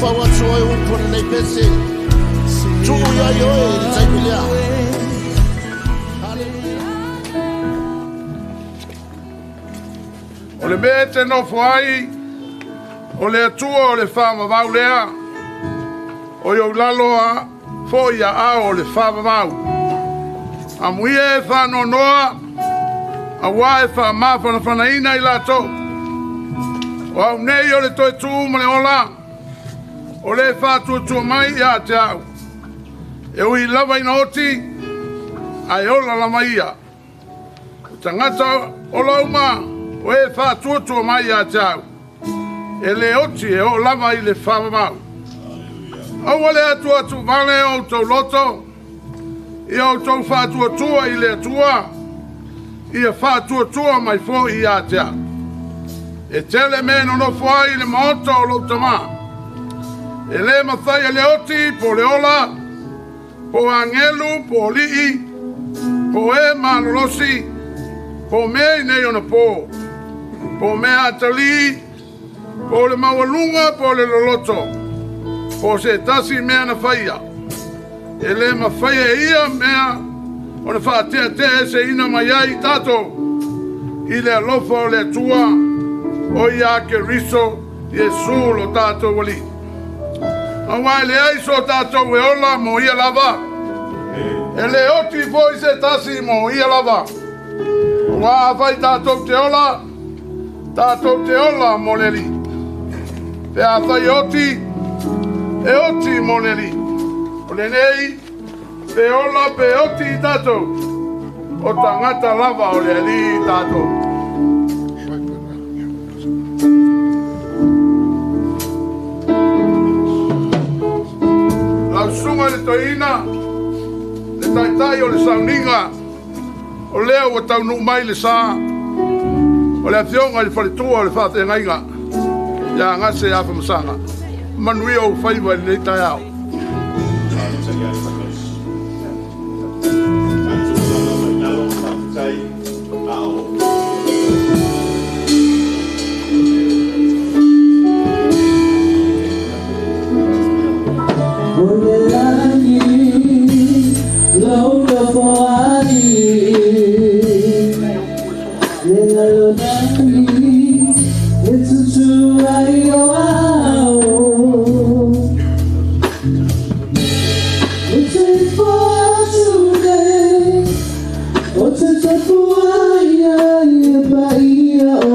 Mafaufau atu oe upu o lenei pese. Tuu iai oe i le taimi lea. Haleluia. O le mea e te nofo ai, o le Atua o le faavavau lea, o i ou lalo a foi aao o le faavavau. Amuia e faanoanoa, auā e faamafanafanaina i latou. O au nei o le toe tu ma le ola, o le faatuatua mai ia te au. E ui lava ina oti, ae ola lava ia. O tagata ola uma, o e faatuatua mai ia te au, e le oti e oo lava i le faavavau. Aua le atu vale o outou loto, ia outou faatuatua i le Atua, ia faatuatua mai foi ia te au. E tele mea e nonofo ai i le maota o lou tamā. E le mafai e le oti po o le ola, po o agelu, po o alii, po o e malolosi, po o mea i nei ona po, po o mea atalii, po o le maualuga, po o le loloto, po o se tasi mea na faia. E le mafai e ia mea ona faateatea eseina mai ai tatou i le alofa o le Atua, o ia Keriso Iesu lo tatou Alii. Auā e leai so tatou e ola mo ia lava. E le oti foi se tasi mo ia lava. Auā afai tatou te ola, tatou te ola mo le Alii. Pe afai e oti, e oti mo le Alii. O lenei, pe ola pe oti i tatou, o tagata lava o le Alii tatou. Lau susuga i le toeaina, le taitai o le sauniga, o lea ua taunuu mai le sa o le afioga i le faletua o le faafeagaiga ia Gase Afamasaga. Manuia ou faiva i lenei taeao. O le lagi lou nofo ai, le lalolagi e tutu ai o ao. O te ifo atu nei, o te tapuai ai e paia o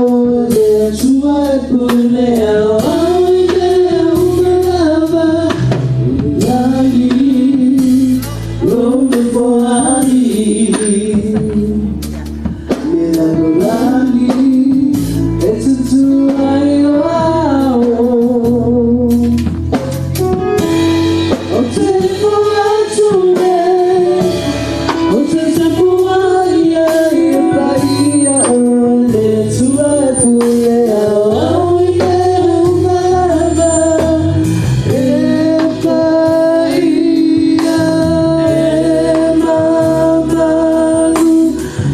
le Atua e pule ao au i mea uma lava. O le lagi lou nofo ai, le lalolagi e tutu ai o ao. O te ifo atu nei, o te tapuai ai e paia o le Atua e pule ao au i mea uma lava. E paia e mamalu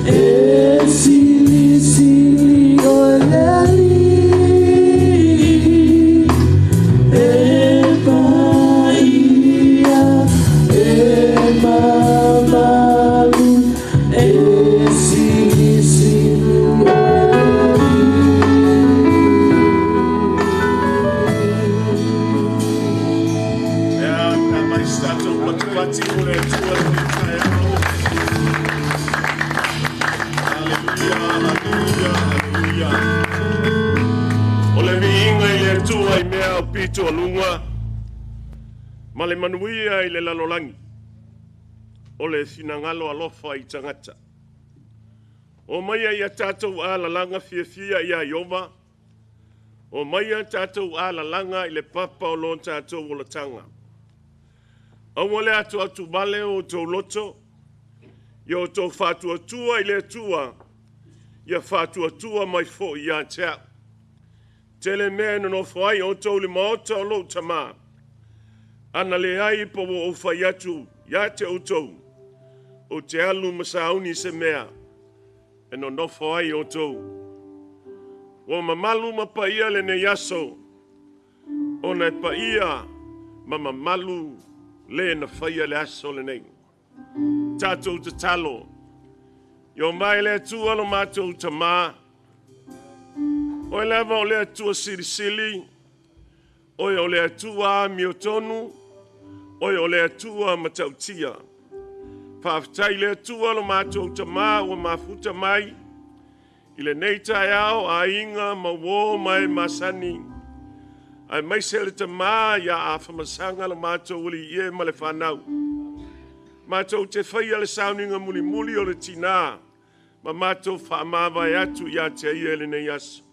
e silisili o le Alii. E paia e mamalu e silisili o le Alii. Ea, na mai se tatou patupati mo le Atua i lenei taeao. Haleluia, haleluia, haleluia. O le viiga i le Atua i mea aupito aluga, ma le manuia i le lalolagi. O le finagalo alofa i tagata. O maia ia tatou alalaga fiafia ia Ieova, o maia tatou alalaga i le papa o lo tatou olataga. Aua le atu atu vale o outou loto, ia outou faatuatua i le Atua, ia faatuatua mai foi ia te au. Tele mea e nonofo ai outou i le maota o lou tamā. Ana leai po ua ou fai atu ia te outou, ou te alu ma sauni se mea e nonofo ai outou. Ua mamalu ma paia lenei aso, Ona e paia ma mamalu le na faia le aso lenei. Tatou tatalo, ia omai le Atua lo matou Tamā, Oe lava o le Atua silisili, Oe o le Atua amiotonu, Oe o le Atua matautia. Faafetai le Atua lo matou Tamā ua mafuta mai i lenei taeao aiga ma uō ma e masani, aemaise le Tamā ia Afamasaga lo matou alii e ma le fanau. Matou te faia le sauniga mulimuli o le tinā ma matou faamavae atu ia te ia i lenei aso.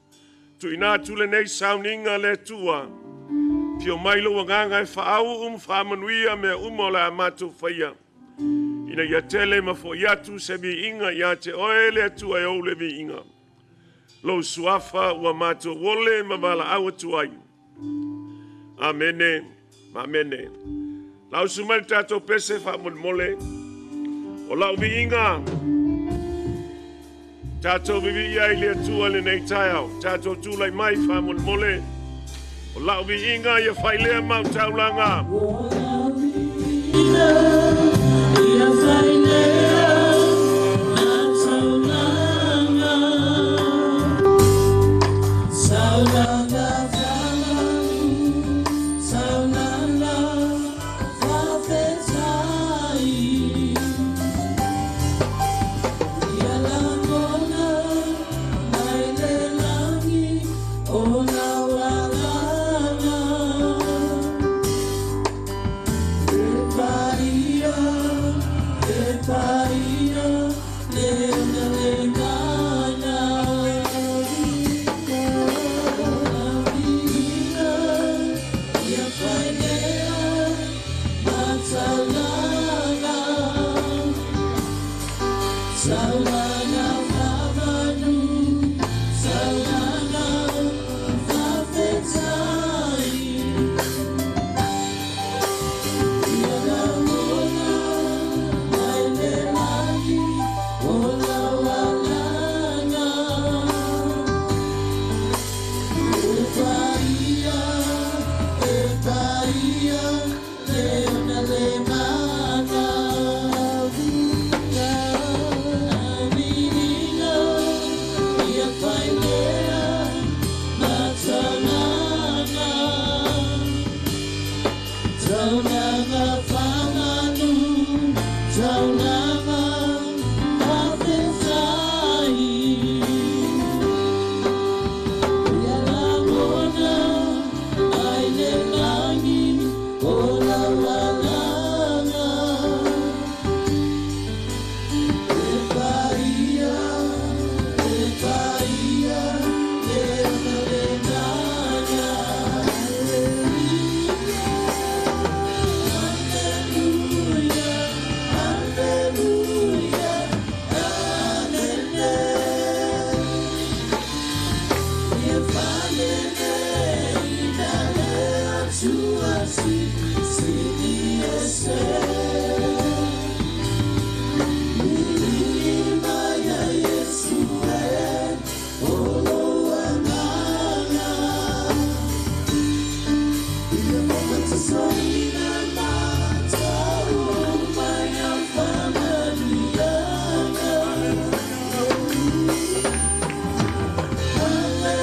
Tuuina atu lenei sauniga le Atua, fio mai lou agaga e faauu ma faamanuia mea uma o le a matou faia, ina ia tele ma foi atu se viiga ia te oe le Atua e ou le viiga. Lou suafa ua matou ole ma valaau atu ai. Amene, amene. Lausu mai le tatou pese faamolemole. O lau viiga, tatou vivii ai le Atua lenei taeao. Tatou tulai mai faamolemole. O lau viiga ia failea mau taulaga. O lau viiga ia failea mau taulaga. Taulaga faamanu, taulaga faafetai. Ia lagona mai le lagi o lau agaga. E paia, le ona le mana. O lau viiga ia failea ma taulaga. Taulaga faamanu, taulaga faafetai. Ia lagona mai le lagi o lau agaga. E paia, le ona le mana. Viiga ia failea ma taulaga. Taulaga faamanu, taulaga faafetai. Ia lagona mai le lagi o lau agaga. E paia, le ona le mana. Alleluia, alleluia, amene. Ia faaleleiga le Atua silisili ese. Milima ia Iesu e o lou agaga. Ia papatisoina matou mai a faamanuiaga.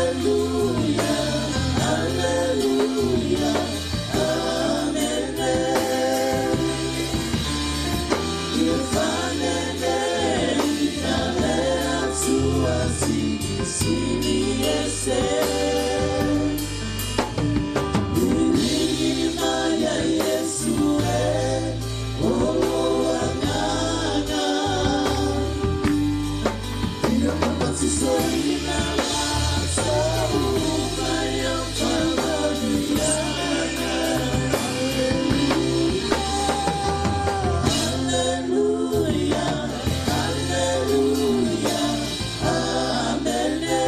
Alleluia, alleluia, amene. Ia faaleleiga le Atua silisili ese. Milima ia Iesu e o lou agaga. Ia papatisoina matou mai a faamanuiaga. Alleluia, alleluia, amene.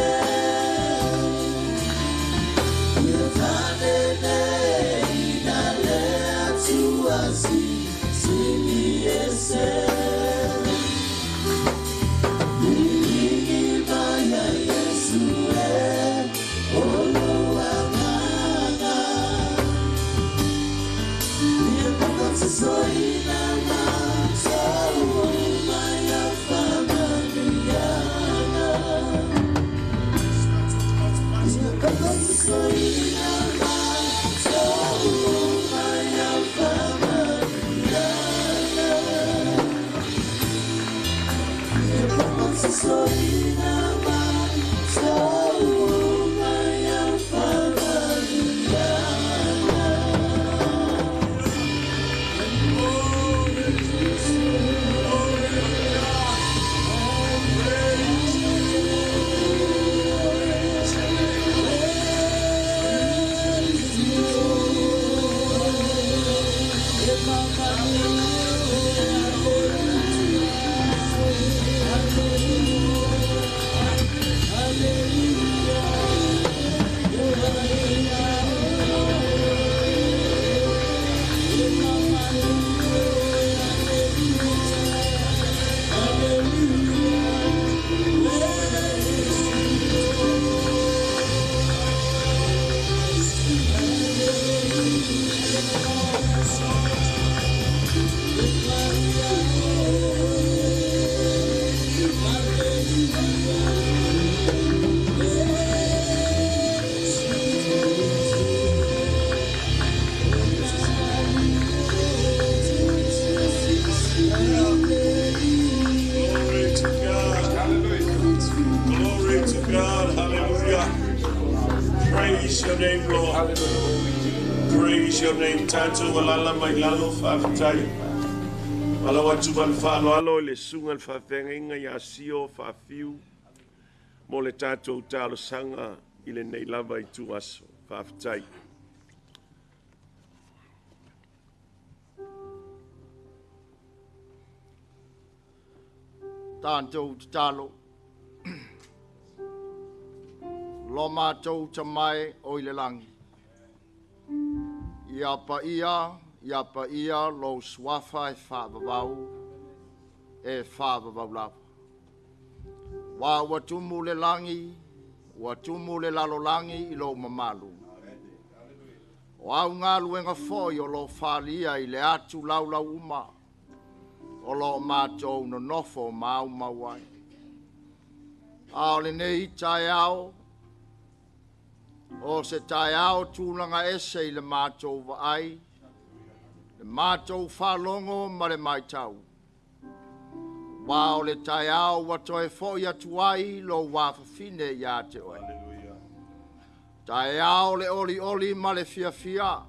Glory to God. Glory to God. Hallelujah. Praise your name, Lord. Praise your name. Tatou alala mai lalo faafetai. Malo atu ma le faaaloalo i le susuga i le faafeagaiga ia Sio Faafiu mo le tatou talosaga i lenei lava ituaso. Faafetai. Tatou tatalo. Lo matou tamae o i le lagi. Ia paia, ia paia lou suafa e faavavau, e faavavau lava. Wa ua tumu le lagi, ua tumu le lalolagi i lou mamalu. O au galuega foi o lo falia i le atu laulau uma, o lo matou nonofo ma aumau ai. A o lenei taeao, o se taeao tulaga ese i le matou vaai, le matou faalogo ma le matau. Wa o le taeao ua toe foi atu ai lou afafine ia te oe. Taeao le olioli ma le fiafia,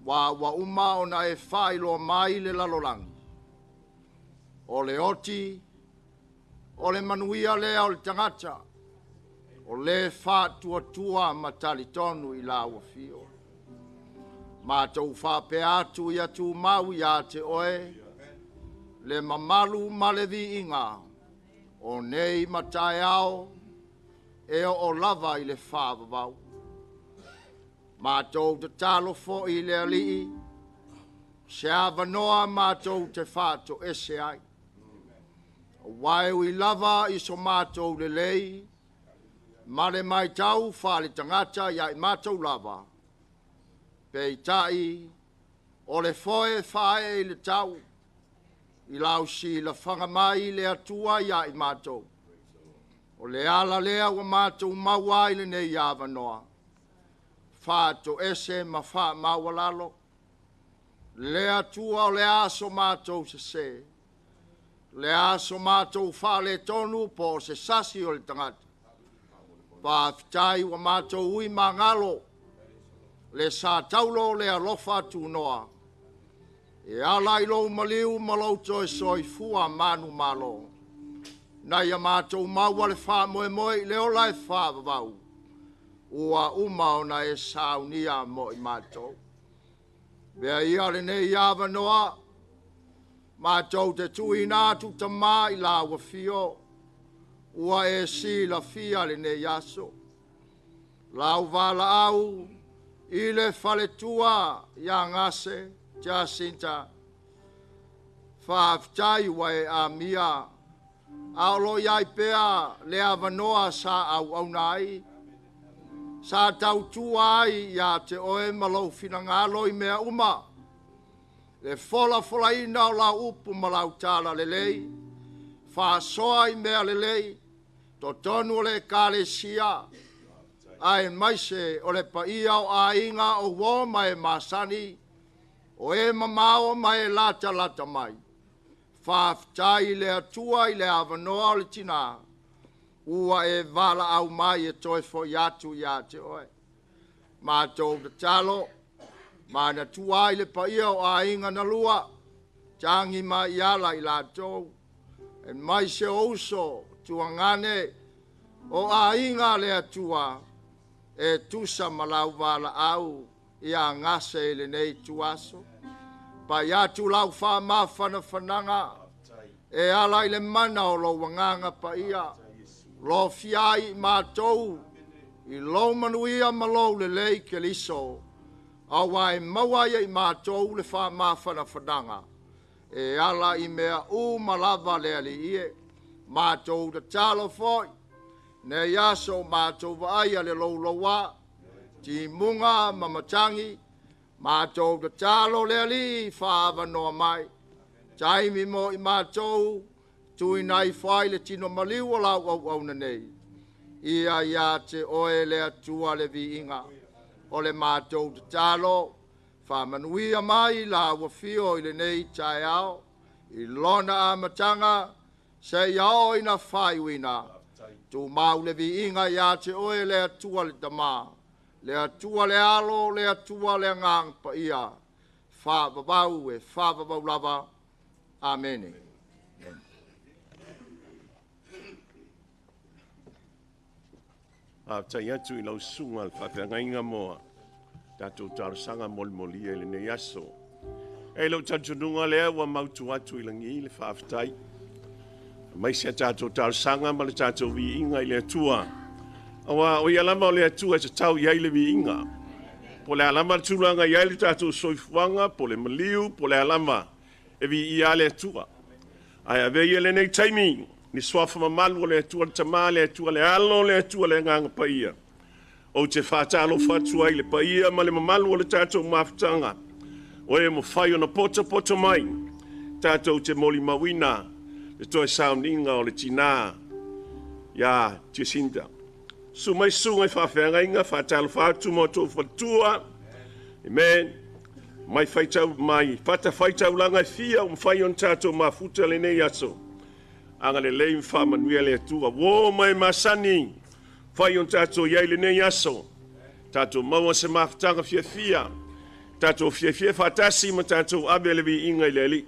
wa ua uma ona e faailoa mai le lalolagi. O le oti, o le manuia lea o le tagata, o le faatuatua ma talitonu i lau afio. Matou faapea atu ia tumau ia te oe, le mamalu ma le viiga, o nei ma taeao, e oo lava i le faavavau. Matou tatalo foi i le Alii, se avanoa matou te faatoese ai. Aua e ui lava i so matou lelei, ma le matau faale tagata ia i matou lava, peitai o le foe faaee i le tau, i lau silafaga mai le Atua ia i matou. O le ala lea ua matou maua ai lenei avanoa, faatoese ma faamaualalo. Le Atua o le aso matou sese, le aso matou faaletonu po o se sasi o le tagata. Faafetai ua matou ui magalo, le sa taulo le alofa tunoa. E ala i lou maliu ma lou toe soifua manu malo. Na ia matou maua le faamoemoe i le ola e faavavau. Ua uma ona e saunia mo i matou. Mea ia lenei avanoa, matou te tuuina atu tamā i lau afio, ua e silafia lenei aso. Lau valaau i le faletua ia Gase Jacinta, faafetai ua e amia, a o lo iai pea le avanoa sa auauna ai, sa tautua ai ia te oe ma lou finagalo i mea uma. Le folafolaina o lau upu ma lau tala lelei, faasoa i mea lelei, totonu o le ekalesia. Aemaise o le paia o aiga o uō ma e masani, o e mamao ma e latalata mai. Faafetai i le Atua i le avanoa o le tinā, ua e valaau mai e toe fo'i atu ia te oe. Matou tatalo, manatua ai le paia o aiga na lua, tagi mai ala i latou, aemaise o uso, tuagane, o aiga a le Atua, e tusa ma lau valaau ia gase i lenei ituaso. Pai atu lau faamafanafanaga e ala i le mana o lou agaga paia, lofia ai i matou i lou manuia ma lou lelei Keriso, auā e maua ai e i matou le faamafanafanaga e ala i mea uma lava le Alii e. Matou tatalo foi, nei aso o matou vaaia le louloua, timuga ma matagi, matou tatalo le Alii faaavanoa mai, taimi mo i matou, tuuina ifo ai le tino maliu o lau auauna nei. Ia ia te oe le Atua le viiga, o le matou tatalo, faamanuia mai lau afio i lenei taeao, i lona amataga, seia oo ina faaiuina. Tumau le viiga ia te oe le Atua le Tamā, le Atua le Alo, le Atua le Agaga Paia, faavavau e faavavau lava. Amene. Faafetai atu i lau susuga i le faafeagaiga mo tatou talosaga molimolia i lenei aso. E i lou talitonuga lea ua mautu atu i lagi le faafetai. Aemaise a tatou talosaga ma le tatou viiga i le Atua. Aua o ia lava o le Atua e tatau i ai le viiga. Po o le a lava le tulaga i ai le tatou soifuaga, po o le maliu, po o le a lava, e viia le Atua. Ae avea ia lenei taimi, ni suafa mamalu o le Atua le Tama, le Atua le Alo, le Atua le Agaga Paia. Ou te faatalofa atu ai i le paia ma le mamalu o le tatou mafutaga, o e mafai ona potopoto mai, tatou te molimauina le toe sauniga o le tinā ia Jacinta. Susu mai susuga i faafeagaiga, faatalofa atu ma outou faletua. Amen. Mai faitau mai fatafaitaulaga e fia ua mafai ona tatou mafuta lenei aso. Agalelei ma faamanuia le Atua. Uo mai masani, fai ona tatou i ai lenei aso. Tatou maua se mafutaga fiafia. Tatou fiafia faatasi ma tatou ave le viiga i le Alii.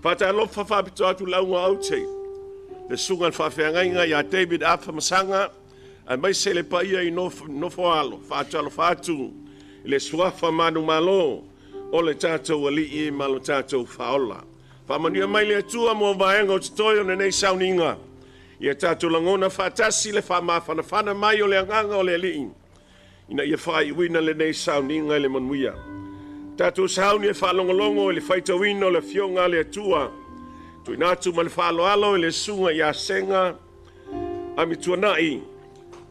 Faatalofa faapitoa atu lauga aute. Le susuga i le faafeagaiga ia David Afa Masaga, aemaise le paia i Nofoalo, faatalofa atu i le suafa manumalo o le tatou Alii ma lo tatou Faaola. Faamanuia mai le Atua mo vaega o totoe o lenei sauniga. Ia tatou lagona faatasi le faamafanafana mai o le agaga o le Alii, ina ia faaiuina lenei sauniga i le manuia. Tatou sauni e faalogologo i le faitauina o le Afioga a le Atua, tuuina atu ma le faaaloalo i le susuga ia Sega Amituanai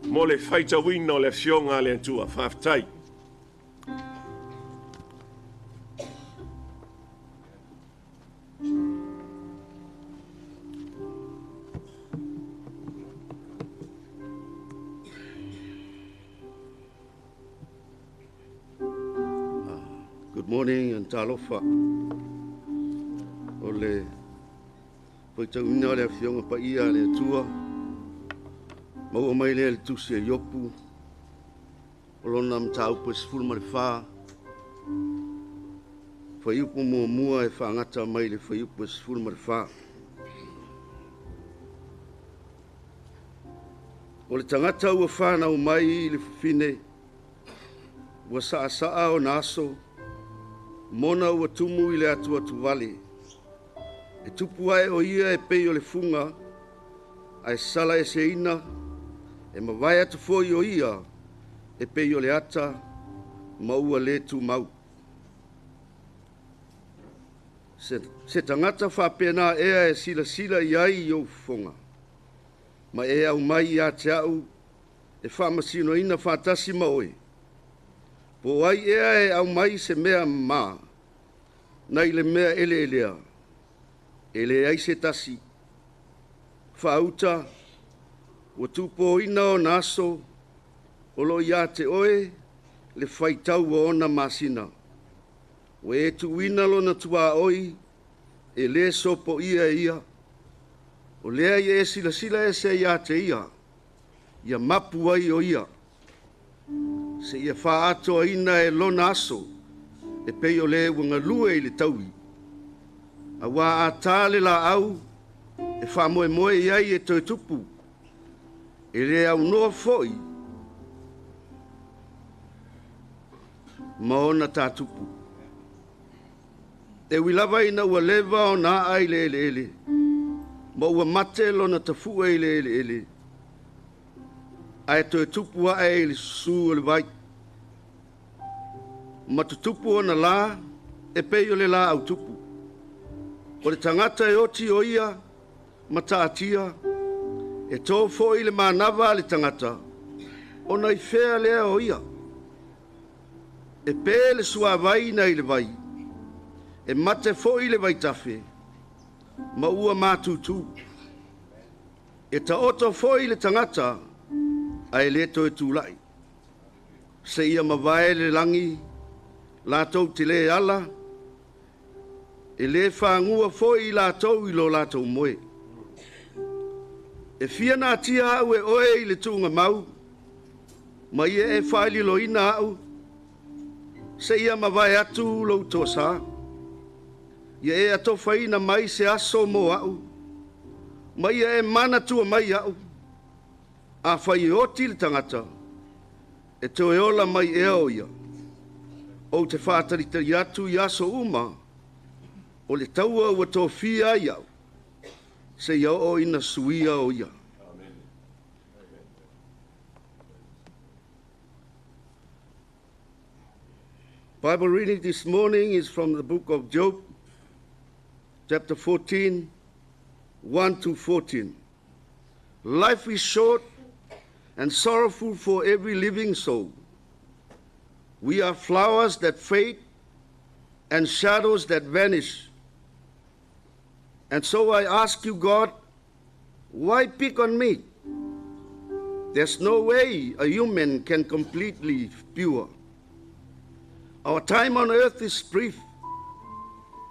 mo le faitauina o le Afioga a le Atua. Faafetai. Good morning and talofa. O le faitauina o le Afioga Paia a le Atua, maua mai lea i le tusi a Iopu, o lona mataupu e 14, fuaiupu muamua e faagata mai le fuaiupu e 14. O le tagata ua fanau mai i le fafine, ua saasaa ona aso, mona ua tumu i le atuatuvale. E tupu ae o ia e pei o le fuga, ae sala eseina, e mavae atu foi o ia e pei o le ata, ma ua le tumau. Se tagata faapena ea e silasila i ai i ou fofoga, ma e aumai ia te au e faamasinoina faatasi ma oe. Po o ai ea e aumai se mea mama nai le mea eleelea, e leai se tasi. Faauta, ua tupoina ona aso, O loo ia te oe le faitau o ona masina. Ua e tuuina lona tuaoi e lē sopoia e ia. O lea ia e silasila ese ia te ia, ia mapu ai o ia. Seia faaatoaina e lona aso, e pei o le ua galue i le taui. Auā a tā le laau, e faamoemoe i ai e toe tupu. E le aunoa foi ma ona tātupu. E ui lava ina ua leva ona aa i le eleele, ma ua mate lona tafue i le eleele, ae toe tupu ae i le susū o le vai. Ma tutupu ona lā, e pei o le laau tupu. O le tagata e oti o ia ma taatia, e tō foi le manava a le tagata, ona i fea lea o ia. E pe le suavai nai le vai, e mate foi le vaitafe, ma ua matutu. E taoto foi le tagata, ae le toe tulai. Seia mavae le lagi, latou te le ala, e le fagua foi i latou i lo latou moe. E fia natia au e oe i le tuugamau, ma ia e faaliloina au, seia mavae atu lou toasā. Ia e atofaina mai se aso mo au, ma ia e manatua mai au, afai e oti le tagata, e toe ola mai ea o ia. Ou te faatalitali atu i aso uma, o le taua ua tofia ai au, seia oo ina suia o ia. Bible reading this morning is from the book of Job, chapter 14, 1 to 14. Life is short and sorrowful for every living soul. We are flowers that fade and shadows that vanish. And so I ask you, God, why pick on me? There's no way a human can completely pure. Our time on earth is brief.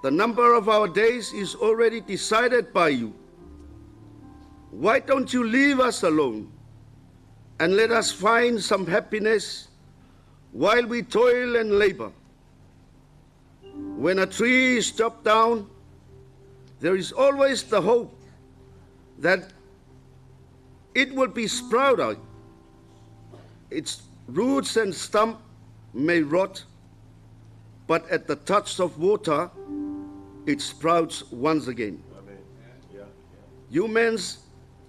The number of our days is already decided by you. Why don't you leave us alone and let us find some happiness while we toil and labor? When a tree is chopped down, there is always the hope that it will be sprouted. Its roots and stump may rot, but at the touch of water, it sprouts once again. Amen. Yeah. Humans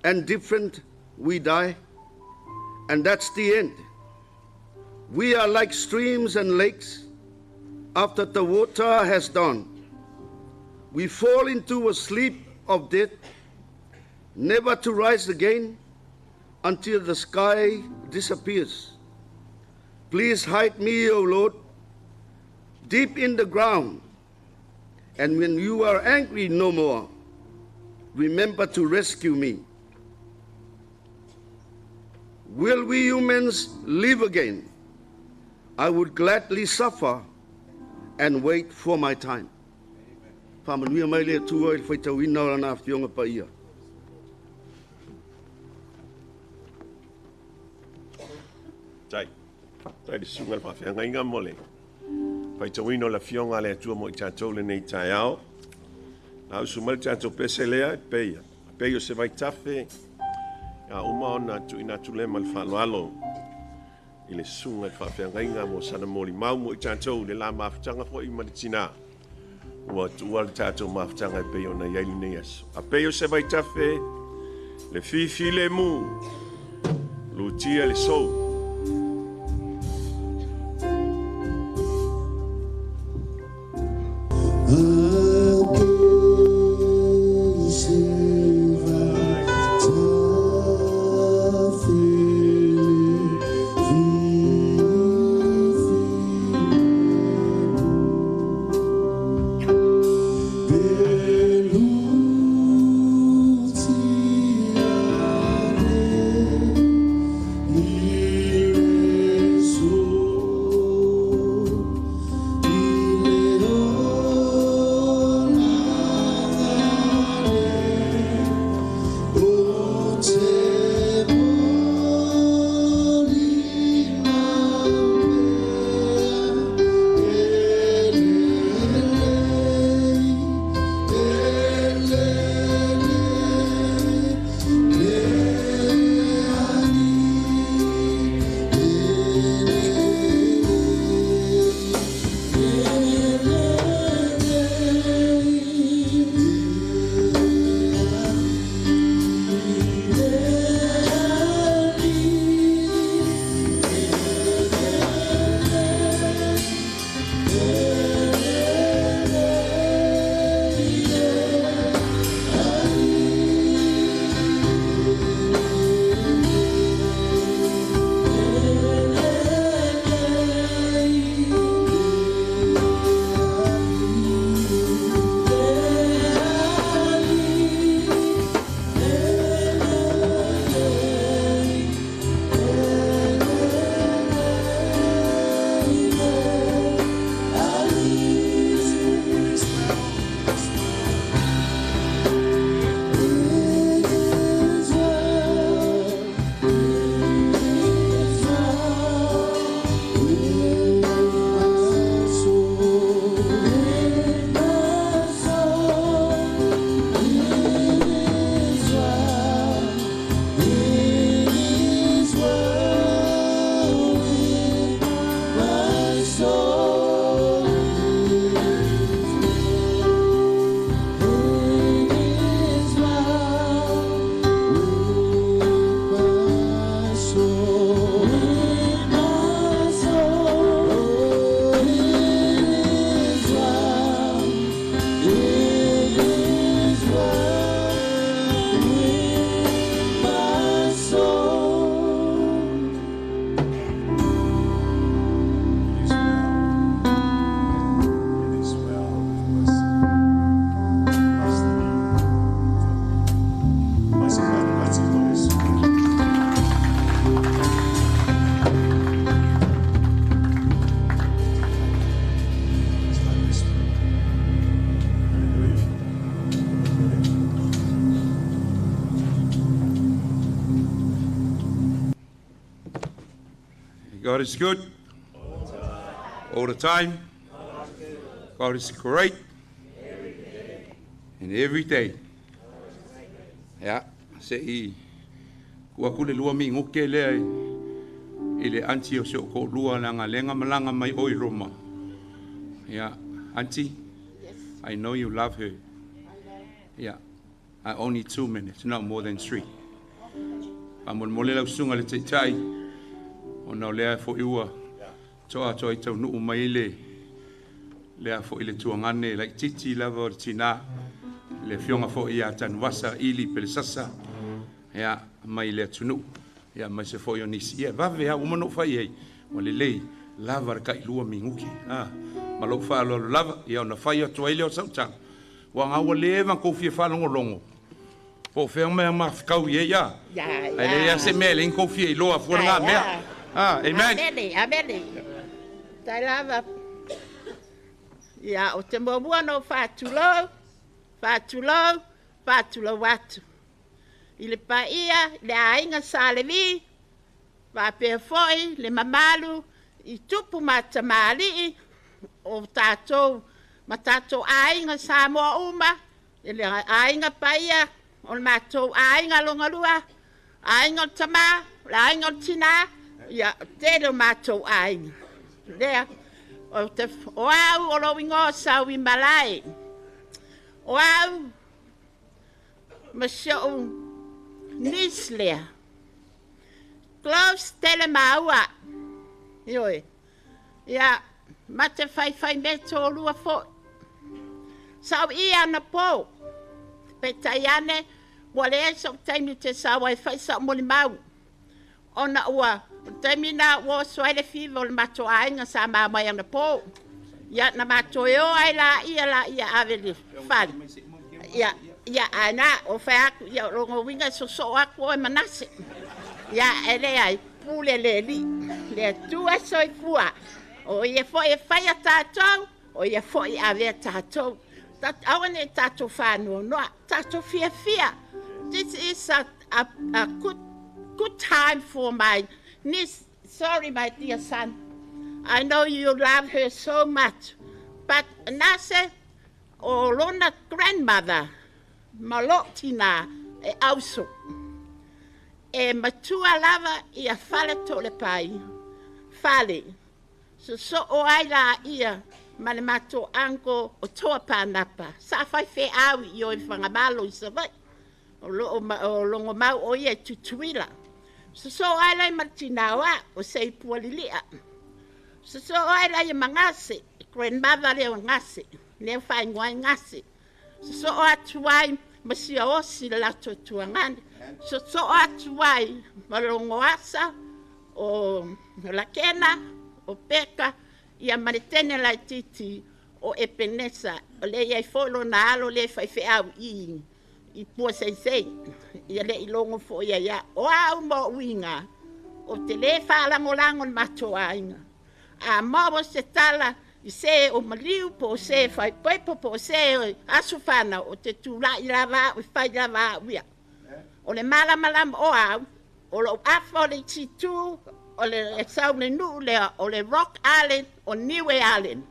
and different, we die, and that's the end. We are like streams and lakes after the water has done. We fall into a sleep of death, never to rise again until the sky disappears. Please hide me, O Lord, deep in the ground, and when you are angry no more, remember to rescue me. Will we humans live again? I would gladly suffer and wait for my time. Faamanuia mai le Atua i le faitauina o lana afioga paia. Tai. Tai le susuga i le faafeagaiga mo le faitauina o le afioga a le Atua mo i tatou lenei taeao. La usu mai le tatou pese lea e pei, pei o se vaitafe a uma ona tuuina atu lea ma le faaaloalo i le susuga i le faafeagaiga mo sana molimau mo i tatou le la mafutaga foi ma le tinā. Ua tuua le tatou mafutaga e pei ona i ai lenei aso. A pei o se vaitafe le fifilemu lutia le sou. Be God is good. All the time. God is great. And every day. Ia, se i tuu atu le 2 minuke lea i le aunty o si ou toalua leaga lea na malaga mai o i Roma. Ia, aunty, I know you love her. Yeah, only 2 minutes, not more than 3. Faamolemole lau susuga le taitai, ona o lea foi ua toa toa i taunuu mai le lea foi le tuagane laititi lava o le tinā, le afioga foi ia Tanuvasa Ili Pelesasa, ia, mai le atunuu, ia, mai se foi o nisi. Ia, vave a, uma no fai ai, ua lelei lava le tai 2 minuke. Ah, ma lou faaaloalo lava, ia ona fai atu ai lea o sautaga. Ua ngā ua leva kou fia faalogologo. Po o fea mea mafakau i ai ia. Ai le ia se mea le kou fia iloa fua ngā mea. Ah, amen. Amene, amene. Tai lava. Ia, o te muamua no faatulou, faatulou, faatulou atu. I le paia, le aiga Sa Levi, faapea foi le mamalu i tupu ma tamalii o tatou ma tatou aiga Samoa uma, le aiga paia o le matou aiga logalua, aiga o le tamā, le aiga o le tinā, ia tele o matou aiga. Lea, o, te, o au o lou igoa sau i malae. O au, ma si ou niece lea. Close tele maua. Ioe. Ia, ma te faifai me tōlua foi. Sau ia na pō. Peitai ane, ua leai sou taimi te sau ai fai sa'u molimau. Ona ua, o taimi na ua oso ai le fiva o le matou aiga sa mamai anapō. Ia, na matou e o ai laia laia ave le fale. Ia, ia, ae na, o fai atu, ia, o loga uiga e soosoo atu oe Manase. Ia, e leai, pule le Alii. Le Atua soifua. O ia foi e faia tatou, o ia foi e avea tatou. Aua ne i tatou faanoanoa, tatou fiafia. This is a good time for my niece. Sorry, my dear son. I know you love her so much. But Nase, o lona grandmother, ma lou tinā e auso. E matua lava ia fale to le pai. Fale. So so o ai la ia ma le matou uncle o Toa Pānapa. Sa fai feau i o i whangamalo i Savaii. O lo o, o longo mau o ia i Tutuila. So so ai lai ma le tinā o a, o sei pua lilia. So so ai lai mangase, grandmother leo ngase, leo whaingoa ngase. So so atu ai ma sia osi le lato tuangane. So so atu ai ma longo asa o Lakena, o Peka, ia ma le tene lai titi o Epenesa, o le iai foi lona alo le faifeau i pua seisei. Ia le i longo foi ia ia. O au mo uiga, o te le whaalangolango le matou aiga. A maua se tala i se o maliu po o se fai pepo po o se o aso whanau o te tūlai lava au i whai lava au ia. O le malamalama o au, o lou afa o le titu, o le sau le nuu lea, o le Rock Island o Niue Island.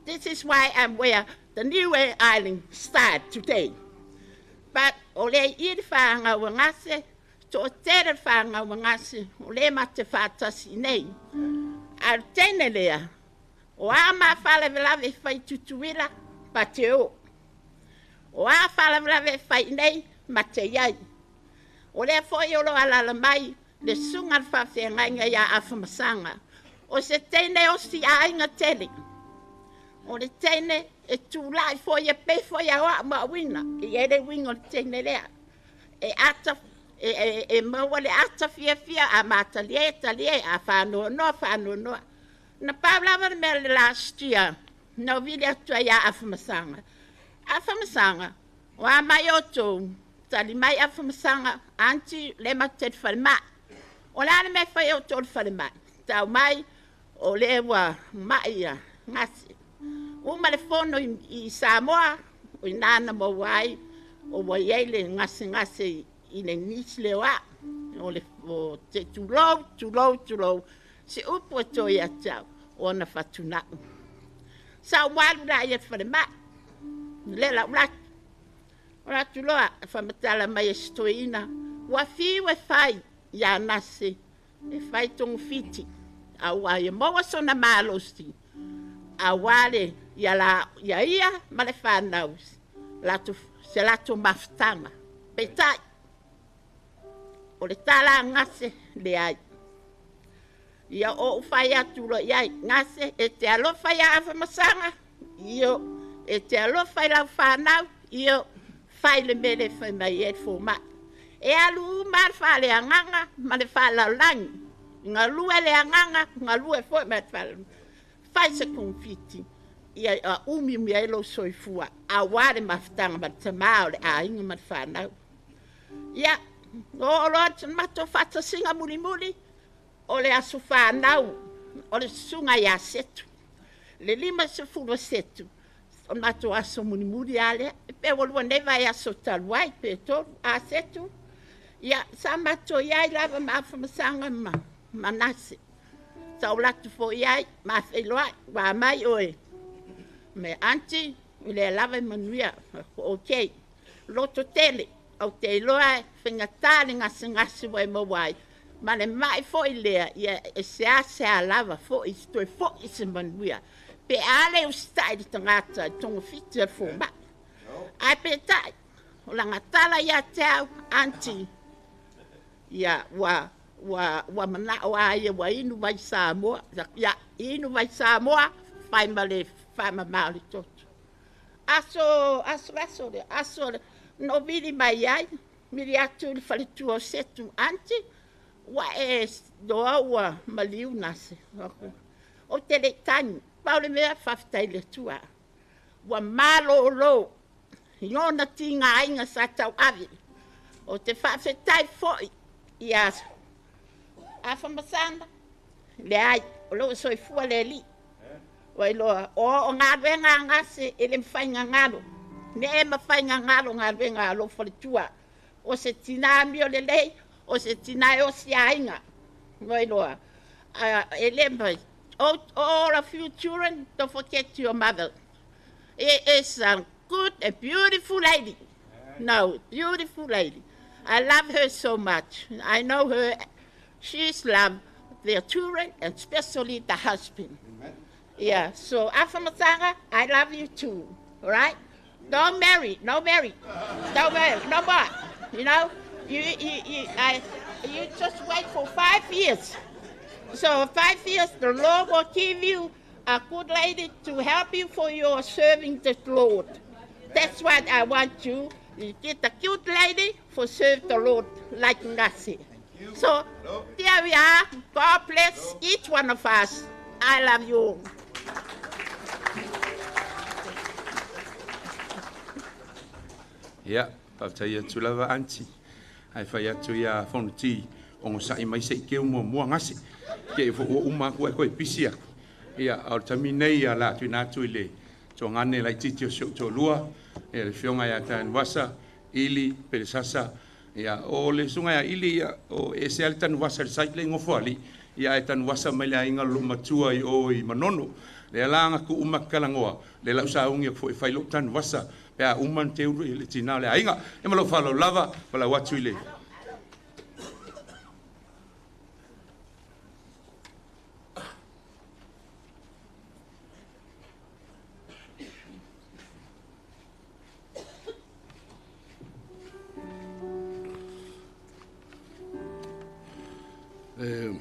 This is why I'm where the Niue Island start today. But o le i le whāngau a ngase, to o tere whāngau a ngase, o le mate whātasi nei. A le tene lea, o a ma whalavelave e whai tutuila, pa te o. O a whalavelave e whai nei, ma te iai. O lea foi o lo alala mai, le sunga le whawhengainga ia awhamasanga. O se tene o si aiga tele. O le tene e tūlai foi e pe foi a oa ma wina. I e le winga o le tene lea. E ata, e maua le ata fia fia a matalie talie a whanoa noa whanoa noa. Na pau lava le mea le last year, na o vili atu ai a awhamasanga. Awhamasanga, o a mai o tō, tali mai awhamasanga, aunty le mate te whare mai. O la le mea whai o tō le whare mai. Tau mai, o le ua mai ia, ngasi. Uma le fono i Samoa, o i nāna mo wai, o wai ei le ngase ngase i le nisi le oa. O le o te tulou, tulou, tulou. Se upu e toe ia te au, o ona fatuna'u. Sa ou alu laia i le falemai, lea la ou alu atu. O le atu loa, faamatala mai e si toeaina, ua fiu e fai ia Gase e fai togafiti, aua ia maua sona malosi, aua le ia la ia ia ma le fanau latou se latou mafutaga. Peitai, o le tala a Gase, leai. Ia ou fai atu loa i ai, Gase, e te alofa ia Afamasaga, io, e te alofa i lau fanau, io, fai le mea lea e fai mai ai le fomai. E alu uma le faaleagaga ma le faalaolagi. Galue le agaga, galue foi ma le faalaolagi. Fai se togafiti, ia umiumi ai lou soifua, aua le mafutaga ma le tamā o le aiga ma le fanau. Ia, oo loa le matou faatasiga mulimuli, o le aso fanau o le susuga ia Setu. Le 57, o le matou aso mulimuli lava lea. E pe ua lua nei vaiaso talu ai, pe tolu, a Setu. Ia, sa matou i ai lava ma Afamasaga ma Manase. Sa ou alu atu foi i ai, ma feiloai, ua mai oe. Me aunty, o lea lava e manuia, ok. Loto tele, ou te iloa e faigata le gasegase ua e maua ai, ma le mai foi lea, ia e seasea lava foi toe foi se manuia. Pe a le usitai le tagata i togafiti a le fomai. Ae peitai, o lana tala ia te au, aunty, ia ua manao a ia ua inu vai Samoa. Ia, inu vai Samoa, fai ma le faamama o le toto. Aso, aso, aso, le aso, le, no vili mai ai, mili atu le faletua o Setu, aunty, ua e loa ua maliu Gase. Ou te le i tagi, pau le mea faafetai i le Atua. Ua malolo i ona tigaina sa tauave. Ou te faafetai foi ia Afamasaga, leai, o lou soifua le alii. Ua iloa, o galuega a Gase e le mafai gagalo. Ne e mafai gagalo galuega a lou faletua. O se tina amio lelei, o se tina e osi aiga. Ua iloa, e le mafai. All of you children, don't forget your mother. It is a good and beautiful lady. No, beautiful lady. I love her so much. I know her. She's loved their children and especially the husband. Amen. Yeah, so Afamasaga, I love you too, all right? Don't marry, no marry. Don't marry, no more. You know, you just wait for 5 years. So 5 years, the Lord will give you a good lady to help you for your serving the Lord. That's what I want you. You get a cute lady for serve the Lord like Gase. So there we are. God bless each one of us. I love you all. Ia, faafetai atu lava aunty. Ae fai atu ia Fonoti o gosaʻi mai se i keu muamua gase. Ke i ua uma aku ai koe pisi aku. Ia, o le taimi nei ia la atu ina atu i le tuagane laitiiti o si ou toalua, ia le afioga ia Tanuvasa, Ili, Pelesasa, ia, o le susuga ia Ili, ia, o ese lava le Tanuvasa i le site le i Gofoalii, ia ae Tanuvasa mai le aiga o loo matua i o i Manono. Lea la aga tuu uma kalagoa, le lau saugi aku foi fai lou Tanuvasa, pe a uma na teulu i le tina o le aiga. Ia ma lou faaaloalo lava, ma lau atu i le E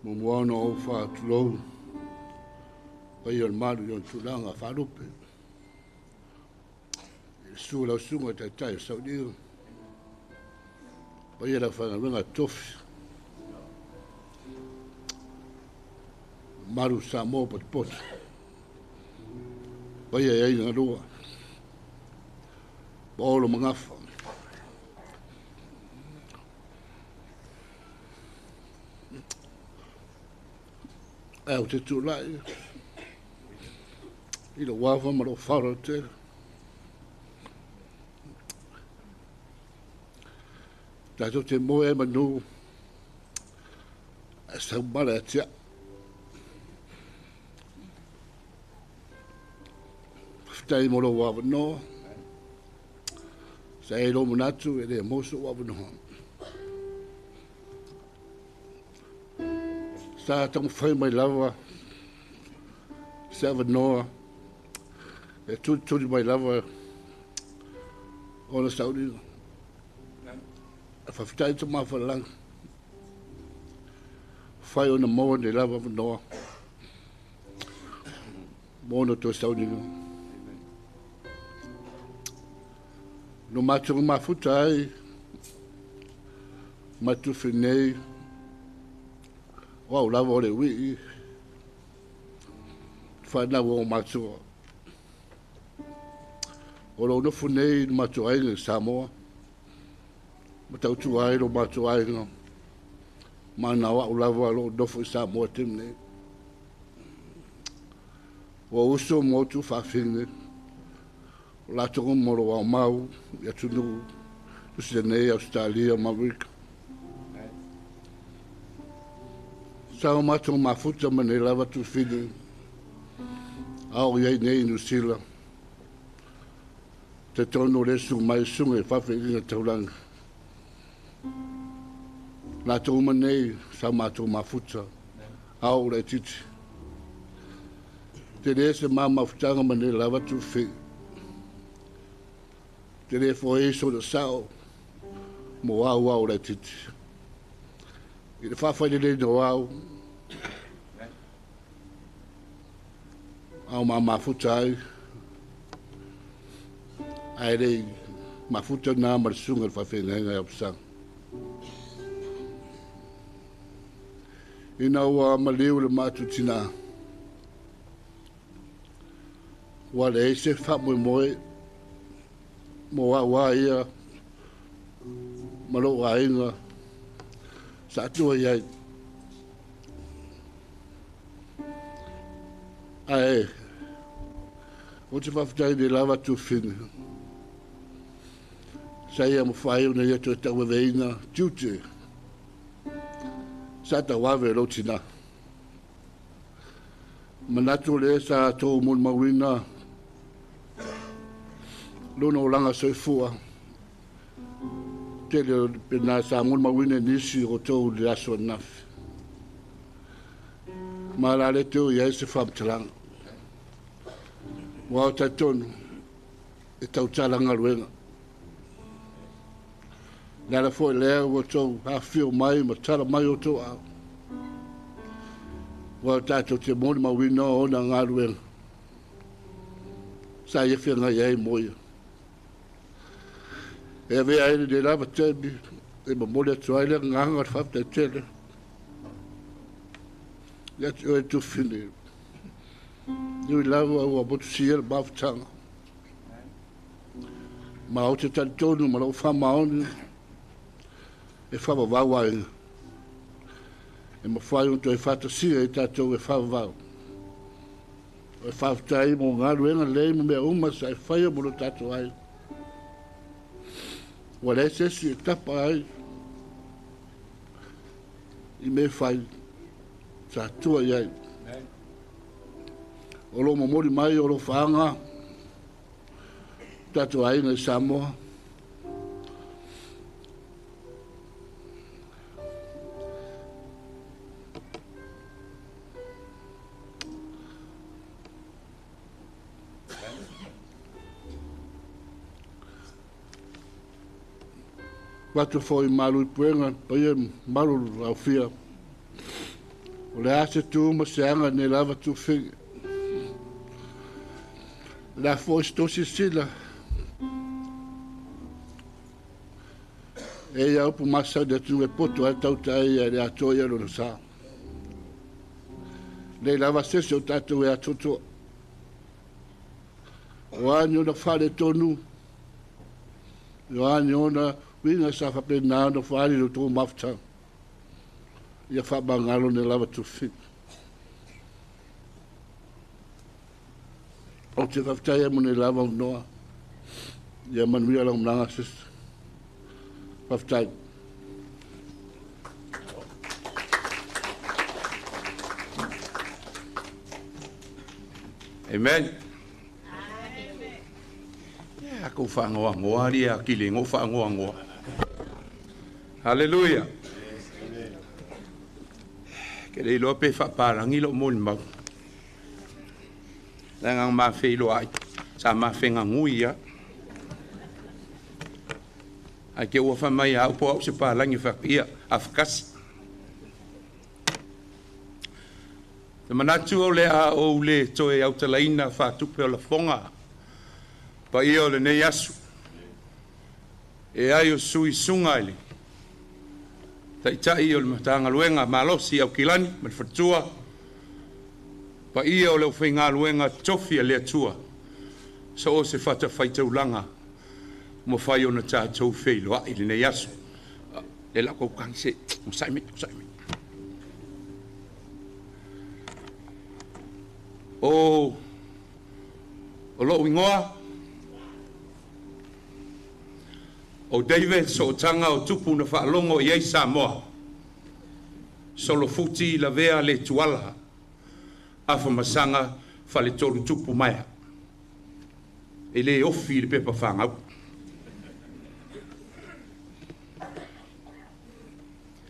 muamua ona ou faatulou paia o le malu i ona tulaga faalupe. I le susu o lau susuga i taitai o Sauliu, paia le aufaigaluega tofi, mamalu Samoa potopoto, paia i aiga lua, ma Olo ma Gafa. Ae ou te tulai i lou ava ma lou faaaloalo tele. Tatou te moe ai manu Ae sau mala ia te a'u. Faafetai mo lou avanoa. Sa i ai lou manatu e le maua so'u avanoa. Sa taumafai mai lava se avanoa e tulituli mai lava ona sauliga. Faafetai Tamafalelagi, fai ona maua nei lava avanoa mo ona toe sauliga. No matou mafuta ai ma tufi nei o au lava o le ui'i whanau o matua. O lo nofo nei i matou aiga i Samoa, ma tautua ai lo matou aiga, ma na o au lava lo nofo i Samoa taimi nei. Ua uso ma outou faafine, o latou uma o lo o aumau i atunuu Niu nei, Ausetalia ma Amerika. Sa o matou mafuta ma nei lava tufine, a o i ai nei i Niu Sila, te tonu o le su mai suga i faafeiliga taulaga. Latou uma nei sa matou mafuta, a o laitiiti. Te le se ma mafutaga ma nei lava tufi. Te le foi so le sao mo au au laitiiti. I le faafaileleina o au, ao ma mafuta ai, ae lei mafuta na ma le susuga i le faafeagaiga ia Apasaga. Ina ua maliu le matou tinā, ua leai se faamoemoe mo au a ia ma lou aiga sa tua i ai. Ae ou te faafetai nei lava tufine. Sa ia mafai ona ia toe tauaveina tiute sa tauave e lou tinā. Manatu o lea sa tou molimauina lona olaga soifua. Tele o pena sa molimauina e nisi o outou i le aso ananafi. Ma la le te o i ai se faamatalaga. Ua o talitonu e tautala galuega. Le ala foi lea ua outou afifio mai ma tala mai outou aao. Ua o tatou te molimauina ona galuega sa ia feagai ai mo ia. E avea ai lenei lava taimi e momoli atu ai le agaga o le faafetai tele ia te oe Tufine. Nui lava ua motusia le mafutaga. Ma ou te talitonu ma lou faamaoni e faavavau aiga. E mafai ona toe faatasia i tatou e faavavau. O e faafetai mo galuega lelei ma mea uma sa e faia mo lo tatou aiga. Ua leai se isi e tapa ai i mea fai sa tua i ai. O lo momoli mai o alofaaga tatou aiga i Samoa. Avatu foi malu i puega paia malu aofia. O le a se tu ma se aga nei lava tufine. Le a foi se tosi sila. E ia upu masani atu e poto ai tauta ai e le atoa ia lona sa. Nei lava sese o tatou e atoatoa. O a ni ona faaletonu, o a ni ona uiga sa faapena ona faaali i lo outou mafutaga. Ia faamagalo nei lava tufine. Ou te faafetai ai mo nei lava avanoa. Ia manuia lau malaga sister. Faafetai. Amen. Ia kou whaangoa lia kile ngo whaangoa. Hallelujah. Ke le iloa pe whaaparangi lo mo mau. Langa ma wheiloa ai. Sa ma whenga ngui ia. Ai ke ua whamai au po au se pālangi whakia awhakasi. Te manatu o le a o le toe autalaina whātupe o la fonga. Pa ia o le nei asu. E ai o sui sunga ile. Taitai o le matangaluenga malosi au kilani ma le fatua. Pa ia o le uwhaingaluenga tofi a le atua. So o se whata whaitaulanga. Mo whai o na tātou wheiloa i le nei asu. Le lako kangi se. O sai me, o sai me. O loo ingoa o David sootanga o tupu na whaalongo i ei Samoa. Solofuti lavea le tuala. Afamasanga whale tolu tupu maia. E le ofi le pepa whangau.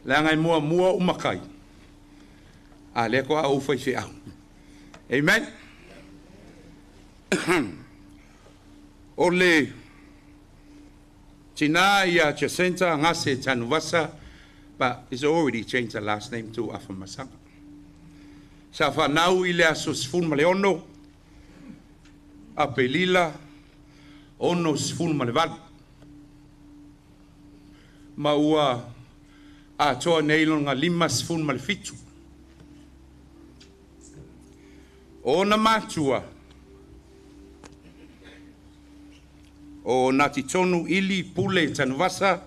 Le ngai mua mua umakai. A le koa au whai whiau. Amen. O le tina ia Jacinta Ngase Tanuvasa, but it's already changed the last name to Afamasanga. Sa whanau i le aso sifunu ma le ono, Apelila, ono sifunu ma le valu. Ma ua atoa nei longa lima sifunu ma le fitu. O na matua, o Ngāti Tonu Ili Pule Tanuvasa,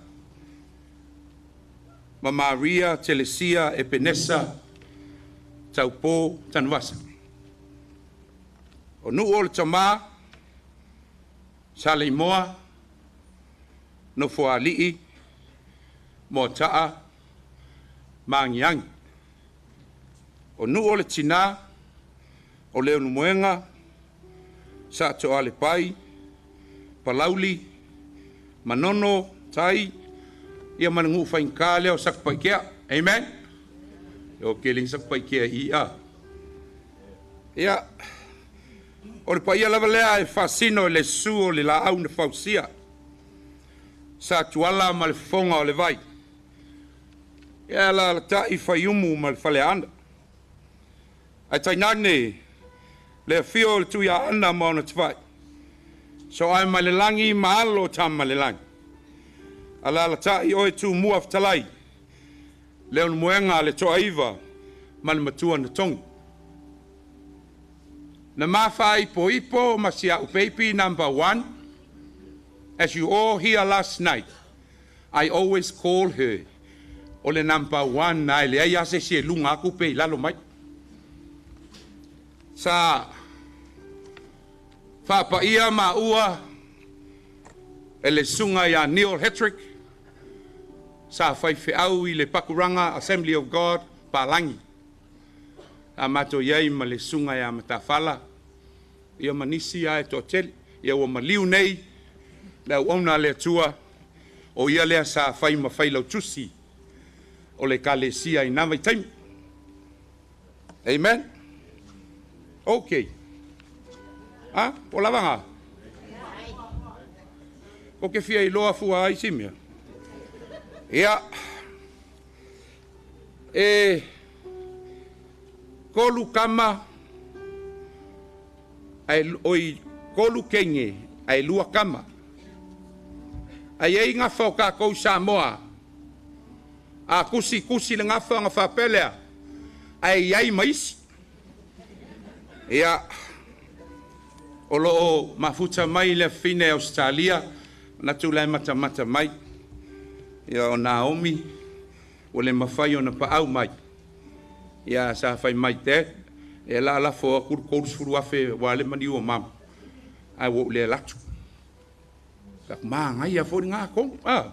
ma Maria Telesia Epenesa Taupo Tanuvasa. O nuu o le tamā, Saleimoa, Nofoali'i, Moata'a, Maangiangi. O nuu o le tinā, o Leonumoega, Sa'atoale Pai, Palauli, Manono, Tai, ia manungu whainga leo Sakapaikea. Amen. O ke ling Sakapaikea i a. Ia, o le paia lava lea e fasino le su o le la au na fausia. Sa tuala ma le fonga o le vai. Ia la la tai whaiumu ma le whaleanda. Ai tainane, le fio le tuia ana ma ona te vai. So ai ma le langi ma alo tam ma le langi. Ala la tai oe tu mua whatalai. Leo muenga le toa iwa ma le matua na tongi. Na mawha ipo ipo ma sia upeipi number 1. As you all here last night, I always call her o le number 1 na le ai ase si e lunga aku pe lalo mai. Sa whapaia maua e le sunga ia Neil Hetrick sa whaiwheau i le Pakuranga Assembly of God Palangi. A mato iai ma le sunga ia Matawhala ia manisi ia e toatele ia ua maliu nei le auauna le atua o ia lea sa whai ma whai lautusi o le kalesia i nā vaitaimi. Amen. Okay. Ah, o lavanga. O ke fia i loa fua ai simia. Ia. E kolu kama ai oi kolu kenge ai lua kama. Ai ei ngawha o kākou Samoa. A kusi kusi le ngawha nga whapelea. Ai ai maisi. Ia. O loo mafuta mai le fine Australia, na tūlai mata mata mai. Ia o Naomi, o le mawhai o na paau mai. Ia sa whai mai te, e la la fo akuru koru sfuru afe wa le mani o mama. Ai wo le latu. Ka maa ngai a fori ngā kong. Ah.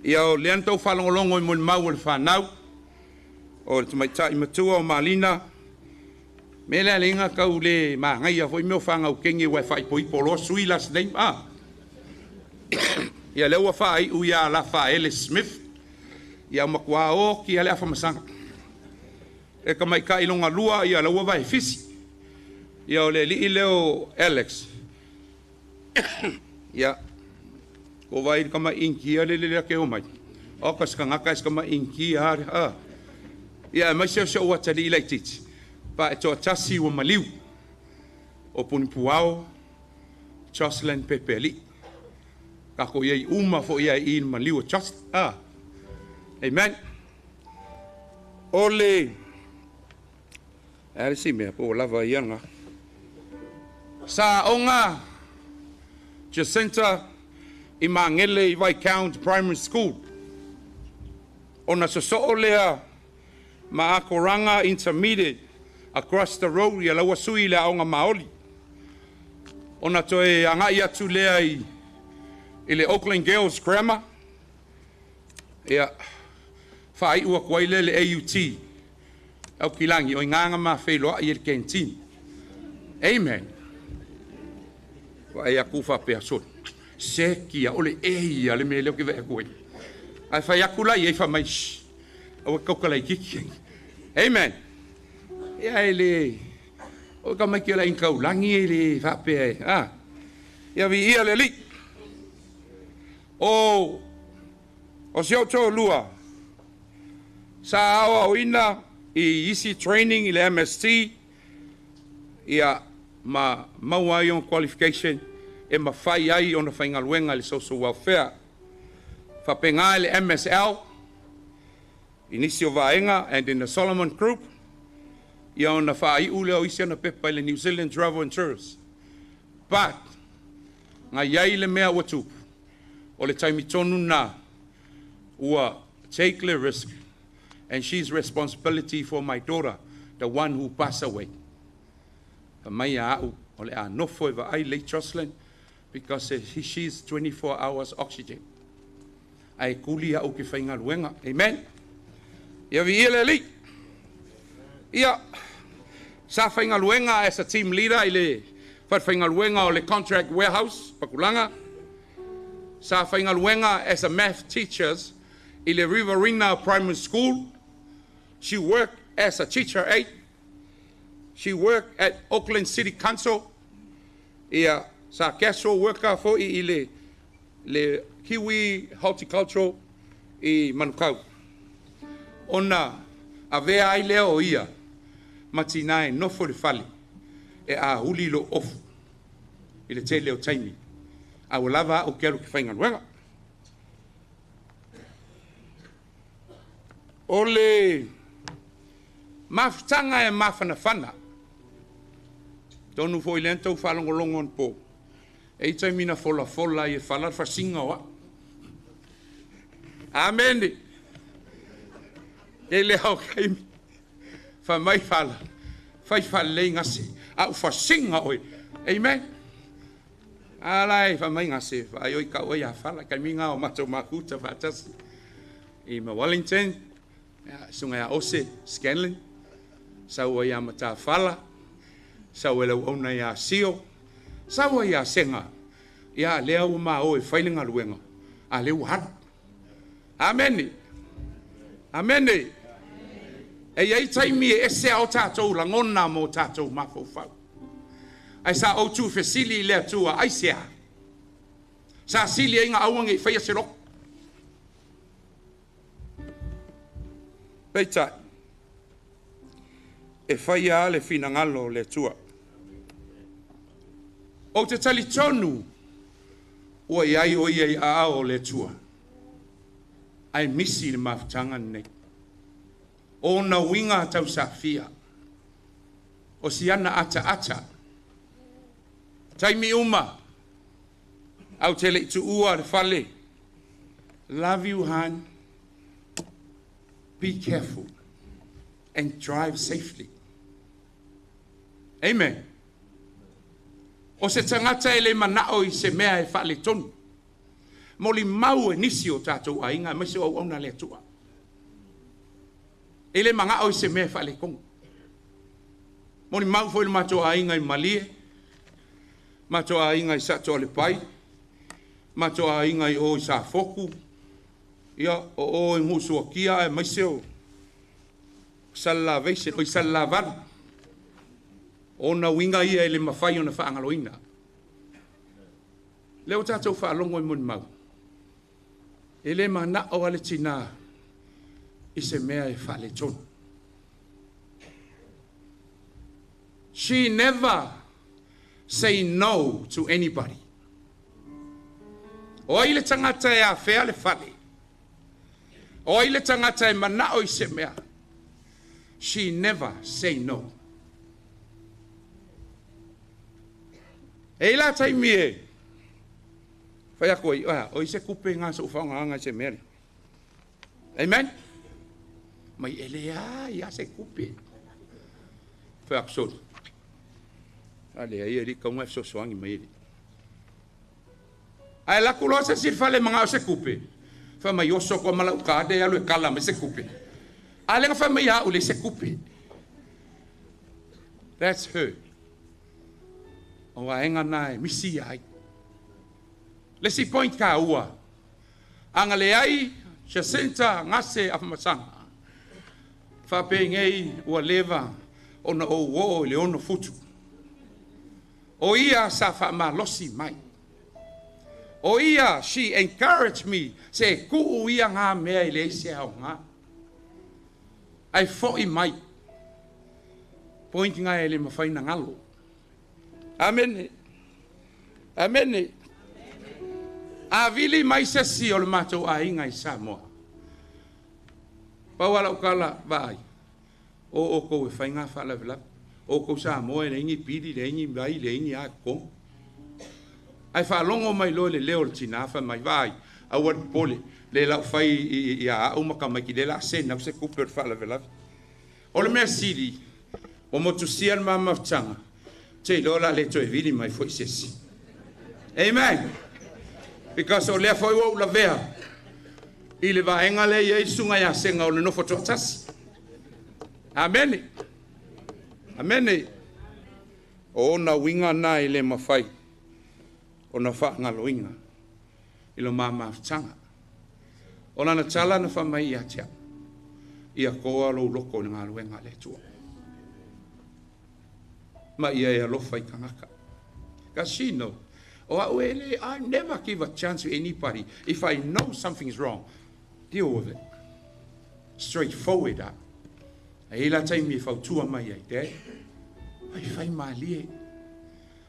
Ia o le antau whalongolongo i muli mau o le whanau, o le tamaitai matua o Malina, Me le alinga kau le magaia foi mea o fagaukegi ua e faaipoipo loa sui last name a. Ia lea ua faaiu ia Lafaele Smith. Ia matua oki ia le afamasaga. E tamaitai loga lua ia la ua vaefisi. Ia o le alii lea o Alex. Ia ko vai kama inkia le le ke o mai. O ka skangaka es kama inkia a. Ia mai se o atali laitiiti. Pa e toatasi ua maliu. O Punipuao, Jocelyn Pepeli. Kako ia i uma fo ia i maliu o Jocelyn. Ah. Amen. O le ale si mea po lava ia nga. Sa onga Jacinta i Mangele i Viscount Primary School. Ona sosoo lea ma Akoranga Intermediate across the road ia laua sui le aoga Maoli. Ona toe agai atu lea i le Auckland Girls Grammar. Ia faaiu atu ai lea le AUT. Aukilagi o ingaga ma feiloai i le canteen. Amen. Wa ia ku faapea soli. Seki ia o le e ia le mea lea o ke vea ku ai. Ai fai aku la ia i fa mai. Aua kauka kiki. Amen. Ia e le o ka mai ke la inkaulangi e le faapea e. Ah. Ia vi ia le li. O si o lua. Sa ao au ina i isi training i le MST. Ia ma maua ai ona qualification e mafai ai ona faigaluega i le social welfare. Faapega i le MSL i nisi o vaega and in the Solomon Group. Ia ona faaiu lea o isi ana pepa i le New Zealand Travel and Tourist. But, nga iai le mea ua tupu, o le taimi tonu na ua take le risk and she's responsibility for my daughter, the one who passed away. Fa mai a au o le a nofo e vaai late Jocelyn because she's 24 hours oxygen. Ai kuli au ke faigaluega. Amen. Ia vi ia le alii. Ia, sa faigaluega as a team leader i le faigaluega o le contract warehouse, Pakulanga. Sa faigaluega as a math teachers i le Riverina Primary School. She worked as a teacher aide. She worked at Auckland City Council. Ia, sa casual worker foi i le Kiwi Horticultural i Manukau. Ona avea ai lea o ia ma tina e nofo le fale e a huli lo ofu i le tele o taimi. A ua lava au ke alu ke faigaluega. O le mafutaga e mafanafana. Tonu foi le tau faalogologo ona po. E i taimi na folafola i e fala le fasiga o au. Amene. E le au kaimi. Fa mai fala. Fai falelei gase. Au fasiga oe. Amen. Ala e fa mai gase. Fa ai oi kau ai a fala. Kaimi ngā o matou makuta faatasi. I ma Wellington. Sunga ia Ose Scanlon. Sau ai a Matafala. Sau e lau auna ia Sio. Sau ai a Senga. Ia lea ua ma o e fai le galuega. A lea ua alu. Amene. Amene. E iai taimi e ese ao tātou lagona mo tātou mafaufau. Ai sa ou tuufesili i le Atua ai sea. Sa sili ai ga auga i faia se loko. Peitai, e faia a le finagalo o le Atua. Ou te talitonu ua iai o ia i aao o le Atua. Ae misi le mafutaga lenei. Ona uiga tausafia. O siana ataata. Taimi uma. Au te lei tuua le fale. Love you, hon. Be careful and drive safely. Amen. O se tagata e le manao i se mea e faaletonu. Moli mau e nisi o tātou aiga, mai se o auauna le Atua. E le magao i se mea e faaletonu. Molimau foi le matou aiga i Malie, matou aiga i Satoalepai, matou aiga i o i Safoku, ia o o i Gusuakia aemaise o Salelaveise, o i Salelavalu. Ona uiga ia e le mafai ona faagaloina. Lea ua tatou faalogo i molimau, e le manao a le tinā i se mea e faaletonu. She never say no to anybody. O ai le tagata e afea le fale. O ai le tagata e manao i se mea. She never say no. E ila taimi e fai aku ai, o i se kupe ngā sa uwhaonga anga i se mea. Amen? Mai e lea ia se kupe. Fai aku soli. A lea ia li kaunga e sosoangi mai ele. Ai la kulo se si fale manga o se kupe. Fa mai oso ko mala uka de alu e kala mai se kupe. A lenga fa mai a ule se kupe. That's her. O aenga na e misi ai. Le si point ka ua. Anga le ai Jacinta ngase afamasanga. Fa pe ngei ua leva ona o o le ono futu. O ia sa fa malosi mai. O ia, she encouraged me. Se kuu ia ngā mea i le ese au ngā. Ai foi mai. Point ngā e le mawhai na ngalo. Amen. Amen. A vili mai se si o le mātou ainga i Samoa. Pau ala ukala vai. O o kou e whai ngā whaalavelave. O kou Samoa e le ingi pili, le ingi vai, le ingi a kong. Ai whaalongo mai loe le leo le tina wha mai vai. Au at pole. Le lau whai i a au maka mai ki le la sena se kupe o le whaalavelave. O le mea sili, o motu sia le mamafutanga, te lola le toe vili mai foi sesi. Amen. Because o lea foi ua lavea i le vaenga le ia i sunga ia senga o le nofo toatasi. Amen. Amen. O ona winga na i le mawhai. O na whaangaloinga i lo mamafutanga. O lana tala na whamai ia tia. Ia koa lo loko ni ngā luenga le tua. Ma ia e alofa i tangaka. Ka she know. O au ele, I never give a chance to anybody. If I know something is wrong, deal with it. Straightforward. A ila taimi e fautua mai ai te. Ai whai malie.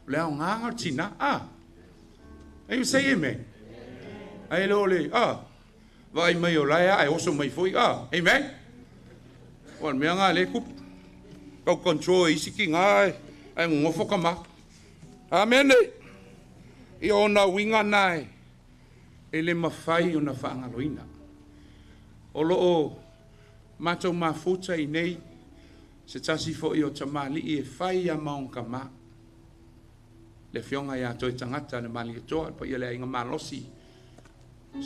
O le ao ngā tina. Ah. Ai you say amen. Ai lo le, ah. Vai mai o laia, ai oso mai foi. Ah, amen. O mea ngā le kupu. Kau control isi ki ngā ai ngofo ka ma. Amen. I ona winga nai e le mawhai o na whaangaloina. O lo o mātou mafuta i nei se tasi fo i o tamali i e whai a maunga ma. Le fionga ia toi tangata le mali e toa, pa ia le ainga malosi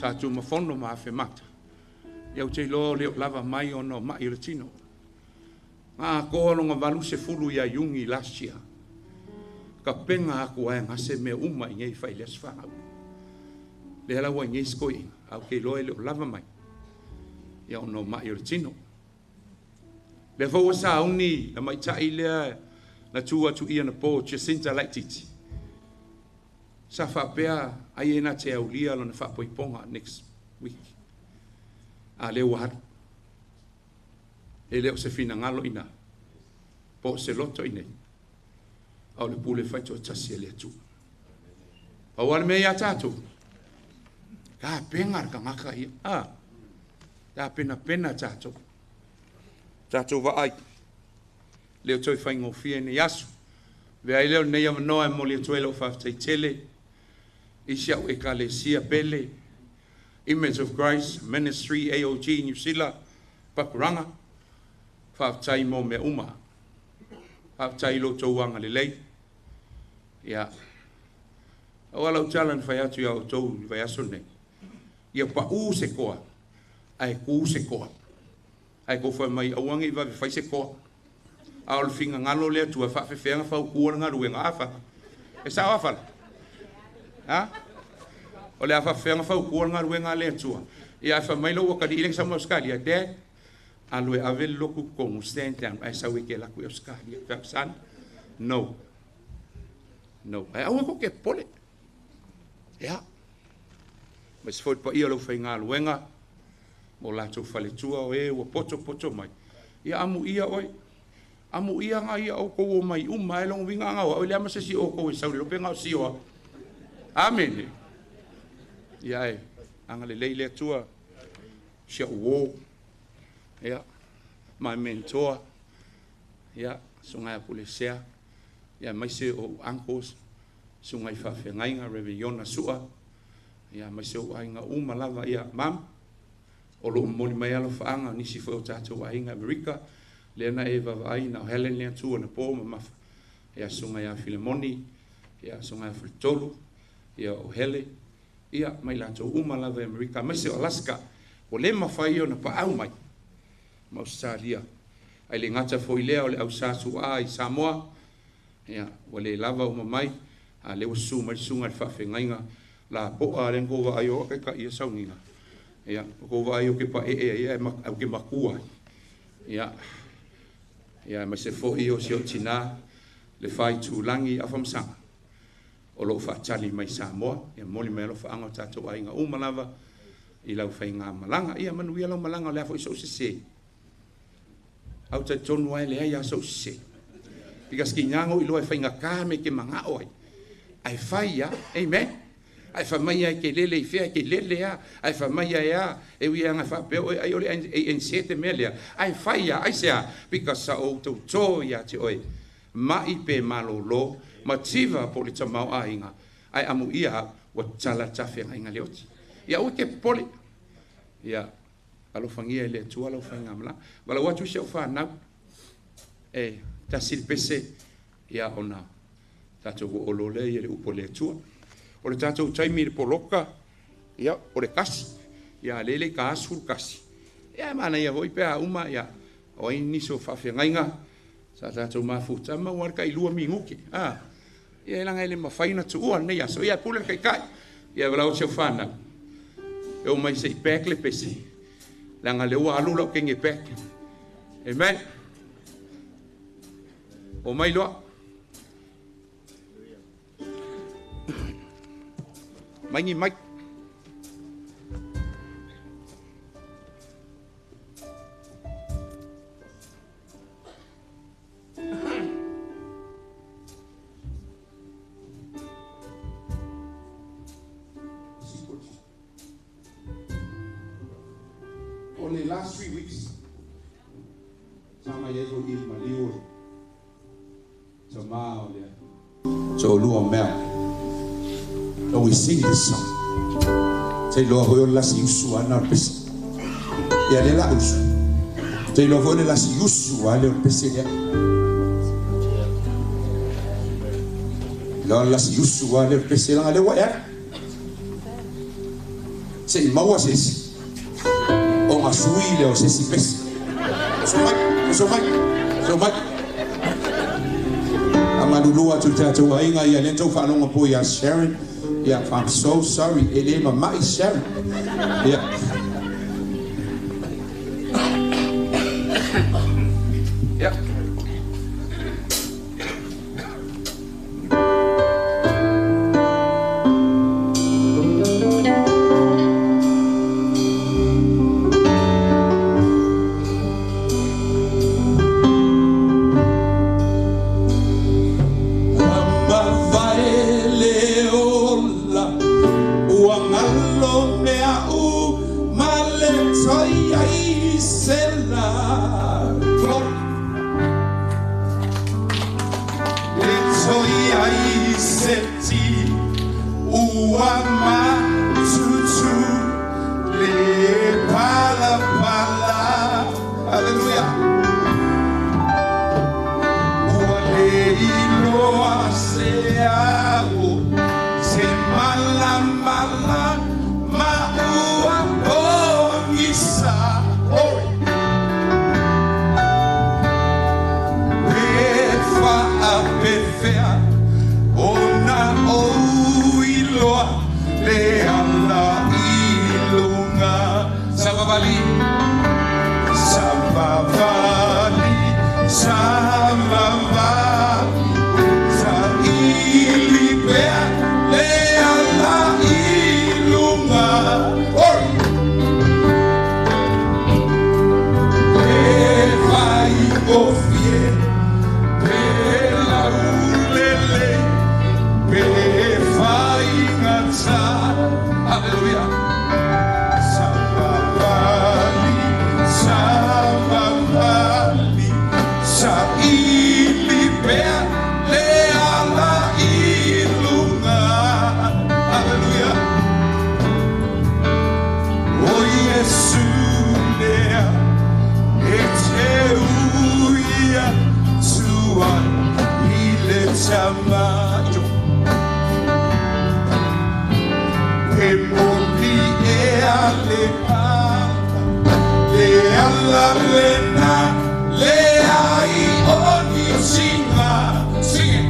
sa tu mafono ma awhe mata. Ia u te loa leo lava mai ono mai o le tino. Ngā koa longa valu se fulu ia iungi last year. Ka penga aku ai ngā se mea uma i ngei whai le aswhangau. Le ala ua i ngei skoi, au ke loa leo lava mai. Ia ono mai o le tino. Le fau sa uni, la mai tai lea, na tua tu ia na po, Jacinta Laititi. Sa whapea, ai e na te aulia lona whapoiponga next week. A leo waharu. E leo se whina ngalo ina. Po se loto ine. Au le pule whaito o tasi e le atu. Pau ale mea ia tātou. Ka penga ka ngaka ia. Ah. Ka pena pena tātou. Tātou wa ai. Leo toi whai ngōwhia ni asu. Vea i leo nei awanoa e moli atu e leo whawhtai tele. Isi au e ka le sia pele. Image of Christ Ministry AOG New Zealand. Pakuranga. Whawhtai mō mea uma. Whawhtai lo tauanga le lei. Ia. Au ala utala ni whai atu ia o tau ni whai aso nei. Ia pa u se koa. Ai ku se koa. Ai ko whai mai auangi i wawe whai se koa. A o le finagalo o le Atua e faafefea ona fautua le galuega a fala. E sao a fala? Ha? O le a faafefea ona fautua le galuega a le Atua. Ia ae fai mai lou atalii lea na sau mai Ausetalia, Dad, alu e ave le lotu i totonu, stand down, ae sau e te alu atu i Ausetalia. Fai atu, Son, no. No. Ae aua tou te popole. Ia. Aemaise foi le paia o le aufaigaluega ma o latou faletua o e ua potopoto mai. Ia amuia oe. Amuia ga ia outou omai uma ai. Lona uiga ana o au e leai ma se isi o outou e sau le iloa pe na o sio au. Amene. Ia e agalelei le Atua si au uo. Ia, my mentor. Ia, susuga ia Pulesea. Ia, aemaise o ou uncles, susuga i faafeagaiga, Reverend Iona Sua. Ia, aemaise o ou aiga uma lava. Ia, Mum, o lo o momoli mai alofaaga o nisi foi o tatou aiga i Amerika, lea na e vaavaai na o Helen lea tu anapo mamafa, ia susuga ia Filemoni, ia susuga ia Faletolu, ia o Hele, ia ma i latou uma lava i Amerika, aemaise o Alaska, ua le mafai ona paau mai ma Ausetalia. Ae le gata foi i lea o le au sa suaa i Samoa, ia, ua le lava uma mai, a o lea ua susu mai le susuga i le faafeagaiga lapoa lea na tou vaai o taitai ia sauniga. Ia, ua tou vaai ou te paee ai ae ou te matua ai. Ia, ia aemaise foi o si ou tina le Faaitulagi Afamasaga o lo o faatali mai Samoa. Ia momoli mai alofaaga o tatou aiga uma lava i lau faigamalaga. Ia manuia lau malaga, o le a foi sou sese. Au talitonu lava e leai lava sou sese. Because tiga na ou iloa e faigata me te manao ai. Ae fai lava. Amen. Ae fai mai lava e te lele i fea, e te lele lava. Ae fai mai lava e a, e ui lava ina faapea oe ai o le ANC te mea lea. Ae fai lava. Aisea? Because sa ou tauto ia te oe, mai pe malolo, mativa po o le tamaoaiga, ae amuia au, ua tatala le tafeagaiga le oti. Ia aua e te popole. Ia alofagia e le Atua lau faigamalaga. Valaau atu si au fanau, e tasi le pese, ia ona tatou oo loa lea i le upu a le Atua. O le tatou taimi i le poloka, ia, o le 1, ia lea e le i ta 11. Ia e manaia foi pe a uma, ia, o ai nisi o faafeagaiga sa tatou mafuta, maua le tai 2 minute. A, ia e laga e le mafai ona tuua lenei aso. Ia, pule le taitai. Ia, valaau atu si au fanau, e oo mai se i pack le pese, leaga lea ua alu lau teine e pack. Amen. O mai loa. Mai ni mai. O le last 3 weeks, sa mai ai foi i le maliu o le tama o le toalua o Mel. And we sing this song. Te iloa foi o le lasi usu lava lena o le pese. Ia lea la usu. Te iloa foi o le lasi usu lava lea o le pese lea. Iloa o le lasi usu lava lea o le pese leaga lea ua e alu. Se i maua se isi ona sui lea o se isi pese. Oso mai, oso mai, oso mai. A malulu atu i tatou aiga, ia lea na tou faalogo po ia Sharon. Ia, I'm so sorry, e le mamai Sharon. Ia. Ia. faapefea ona ou iloa le ala i luga. Savavali, savavali, savavali, saili pea le ala i luga. Oi! E fai ofie, pe laulele, pe fai ngata. Hallelujah. Savavali, savavali, saili pea le ala i luga. Hallelujah. O Iesu lea, e te uia tua i le tamaio. E moni e a le ala, le ala lena, le ai o ni singa. Sing it.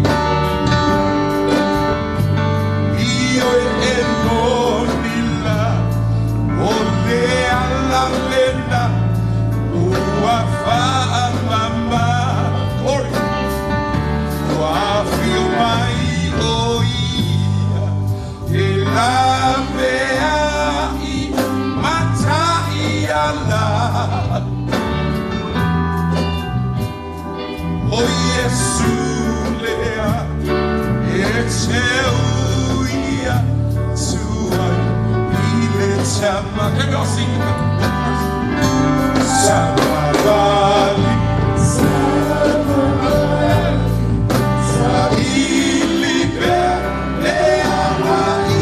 I oe e moni la, o le ala lena, ua whaamama. Glory. Ua whio mai o ia, e la mea i matai ala. O Iesu lea, e te uia tua i le tama. Can we all sing it? Savavali, saili pea le ala i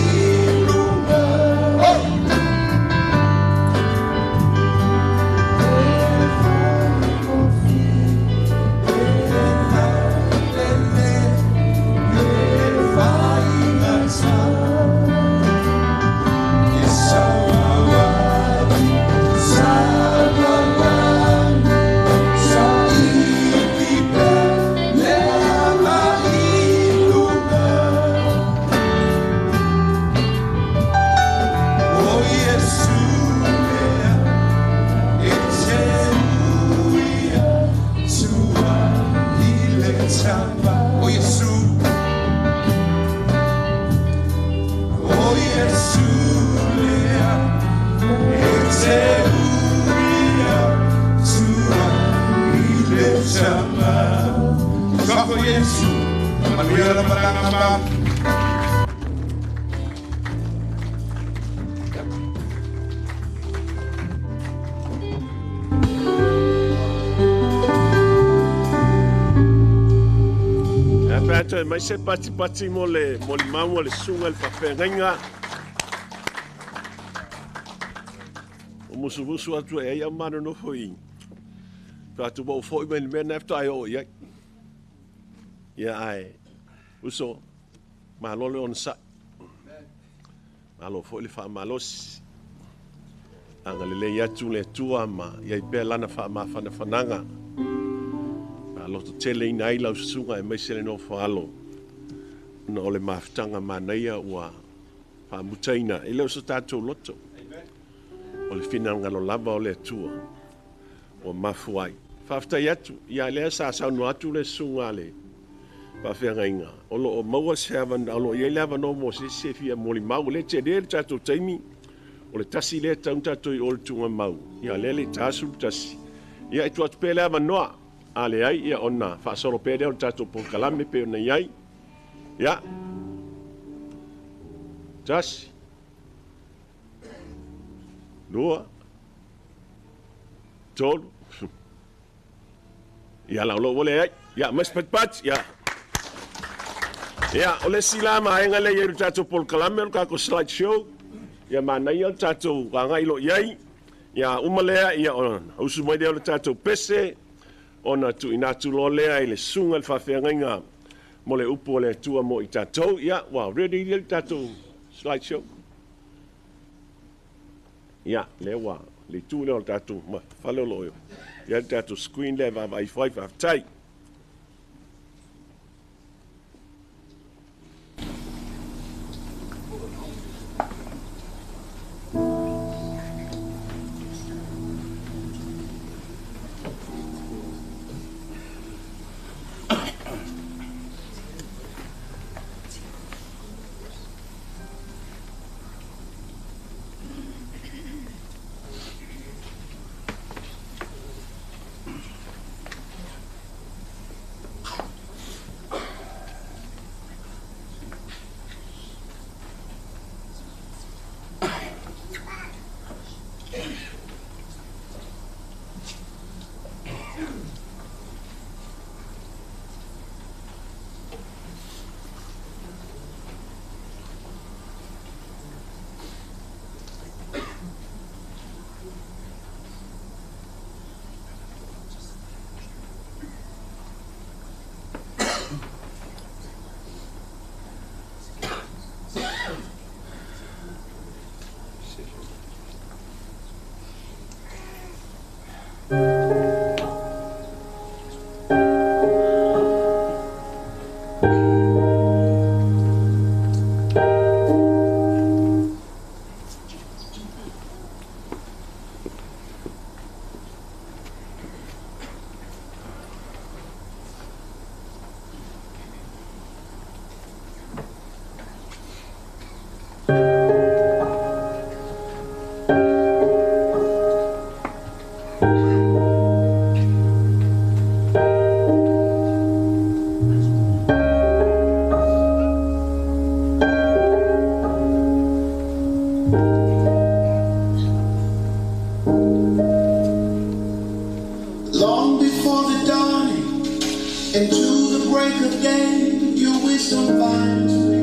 luga. Oh! O Iesu, o Iesu lea, e te uia tua i le tama. Sako Iesu, manuia la malanga ma. Pe mai se pati pati mo le mo le mau le sunga le papenga. O musu musu atu e ia manu no foi. Pa tu bo foi men men after ai o ia. Ia ai. Uso malo le on sa. Malo foi le fa malos. Anga le le ia tu le tua ma ia i pe lana fa ma fa fananga. Aloto tele ina ai lau susuga e maise le nofo alo. Na o le mafutaga manaia ua faamutaina. E le o so tatou loto. O le finagalo lava o le Atua ua mafu ai. Faafetai atu, ia lea sa saunoa atu le susuga a le faafeagaiga. O loo maua se avanoa, o loo i ai le avanoa mo se isi e fia molimau. O le tele le tatou taimi, o le tasi lea tau tatou i o le tugamau. Ia lea le 41. Ia e tuu atu pea le avanoa. A le ai, ia ona faasolo pea lea o le tatou polokalame pe ona i ai. Ia. 1, 2, 3. Ia lau lou le ai. Ia, mais patpat. Ia. Ia, o le sila maenga le i le tatou polokalame o le tatou slide show. Ia manaia le tatou agai lo i ai. Ia, uma lea, ia ona usu mai lea o le tatou pese. Ona tuuina atu loa lea i le susuga le faafeagaiga mo le upu o le Atua mo i tatou. Ia, ua ready le tatou slide show. Ia, lea ua le itu lea o le tatou fale o loo ia le tatou screen lea vaavaai fai faafetai. Before the dawning and to the break of day, your wisdom finds me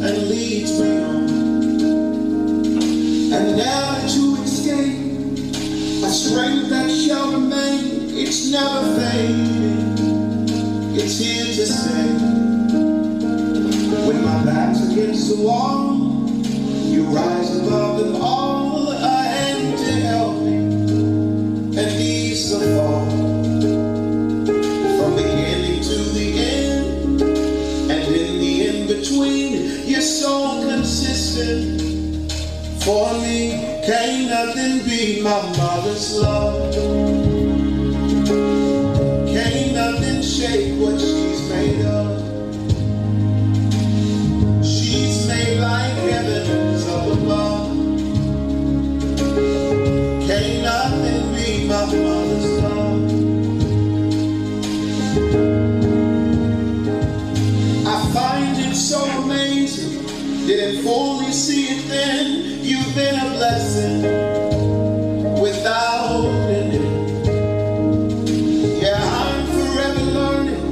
and leads me on. And never to escape, a strength that shall remain, it's never fading, it's here to stay. When my back's against the wall, you rise above them all, a hand to help me and ease the fall. From beginning to the end, and in the in-between, you're so consistent. For me, can't nothing beat my mother's love. Can't nothing shake what she's made of. She's made like heavens up above. Can't nothing beat my mother's love. I find it so amazing, didn't fully see it then. You've been a blessing without an end. Yeah, I'm forever learning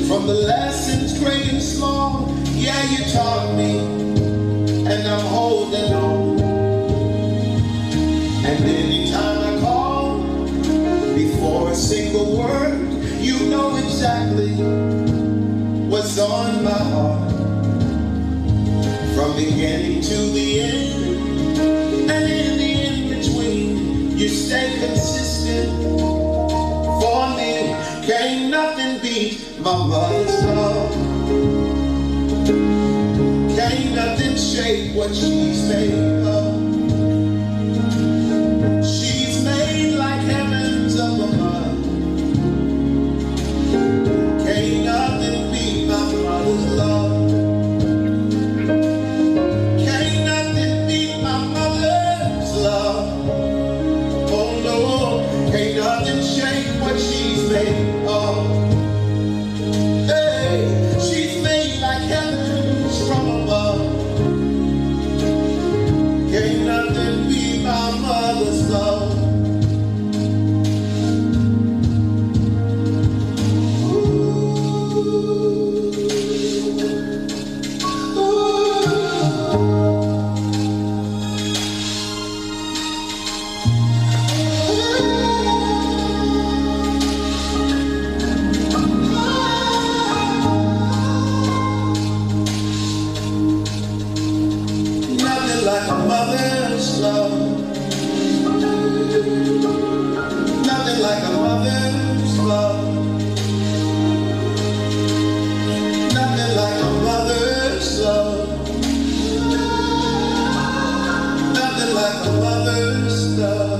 from the lessons great and small. Yeah, you taught me, and I'm holding on. And anytime I call, before a single word, you know exactly what's on my heart. From beginning to the end, and in the in-between, you stay consistent. For me, can't nothing beat my mother's love. Can't nothing shake what she's made of. She's made like heavens up above. Can't nothing beat my mother's love. Can't nothing beat my mother's love. Oh no, can't nothing shake what she's made of. Hey, she's made like heavens from above. Can't nothing beat my mother's love. Nothing like a mother's love. Nothing like a mother's love. Nothing like a mother's love. Nothing like a mother's love.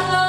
I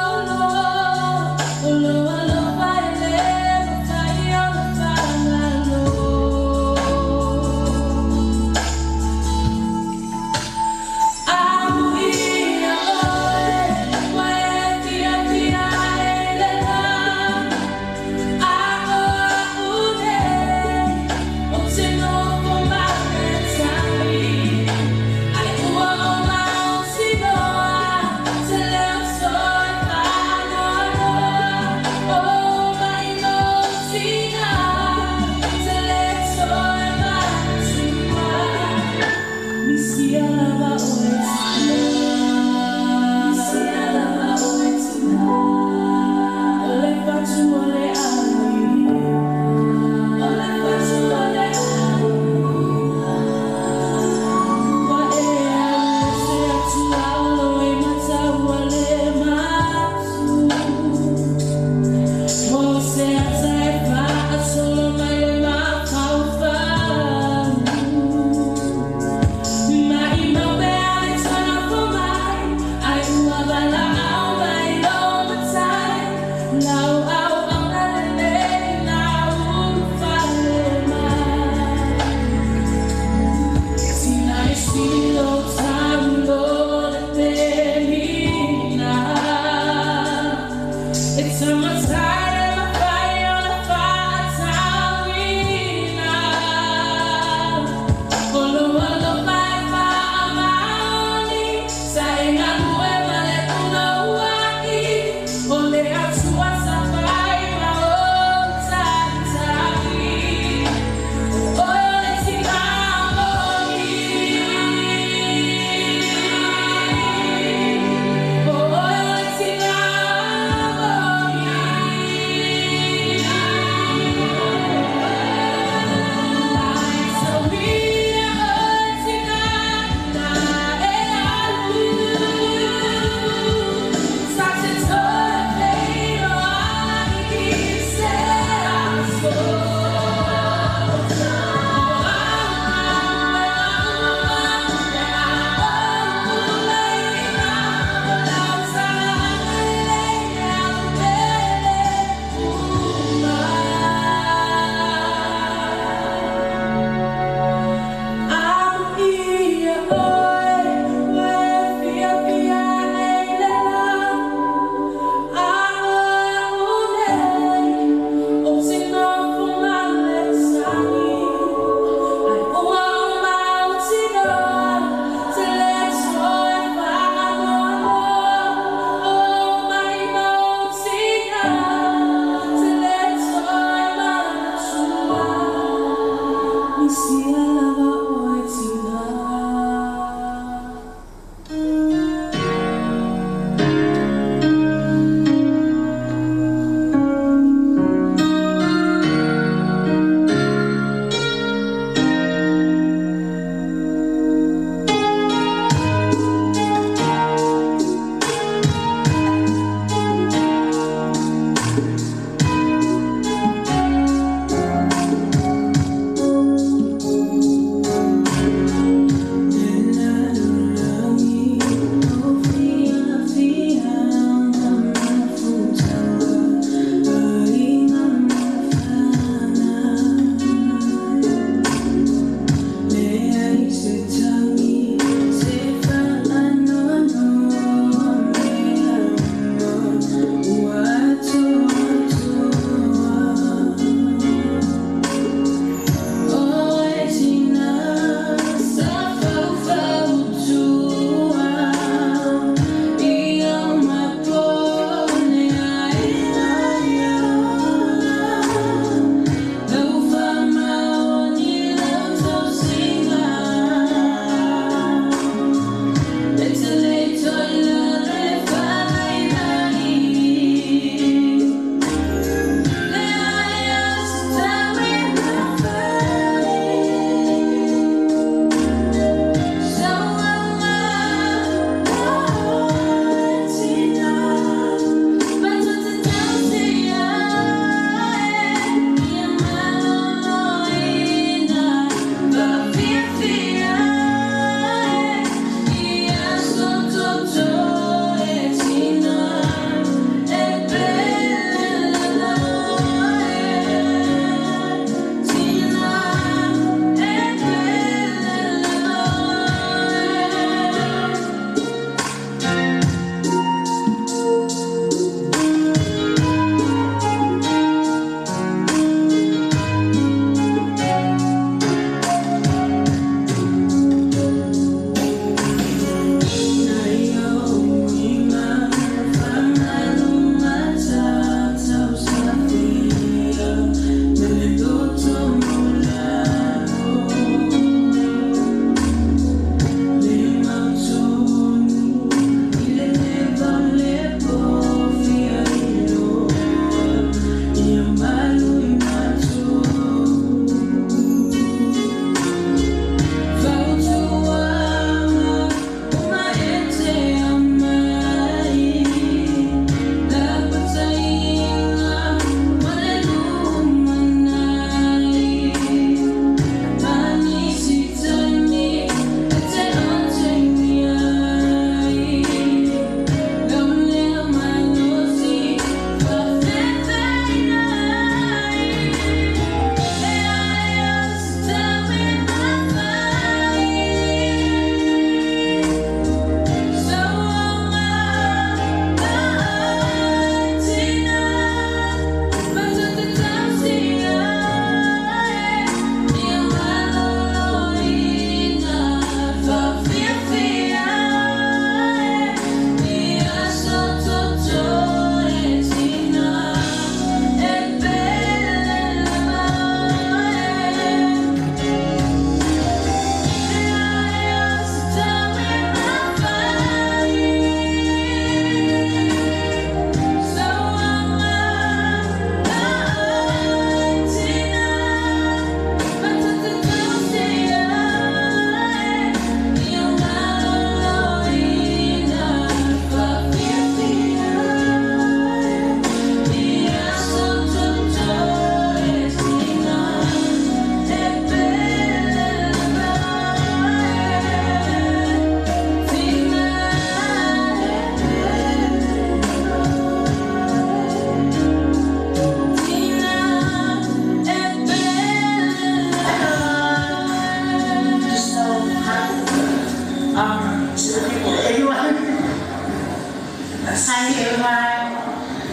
Amen.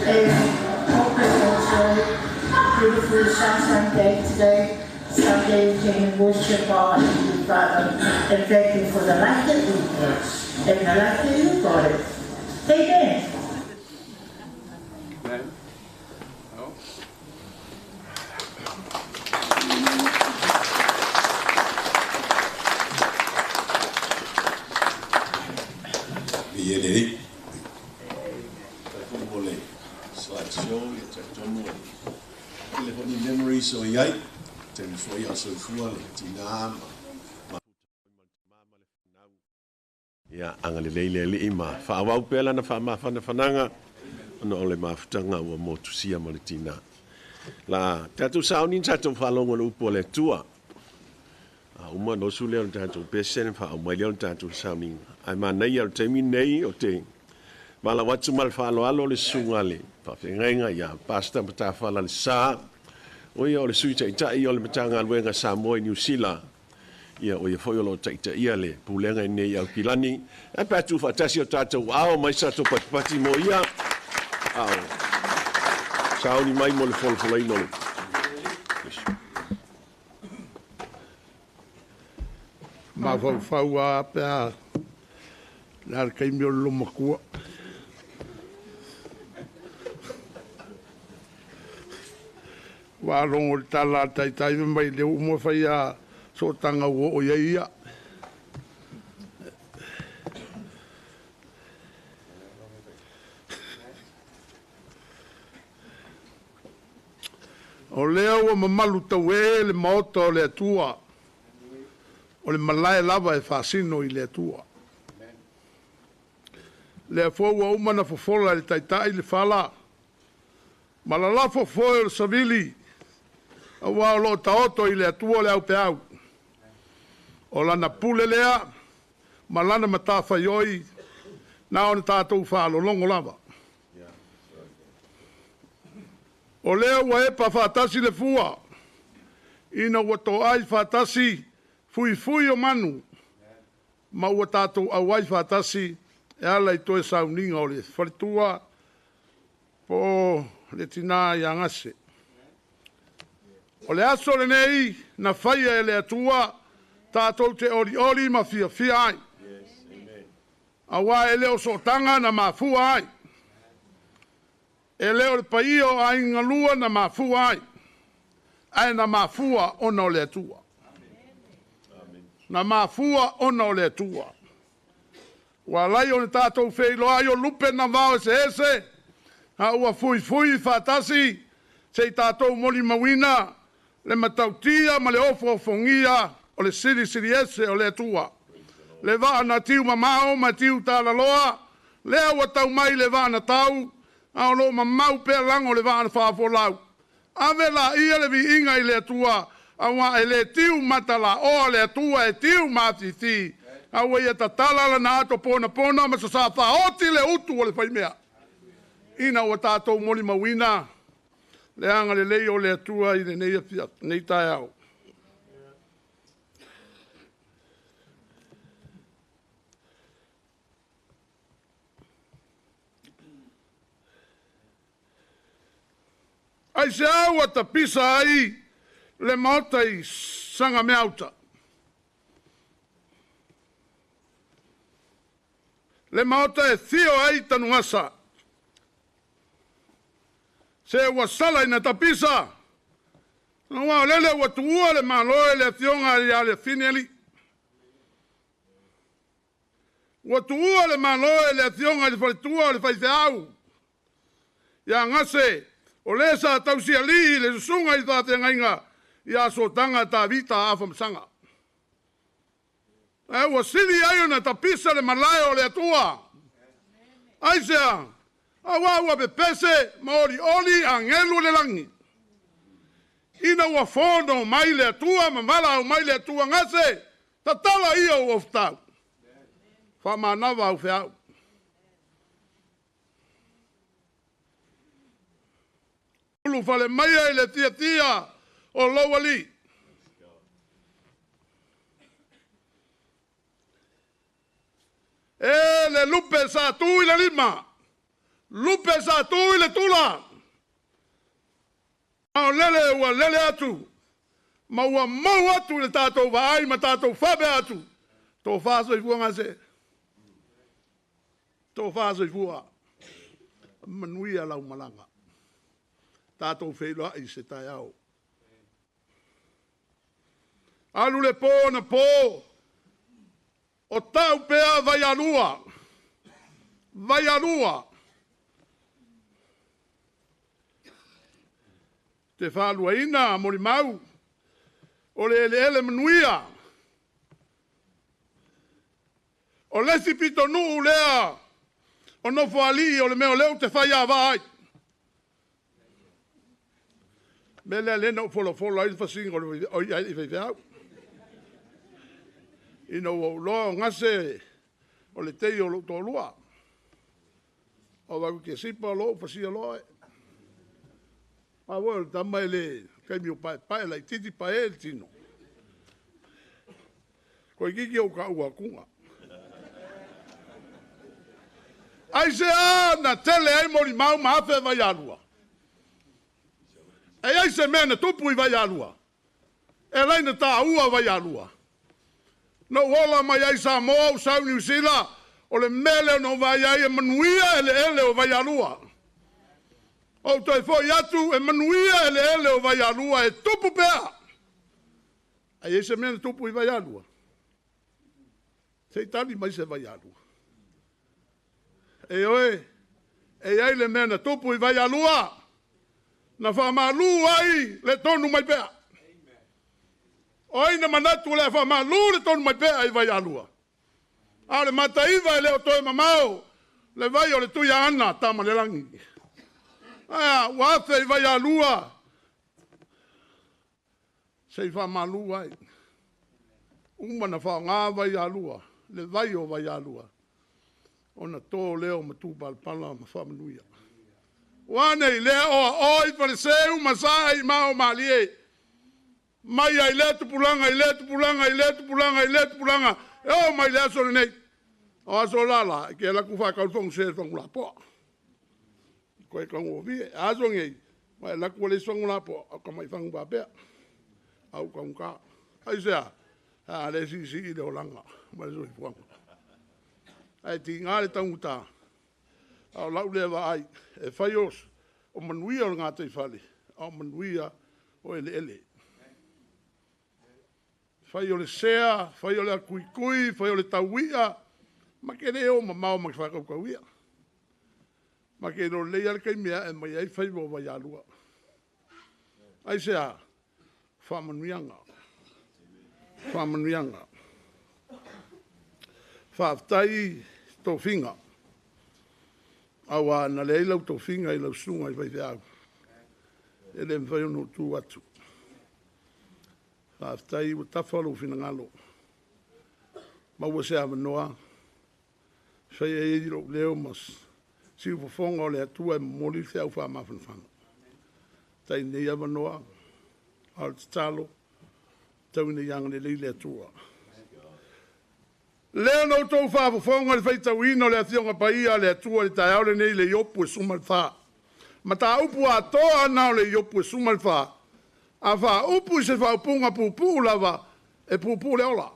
And hope it's also beautiful sunshine day today. Sunday we can worship our Heavenly Father and thank you for the life that we have and the life that you got it. Amen. Amen. Ia le mo le slideshow ia talitonu e le foi ni memories o iai taimi foi a o soifua le tina ma Ia agalelei le Alii ma faaauau pea lana faamafanafanaga ona o le mafutaga ua motusia ma le tina. La tatou sauni na tatou faalogo i le upu a le Atua. A uma ona osu lea o le tatou pese ona faauma mai lea o le tatou sauniga. Ae manaia o le taimi lenei ou te valaau atu ma le faaaloalo le susuga a le faafeagaiga ia Pastor Matafala Lesa, o ia o le Sui Taitai o le Matagaluega Samoa i Niu Sila. Ia, o ia foi o lo o taitaia le Pulega i nei i Aukilani. Ae pe a tuufaatasi o tatou ao mai se tatou patipati mo ia, a o sauni mai mo le folafolaina o le Mafaufau a pe a le a le taimi o le lomatua. Ua alogo le tala a le taitai fai mai lea ua uma fai a sootaga ua oo i ai ia. O lea ua mamalu tauē le Maota o le Atua, o le malae lava e faasino i le Atua. Lea foi ua uma ona fofola e le Taitai le fala ma lalafo foe o le savili, aua o lo o taoto i le Atua le aupeau. O lana pule lea ma lana matafaioi, na ona tatou faalologo lava. O lea ua epa faatasi le fua, ina ua toai faatasi fuifui o manu, ma ua tatou auai faatasi e ala i toe sauniga o le faletua po o le tina ia Gase. O le aso lenei na faia e le Atua tatou te olioli ma fiafia ai. Aua e le o sootaga na mafua ai. E le o le paia o aiga lua na mafua ai, ae na mafua ona o le Atua. Na mafua ona o le Atua. Ua alai ona tatou feiloai o lupe na vao eseese, a ua fuifui faatasi se i tatou molimauina le matautia ma le ofoofogia o le Silisili Ese o le Atua. Le vaa na tiu mamao ma tiu talaloa, lea ua tau mai le vaa na tau, a o lo o mamau pea lago o le vaa na faafolau. Ave laia le viiga i le Atua, aua e le tiu matalaoa le Atua e tiu mafifi. A ua ia tatala lana ato ponapona ma sasā faaoti le utu o le faimea. Ina ua tatou molimauina le agalelei o le Atua i lenei afiafi, lenei taeao. Aisea ua tapisa ai le maota i Sagameauta? Le maota e fio ai Tanugasa. Se ua sala ina tapisa. Aua o lele ua tuua le Malo e le afioga ia le Afine. Ua tuua le Malo e le afioga i le faletua o le faifeau. Ia Gase, o le sa tausialii i le susuga i le faafeagaiga ia Sotaga Tavita Afamasaga. Ae ua sili ai ona tapisa le malae o le Atua. Aisea, aua ua pepese ma olioli agelu o le lagi. Ina ua fono mai le Atua ma valaau mai le Atua Gase, tatala ia ou ofutau. Faamanava au feau. Ulufale maia i le fiafia o lou alii. E le lupe sa tu i le lima, Lupe sa tu i le tula. A o lele ua lele atu, ma ua mou atu i le tatou vaai ma tatou faapea atu, tofa soifua gase, tofa soifua, manuia lau malaga. Tatou feiloai i se taeao. Alu le po na po, o tau pea Vaialua, Vaialua. Te faaluaina molimau, o le eleele manuia. O le isi pitonuu lea o Nofoalii o le mea o lea ou te faiava ai. O le mea lea na ou folafola ai le fasiga o ia i faifeau. Ina ua ou iloa o Gase o le teine o lou toalua. Ou vaai atu, Kesipa o ou fasia loa oe. Aua foi o le tama e le taimi o paepae laititi pae le tino. Toeitiiti ou taua atuga. Aisea na tele ai molimau ma afe Vaialua? E i ai se mea na tupu i Vaialua? E ala ai ona taua Vaialua? Na ou ola mai ai i Samoa ou sau i Niu Sila, o le mea lea na ou vaai ai e manuia eleele o Vaialua. Ou toe foi atu e manuia eleele o Vaialua e tupu pea. Ae i ai se mea na tupu i Vaialua? Se i tali mai se Vaialua. E oe, e i ai le mea na tupu i Vaialua, na faamalu ai le tonu mai pea. O ai na manatu o le a faamalu le tonu mai pea i Vaialua? A o le Mataiva e le o toe mamao, le vai o le Tuiaana Tamalelagi. Ae ua afe i Vaialua, se i faamalu ai. Uma na faaaoga Vaialua, le vai o Vaialua, ona to lea o matupalapala ma faamanuia. Ua a nei lea oa oi Faleseu ma Sae i mao malie, mai ai lea tupulaga i lea tupulaga i lea tupulaga i lea tupulaga, e oo mai le aso lenei. O aso la, e te alu atu faatau le faguse i le fagu lapoa. Toe taugofie. Aso nei, ua e alu atu ua leai se fagu lapoa, o tamai fagu faapea, a ua taugata. Aisea? A lea e siisii le olaga ma le soifuaga. Ae tiga le taugata, a o lau lea vaai, e fai o manuia o le gataifale, a o manuia o eleele. Fai o le sea, fai o le akuikui, fai o le tauia, ma te le o mamao ma le faatautauia. Ma te iloa lelei lava le taimi e ae mai ai faiva o Vaialua. Aisea? Faamanuiaga. Faamanuiaga. Faafetai tofiga, aua na leai lau tofiga i lau susuga i le faifeau, e le mafai ona ou tu atu. Faafetai ua tafa lou finagalo, maua se avanoa e fai ai lou leo ma siufofoga o le Atua e momoli le feau faamafanafana. Faafetai i lenei avanoa, a o le tatalo, tau ina ia agalelei le Atua. Lea na outou faafofoga i le faitauina o le Afioga Paia a le Atua i le taeao lenei i le Iopu e 14. Mataupu atoa na o le Iopu e 14, a faaupu i se faaupuga puupuu lava, e puupuu le ola.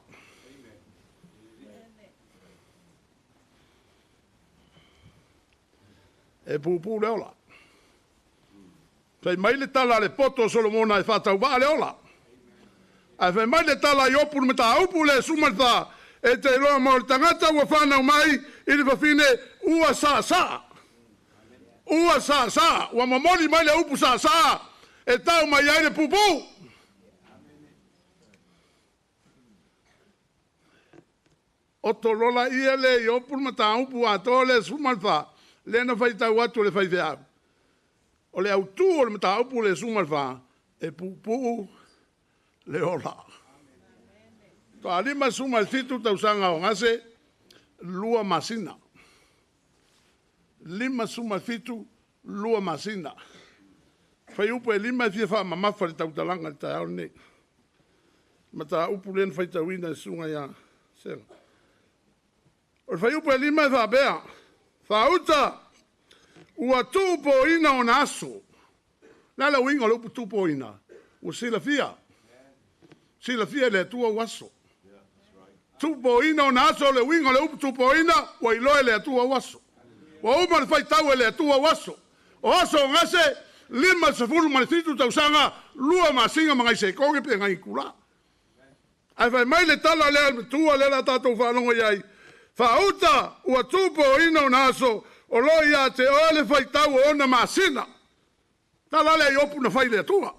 E puupuu le ola. Fai mai le tala a le poto o Solomona e faatauvaa le ola. Ae fai mai le tala a Iopu i le mataupu lea e 14, e te iloa mo le tagata ua fanau mai i le fafine ua saasaa. Ua saasaa, ua momoli mai le upu saasaa e tau mai ai le puupuu. Oto lola ia le Iopu le mataupu atoa lea 14, lea na faitau atu e le faifeau. O le autu o le mataupu lea 14, e puupuu le ola. Toa 57 tausaga o Gase, 2 masina. 57, 2 masina. Faiupu e 5 e fia faamamafa le tautalaga i le taeao lenei. Mataupu lea na faitauina e susuga ia Sela. O le faiupu e 5 e faapea, faauta, Ua tuupoina ona aso. Le a le uiga o le upu tuupoina? Ua silafia. Silafia e le Atua ou aso. Tuupoina ona aso, o le uiga o le upu tuupoina, ua iloa e le Atua ou aso. Ua uma le faitau e le Atua ou aso. O aso o gase, 57 tausaga, 2 masina ma nai sekone pe nai itulā. Ae fai mai le tala lea le matua lea la tatou faalogo i ai, faauta ua tuupoina ona aso, o lo o ia te oe le faitau o ona masina. Tala lea i opu na fai le Atua.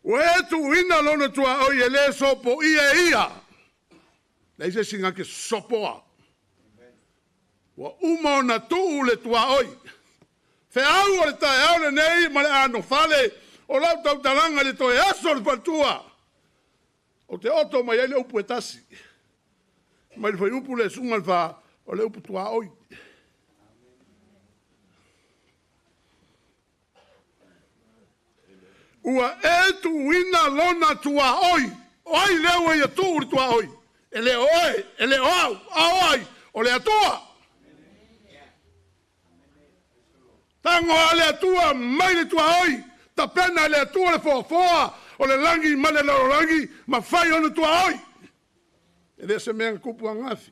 Ua e tuuina lona tuaoi e le sopoia e ia. Leai se isi na te sopoa. Ua uma ona tuu le tuaoi. Feau o le taeao lenei ma le anofale o lau tautalaga i le toe aso o le faletua. O te oto mai ai le upu e tasi. Mai le fuaiupu le suga le fa o le upu tuaoi. Ua e tuuina lona tuaoi. O ai lea ua ia tuu le tuaoi? E le o oe, e le o au, a o ai? O le Atua. Tago a le Atua mai le tuaoi, tapena e le Atua le foafoa o le lagi ma le lalolagi, ma fai ona tuaoi. E le se mea na tupu ananafi.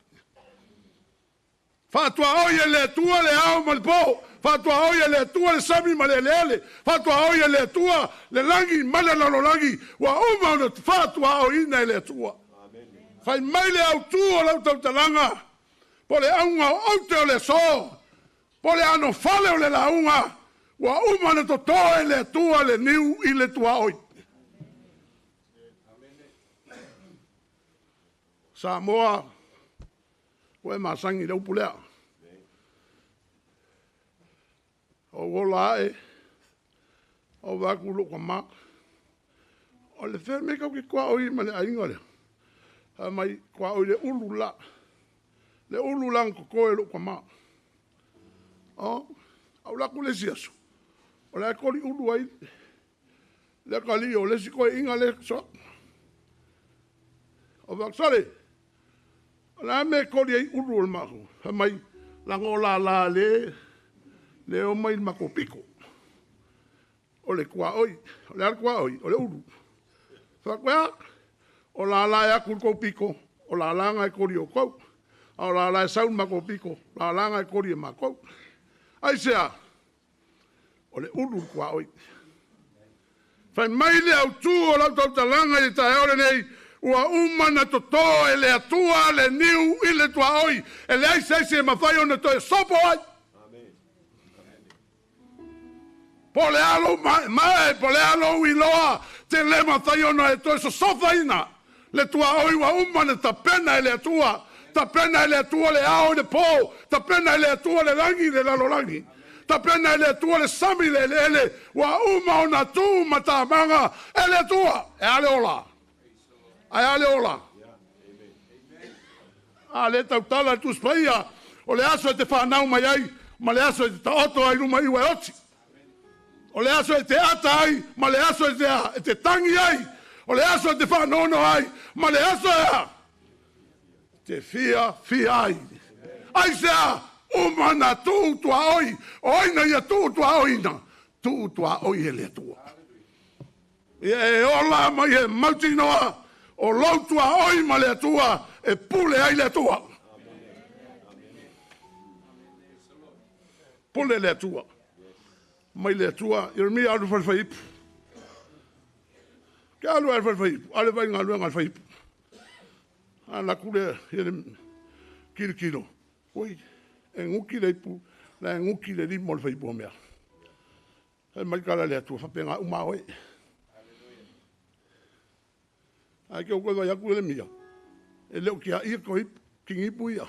Faatuaoi e le Atua le ao ma le po, faatuaoi e le Atua le sami ma le eleele, faatuaoi e le Atua le lagi ma le lalolagi, ua uma ona faatuaoina e le Atua. Fai mai le autū o lau tautalaga, po le auga o aute o le aso, po le anofale o le lauga, ua uma ona toto e le Atua le niu i le tuaoi. Samoa, ua e masani i le upu lea. O ola ae, o vaku lou tama. O le fea mea kau ke tuaoi ma le aiga lea. Fai mai tuaoi le ulu la. Le ulu la na toto e lou tama. O, au laku le isi aso. O le a koli ulu ai. Le kali o le isi koe inga le so. O vaksale. O le a me koli ai ulu o le mako. Fai mai lago la la le le o mai le mako piko. O le tuaoi. O le a le tuaoi. O le ulu. Whakoea, o la la e aku kou piko, o la la ngai kori o kou. A o la la e sau mako piko, la la ngai kori e makou. Ai sea, o le ulu le tuaoi. Fai mai le autū o lau tautalaga i le taeao lenei, ua uma na toto e le Atua le niu i le tuaoi, e leai se isi e mafai ona toe sopo ai. Po le a lou mae, po le a lou iloa, te le mafai ona e toe sosofaina. Le tuaoi ua uma na tapena e le Atua, tapena e le Atua le ao i le po, tapena e le Atua le lagi i le lalolagi. Tapena e le Atua le sami le eleele, ua uma ona tu matamaga e le Atua. E a le ola. Ai a le ola. A le tautala le Tusi Paia, o le aso e te whanau mai ai, ma le aso e te taoto ai luma iua e oti. O le aso e te ata ai, ma le aso e te tangi ai. O le aso e te whanono ai, ma le aso e a te fia fia ai. Ai sea, uma na tuu tuaoi, o aina ia tuu tuaoina, tuu tuaoi e le Atua. Ia e ola mai e mautinoa, o lou tuaoi ma le Atua, e pule ai le Atua. Pule le Atua. Mai le Atua, Ieremia alu fale faipu. Ke alu alu fale faipu, ale vai ngā luenga le faipu. A la kule, ia le kilo kilo. Oi, e nguki le ipu, la e nguki le limo le faipu o mea. Hei mai kala le Atua, whapenga uma oe. Ai ke o koe vai aku le mia. E leo kia ia ko ipu, kingi ipu ia.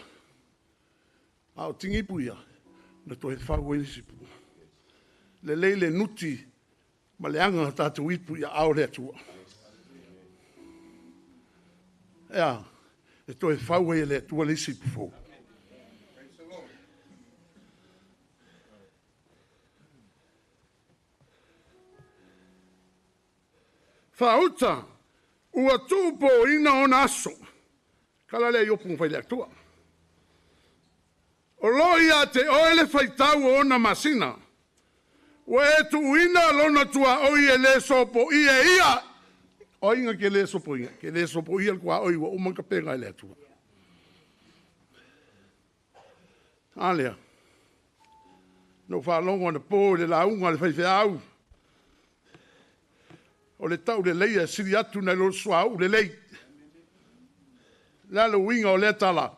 A o tingi ipu ia, na toe whau e lisipu. Le lei le nuti, ma le anga tātou ipu ia ao le Atua. Ea, e toe whau e le Atua le isi ipu fou. Whauta, ua tuupoina ona aso. Kala lea i opu ngawhai le Atua. O loo ia te oe le faitau o ona masina. Ua e tuuina lona tuaoi e le sopoia e ia. O aiga ke le sopoia, ke le sopoia le tuaoi ua uma tapena e le Atua. A lea. Na ou faalogo anapo i le lauga a le faifeau, o le tauleleia e sili atu nai lo le suauu lelei. O le a le uiga o lea tala?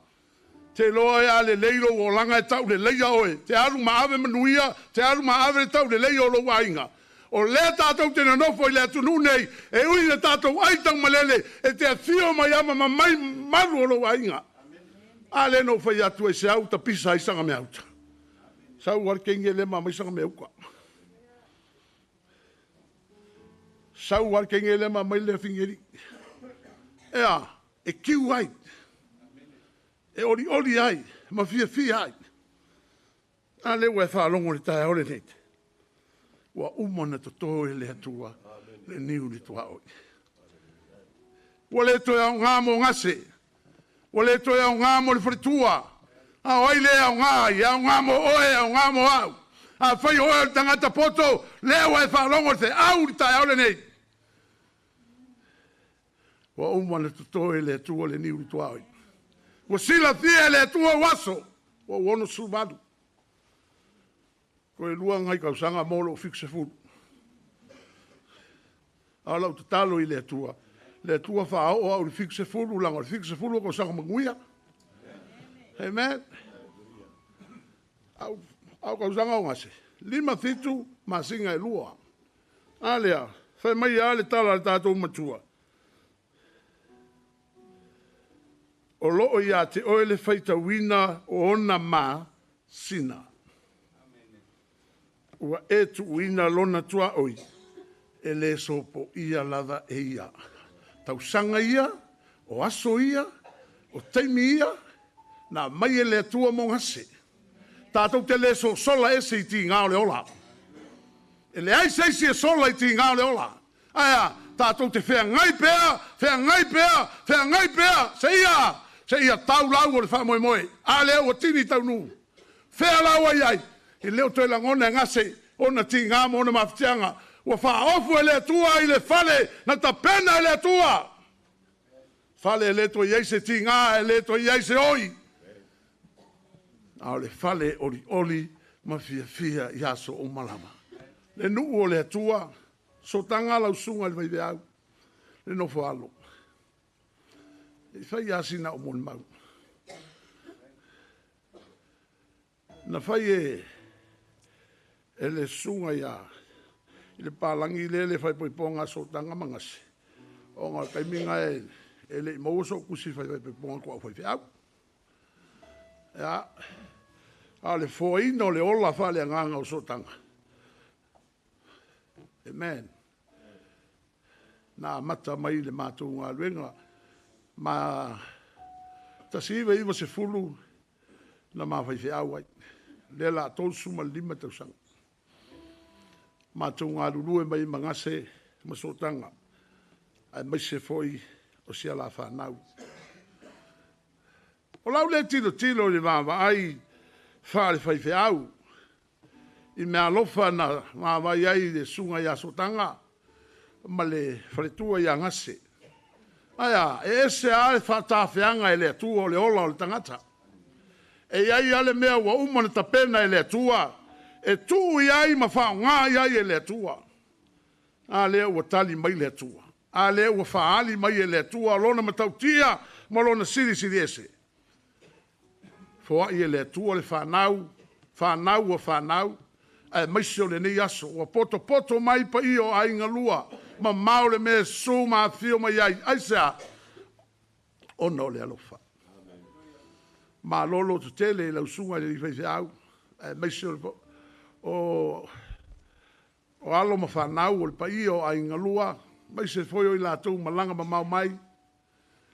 Te iloa a lelei lou olaga e tauleleia oe, te alu ma ave manuia, te alu ma ave le tauleleia o lou aiga. O lea tatou te nonofo i le atunuu nei, e ui ina tatou ai taumalele, e te afio mai lava ma mai malu o lou aiga. A lea na ou fai atu ai, se au tapisa ai saga meauta. Sau lava le teine lea ma aumai saga meauta. Sau lava le teine lea ma aumai le afine alii. Ea, e tiu ai, e olioli ai, ma fiafia ai. A lea ua e faalogo i le taeao lenei, ua uma ona toto e le Atua le niu i le tuaoi. Ua le toe aoga mo gase, ua le toe aoga mo le faletua. A o ai lea e aoga ai? E aoga mo oe, e aoga mo au. Afai o oe o le tagata poto, lea ua e faalogo i le feau i le taeao lenei. Ua uma ona toto e le Atua le niu i le tuaoi. Ua silafia e le Atua ou aso, ua ou 68. Toe 2 nai tausaga mo lou 70. A o lau tatalo i le Atua, le Atua faaoo au i le 70, leaga o le 70 o tausaga manuia. Amen. A o tausaga o gase, 57 masina e 2. A lea, fai mai lava le tala a le tatou matua, o loo ia te oe le faitauina o ona masina. Ua e tuuina lona tuaoi, e le sopoia lava e ia. Tausaga ia, o aso ia, o taimi ia, na aumai e le Atua mo gase. Tatou te le sosola ese i tiga o le ola. E leai se isi e sola i tiga o le ola. Ae a, tatou te feagai pea, feagai pea, feagai pea, seia tau lau o le faamoemoe. A lea ua tini taunuu. Fea la ua i ai? E le o toe lagona e gase ona tiga ma ona mafatiaga. Ua faaofu e le Atua i le fale na tapena e le Atua. Fale e le toe i ai se tiga, e le toe i ai se oi. A o le fale olioli ma fiafia i aso uma lava. Le nuu o le Atua, sotaga lau susuga i le vaiveau, le nofo alo. E fai lava sina au molimau. Na fai e le susuga ia i le palagi lea le faaipoipoga a Sootaga ma Gase, ona o le taimi lena e le i maua so'u tusi faaipoipoga tuau faifeau. Ia, a o le foaina o le ola faaleagaga o Sootaga. Amen. Na amata mai le matou galuega ma 1990 na ma faifeau ai. Lea la 35 tausaga. Matou galulue mai ma Gase ma Sootaga, aemaise foi o si ala fanau. O lau le tilotilo i le vaavaai faale-faifeau, i mea alofa na vaavaai ai i le susuga ia Sootaga ma le faletua ia Gase. Ae a, e ese lava le faatafeaga e le Atua o le ola o le tagata. E i ai lava le mea ua uma ona tapena e le Atua, e tuu i ai ma faaaoga i ai e le Atua. A lea ua tali mai le Atua. A lea ua faaali mai e le Atua lona matautia ma lona silisili ese. Foai e le Atua le fanau, fanau ua fanau, aemaise o lenei aso. Ua potopoto mai paia o aiga lua, mamao le mea e susu ma afifio mai ai. Aisea? Ona o le alofa. Malo lototele i lau susuga i le alii faifeau, aemaise o alo ma fanau o le paia o aiga lua, aemaise foi o i latou malaga mamao mai,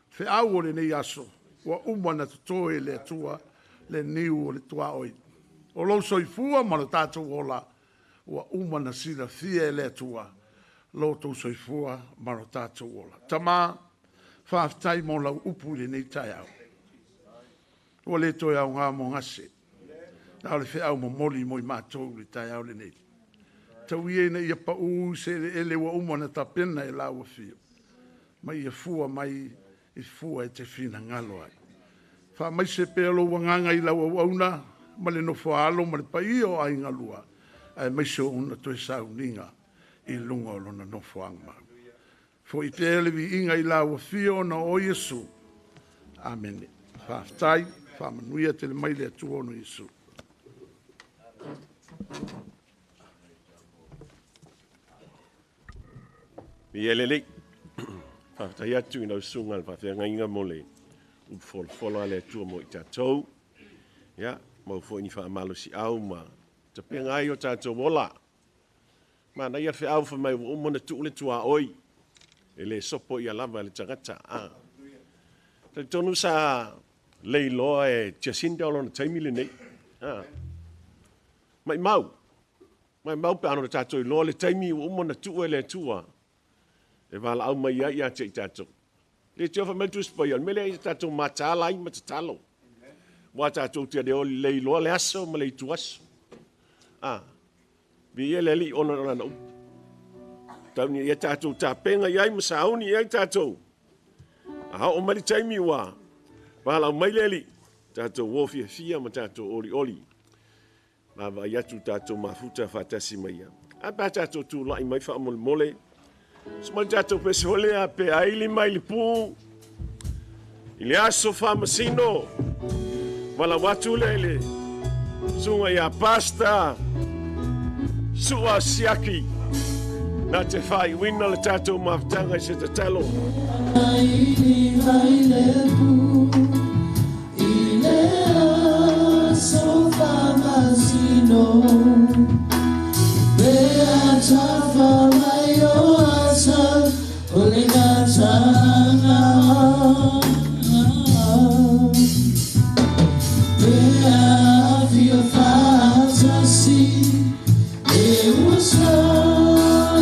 feau o lenei aso, ua uma ona toto e le Atua le niu o le tuaoi. O lou soifua ma lo tatou ola, ua uma ona silafia e le Atua lo outou soifua ma lo tatou ola. Tama, faafetai mo lau upu i lenei taeao. Ua le toe aoga mo gase. Na o le feau momoli mo i matou le taeao lenei. Tau ia ina ia pau se eleele ua uma na tapena e lau afio. Ma ia fua mai i fua e te finagalo ai. Faamaise pea lou agaga i lau auauna ma le nofo a alo ma le paia o aiga lua, aemaise o ona toe sauniga i luga o lona nofoaga mau. Fo'i pea le viiga i lau afio ona o Iesu. Amene. Faafetai, faamanuia tele mai le Atua ona o Iesu. Ia lelei. Faafetai atu i lau susuga i le faafeagaiga mo le upu folafola a le Atua mo i tatou. Ia, maua foi ni faamalosiau ma tapena ai o tatou ola. Manaia le feau fai mai ua uma ona tuu le tuaoi, e le sopo ia lava e le tagata. Talitonu sa leiloa e Jacinda o lona taimi lenei. Maimau, maimau pe ana tatou iloa le taimi ua uma ona tuu e le Atua e valaau mai ai ia te i tatou. Le te ofa mai le Tusi Paia, o le mea lea ia tatou mataala ai ma tatalo. Ua tatou te le iloa le aso ma le ituaso. Viia le Alii ona o lana upu. Tau ni ia tatou tapenga i ai ma sauni i ai tatou. A oo mai le taimi ua valaau mai le Alii, tatou o fiafia ma tatou olioli. Vaavaai atu tatou mafuta faatasi mai ia. A pe a tatou tulai mai faamolemole. Sumai tatou pese foi lea pe aili mai le pu i le aso faamasino. Valaau atu lea i le susuga ia Pastor Sua Siaki na te faaiuina le tatou mafutaga i se tatalo. Aili mai le pu i le aso faamasino. Pe a tafa mai o asa o le gatanga. Pe a fia faatasi e ua sa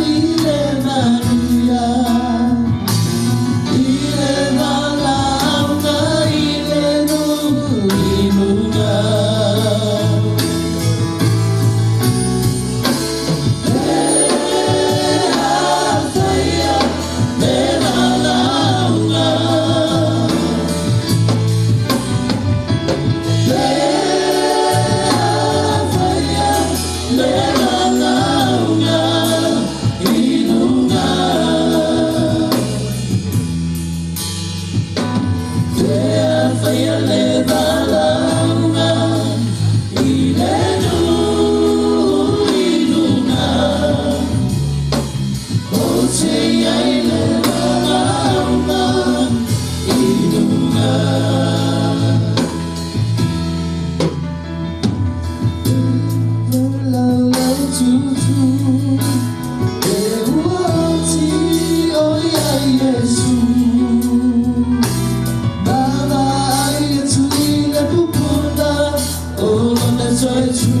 i le manuia. I le valaauga i le nuu i luga. Pe a faia le valaauga. Pe a faia le valaauga i luga. Pe a faia le valaauga i le nuu i luga. O te iai le valaauga i luga. Lau tutu e ua oti o ia Iesu. Mama ai atu i le pupuna o lona toe tu.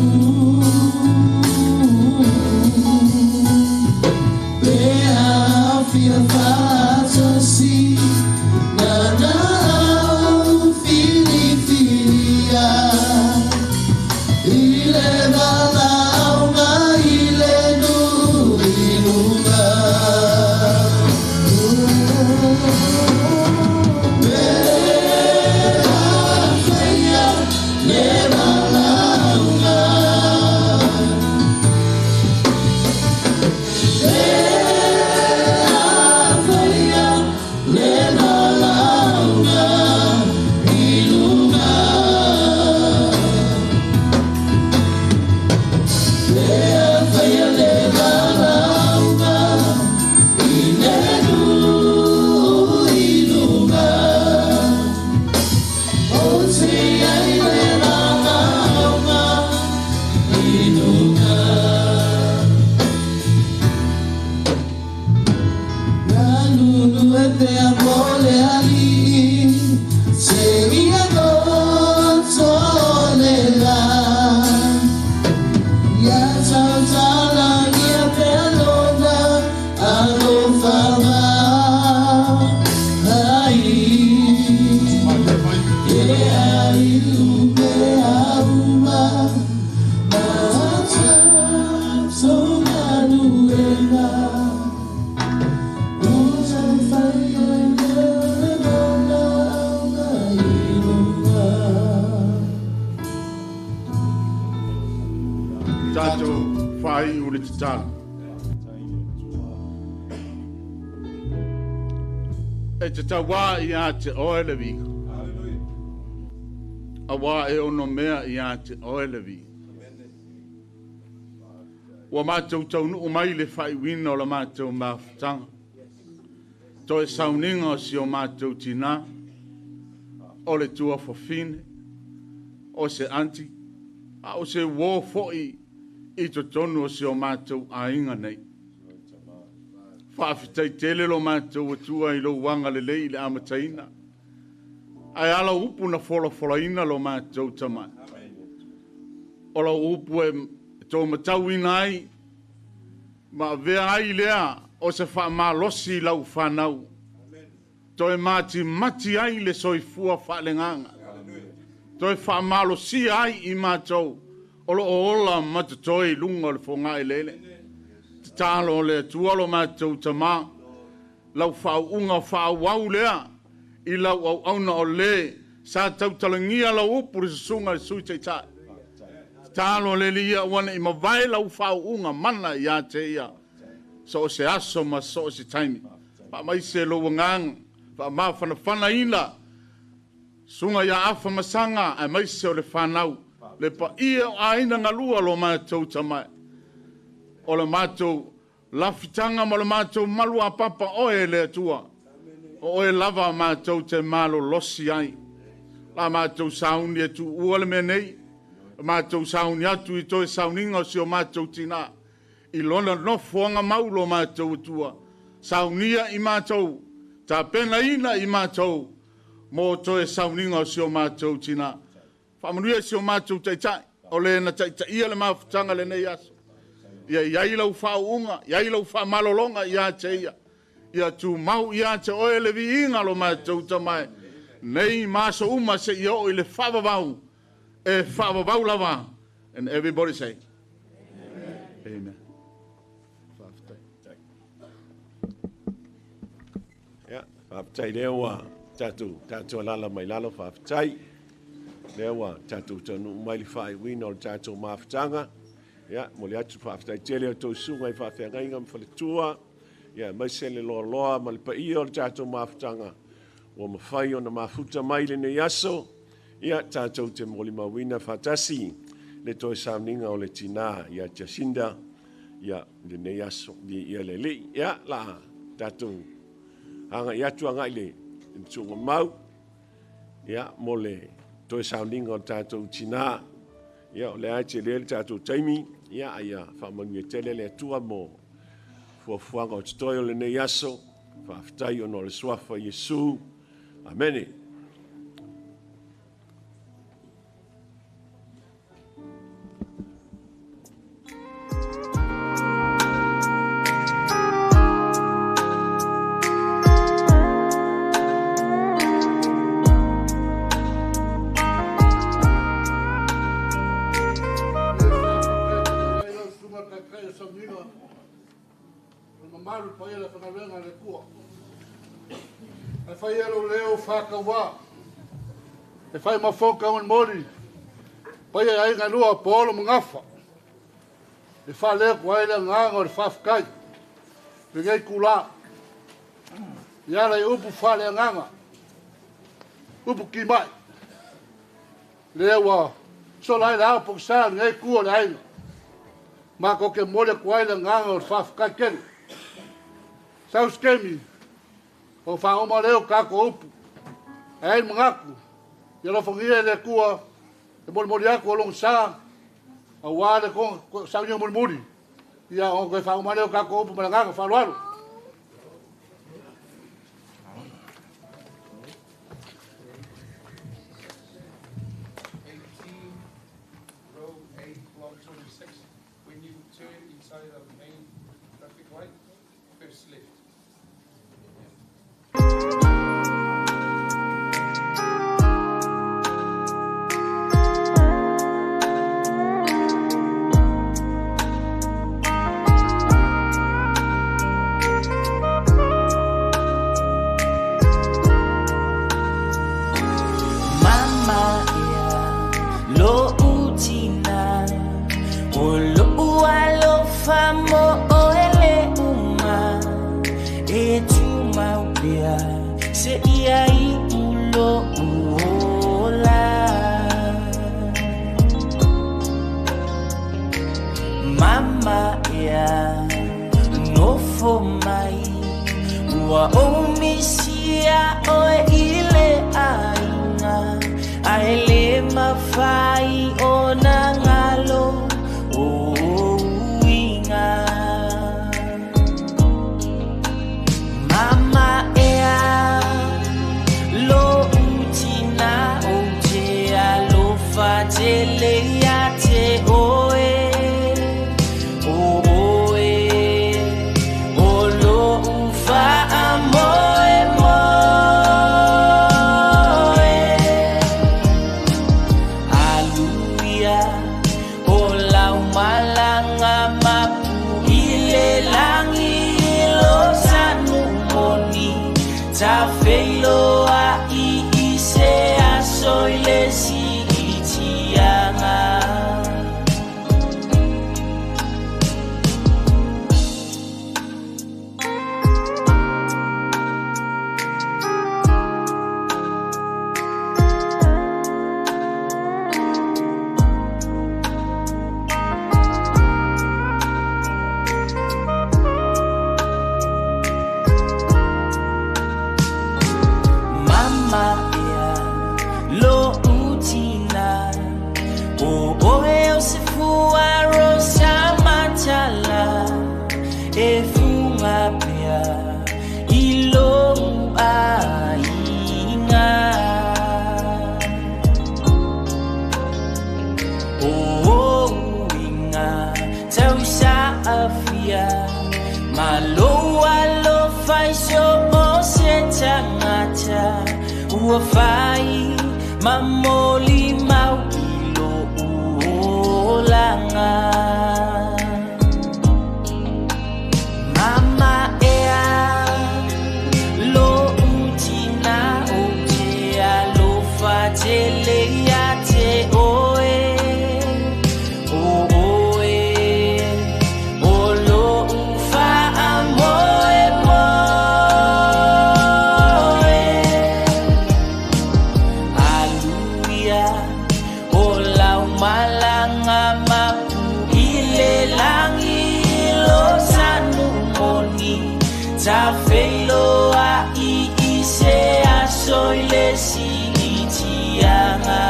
Pe a fia faatasi na na au filifilia. I le valaauga i le nuu i luga. Pe a faia le valaauga. Pe a faia le valaauga i luga. Pe a faia le valaauga i le nuu i luga. O te iai le valaauga Tatou faaiu le tatalo. E te tauā ia te oe le viiga. Auā e ono mea ia te oe le viiga. Ua matou taunuu mai le faaiuina o la matou mafutaga. Toe sauniga o si o matou tinā, o le tuafafine, o se anti, a o se uō foi i totonu o si o matou aiga nei. Faafetai tele lo matou Atua i lou agalelei i le amataina. Ae a lau upu na folafolaina lo matou tamai. O lau upu e taumatauina ai, ma avea ai lea o se faamalosi i lau fanau. Toe matimati ai le soifua faaleagaga. Toe faamalosia ai i matou o loo ola ma totoe i luga o le fogaelele. Tatalo o le Atua lo matou tamā, lau faauuga faaauau lea i lau auauna o le sa tautalagia lau upu le susuga i le Sui Taitai. Tatalo le Alii ia ua ne i mavae lau faauuga mana ia te ia so o se aso ma so o se taimi. Faamaise lou agaga, faamafanafanaina susuga ia Afa Masaga aemaise o le fanau, le paia o aiga galua lo matou tamai. O le matou lafitaga ma le matou malu a papa oe le Atua. O oe lava matou te malolosi ai. La matou sauni e tuua le mea nei. Matou sauni atu i toe sauniga o si o matou tinā. I lona nofoaga mau lo matou Atua. Saunia i matou, tapenaina i matou, mo toe sauniga o si o matou tinā. Faamanuia si o matou taitai, o le na taitaia le mafutaga lenei aso. Ia iai lau faauuga, iai lau faamalologa ia te ia. Ia tumau ia te oe le viiga lo matou tamai. Nei ma aso uma se i oo i le faavavau, e faavavau lava. And everybody say, Amen. Amen. Faafetai. Ia, faafetai lea ua tatou tatou alala mai lalo, faafetai. Lea ua tatou taunuu mai le faaiuina o le tatou mafutaga. Ia, mo le atu faafetai tele o tou susuga i faafeagaiga ma faletua. Ia, aemaise le loaloa ma le paia o le tatou mafutaga. Ua mafai ona mafuta mai lenei aso. Ia, tatou te molimauina faatasi le toe sauniga o le tinā ia Jacinda. Ia, lenei aso, ia le alii. Ia, la tatou agai atu agai le tuuga mau. Ia, mo le toe sauniga o le tatou tinā. Ia, o le a e tele le tatou taimi. Ia, aia faamanuia tele le Atua mo fuafuaga o totoe o lenei aso. Faafetai ona o le suafa Iesu. Amene. Mamalu paia le faigaluega a le Atua. Ae fai ia lou leo faatauā. E fai ma foka molimoli. Paia i aiga e lua o Paolo ma Gafa. E faaleo ai le agaga o le faafetai. Lenei itulā. I ala i upu faaleagaga. Upu kimai. Lea ua sola ai le ao pogisa lenei itu o le aiga. Matou te momoli atu ai le agaga o le faafetai tele. Sau se taimi, o faauma lea o tatou upu. Ae ai le manatu, ia alofagia e le Atua e molimoli atu o lona sa, aua le sauniga mulimuli, ia ona toe faauma lea o tatou upu ma le agaga faaaloalo. Row 8, block 26. When you turn inside of the main traffic light, first left. Mama ia lo utina o lo mai o nā galo o uiga. Mama ea lo utina o te alofa tele ia te oe. O oe o lo ufa a moe moe. Aluia o lau malanga mapu i le langi lo sanu moni. Ta feiloa i i se aso i le siitiaga. Mama ea lo utina o oe o se fua rosa matala e funga pea i lo aiga. O uiga tausa afia ma lo alofa i so o se tagata ua fai ma moli mau i lo olaga. Mama ea lo utina o te alofa tele ia te oe. O oe o lo ufa a moe moe. Aluia o lau malanga mapu i le langi lo sanu moni. Ta feiloa i i se aso i le siitiaga.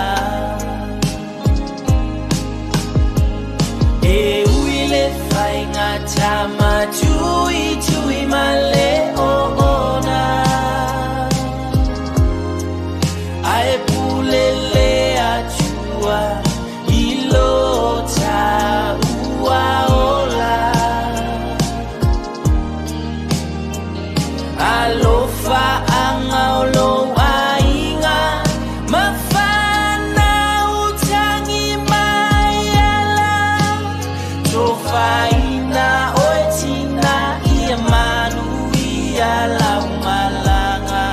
E ui le faiga tama tui tui ma le oona. Ae pule le atua i lo taua ola. Alofa anga o lou aiga, mafana utangi mai ala. Tofaina oe tina ia manu ia lau malaga.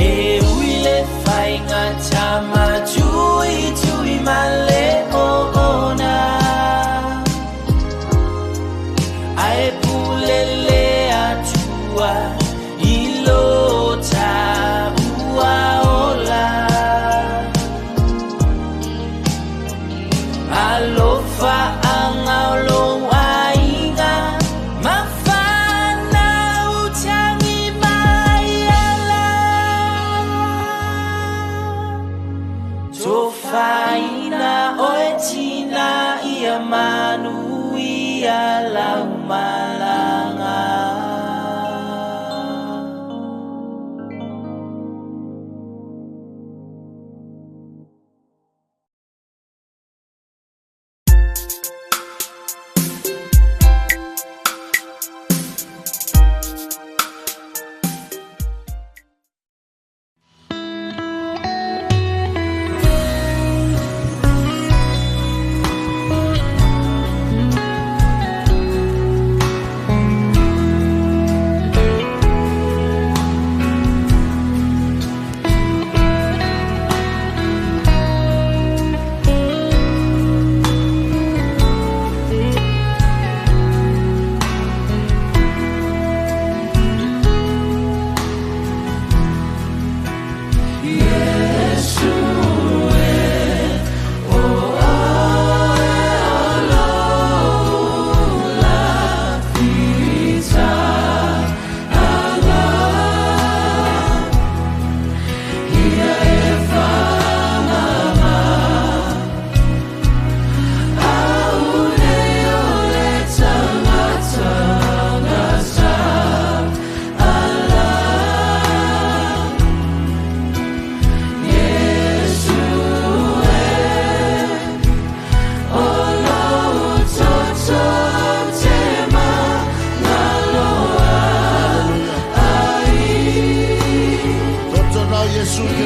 E ui le faiga tama tui tui ma le oona. Ae pule le atua i lo taua ola. Alofa anga o lou aiga, mafana utangi mai ala. Tofaina oe tina ia manu ia lau malaga.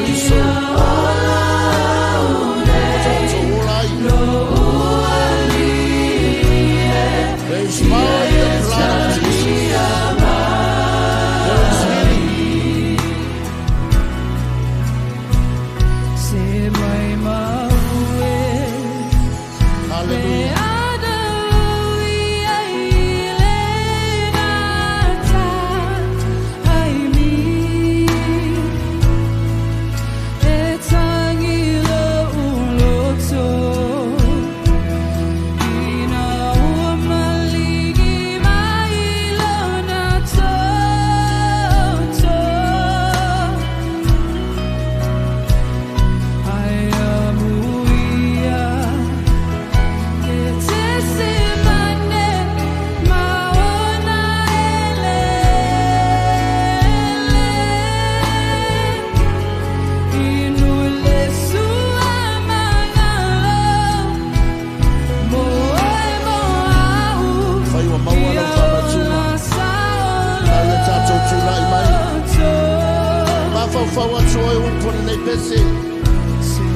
Keriso ua tatou ola ai. There is power in the blood of Jesus. There is healing. Hallelujah. Fai ua maua lau faamatuna lau ia tatou tula'i mai mafaufau atu oe upu o lenei pese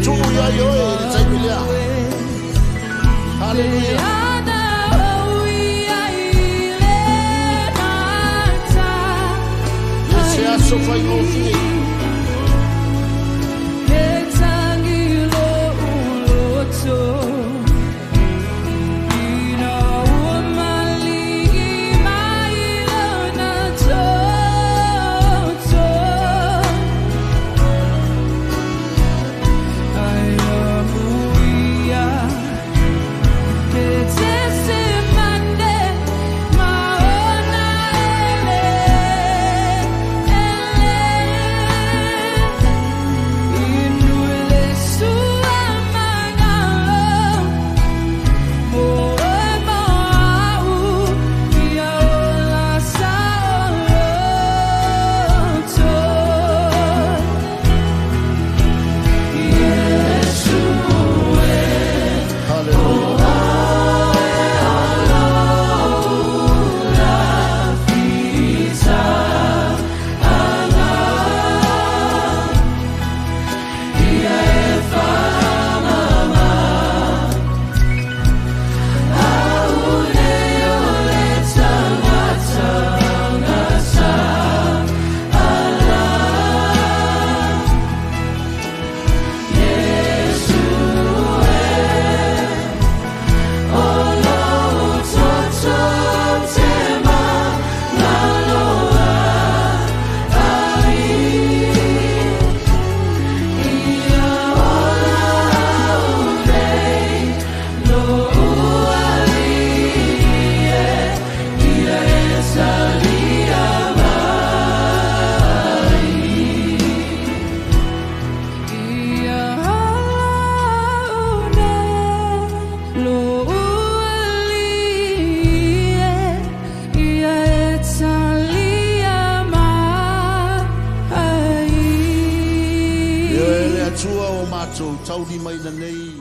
tuu iai oe i le taimi lea. Haleluia. Le se aso faigofie. Hallelujah. Ioe le Atua o matou taulimaina nei.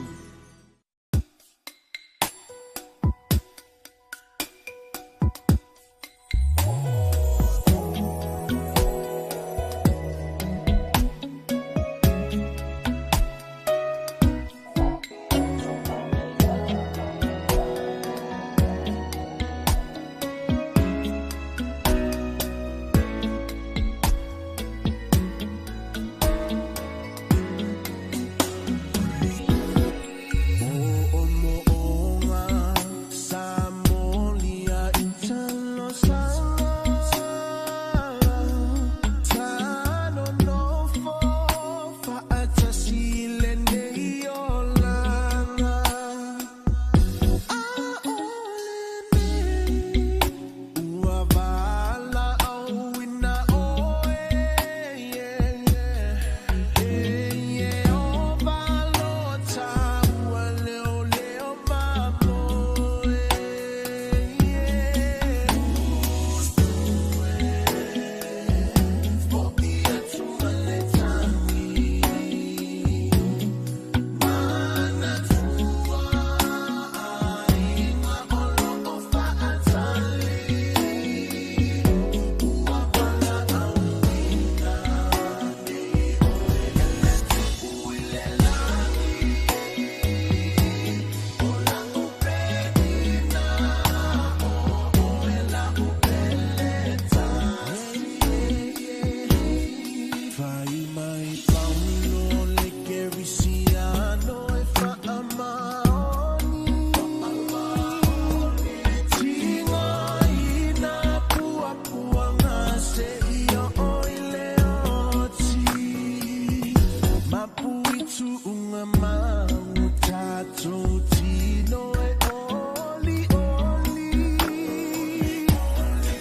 Tuunga mau tatou tino e oli oli.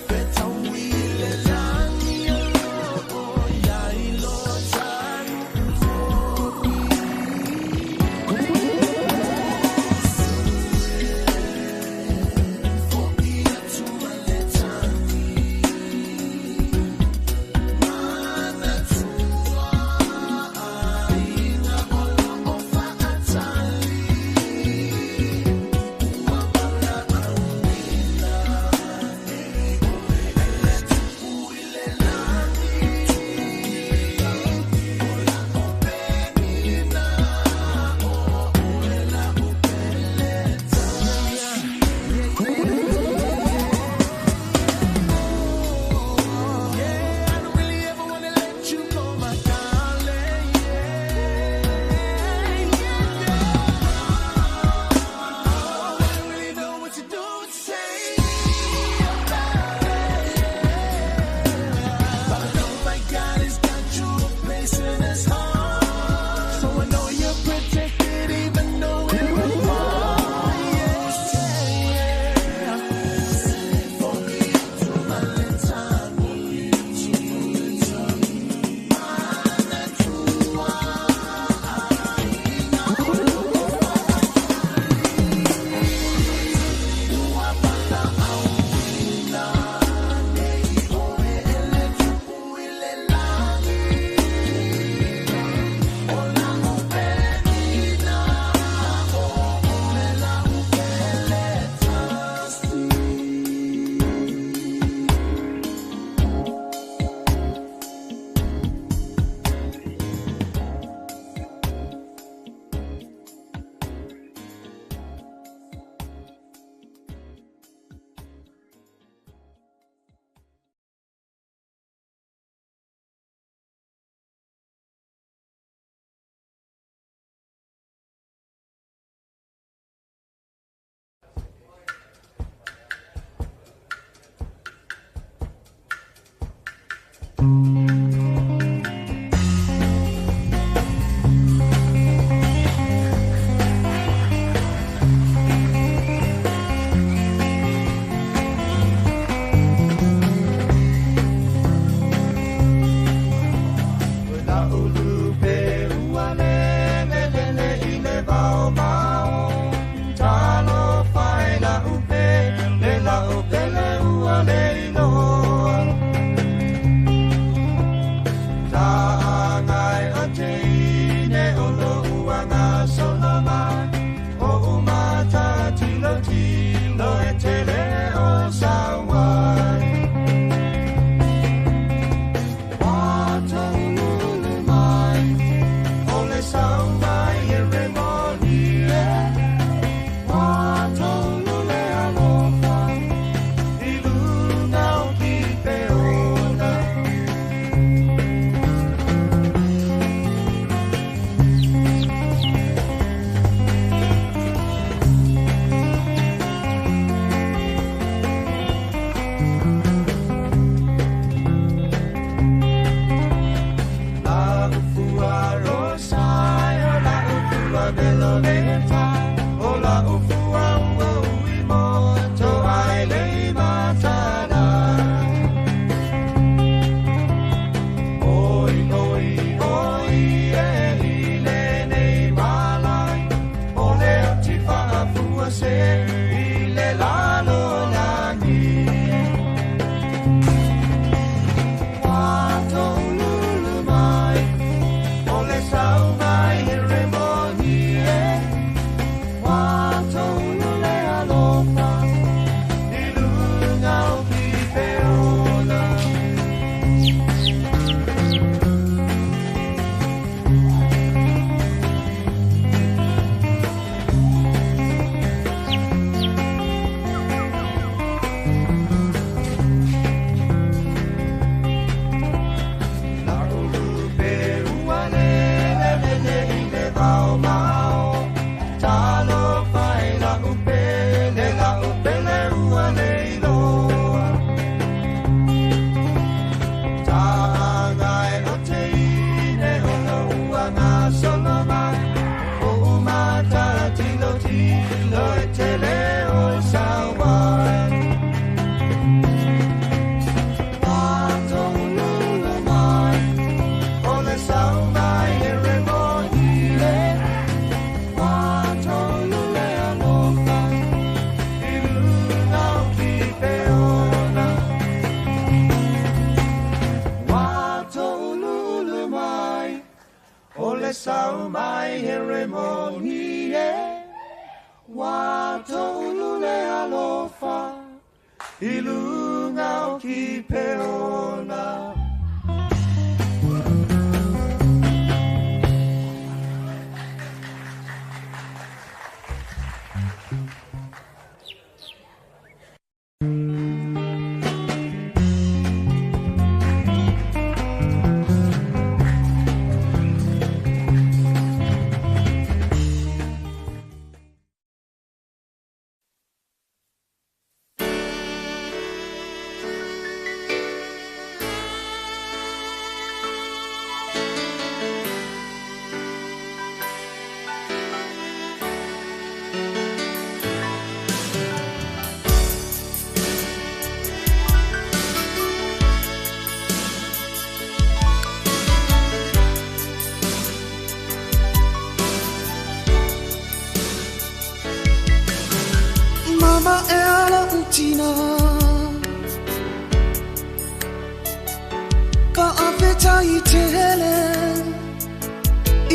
Fetaui le lagi o loo iai lo tanu moni. Fo'i atu ma le tagi. Manatua aiga o loo faatali. Ua valaauina nei oe e tupu i le lagi. O lau penina o oe lau pele tasi. Yeah, I don't really ever wanna let you go, my darling. Yeah. Oh, I don't really know what to do to say about it. But I know my God has got you a place in His heart, so I know you're protected even though we're apart. Yeah. Fo'i atu ma le tagi. Manatua aiga o loo faatali. Ua valaauina nei oe e le tupu i le lagi. O lau penina o oe lau pele tasi. La ulu pe ua le le le le i le vao mao. Talo fai la upe le la upe le ua le inoa. Ta ngai o te ine o lo ua ngā solo mai. O umata tilo tilo e te le o sawai. Wata ululu mai, o le sau mai e remoni e. Wata ulule alofa, i lunga o ki te ona. La ufua rosai, o la ufua velo veta, o la ufua ua ui moto ai le matana. Oi, oi, oi, e i le nei malai, o le ati whaafua se i le lalo langi. Wata ululu mai, o le sau mai e remoni e. sau mai Heremoni e Wa toulu le alofa I lunga o ki peona. Mama e ala utina Pa awheta i tele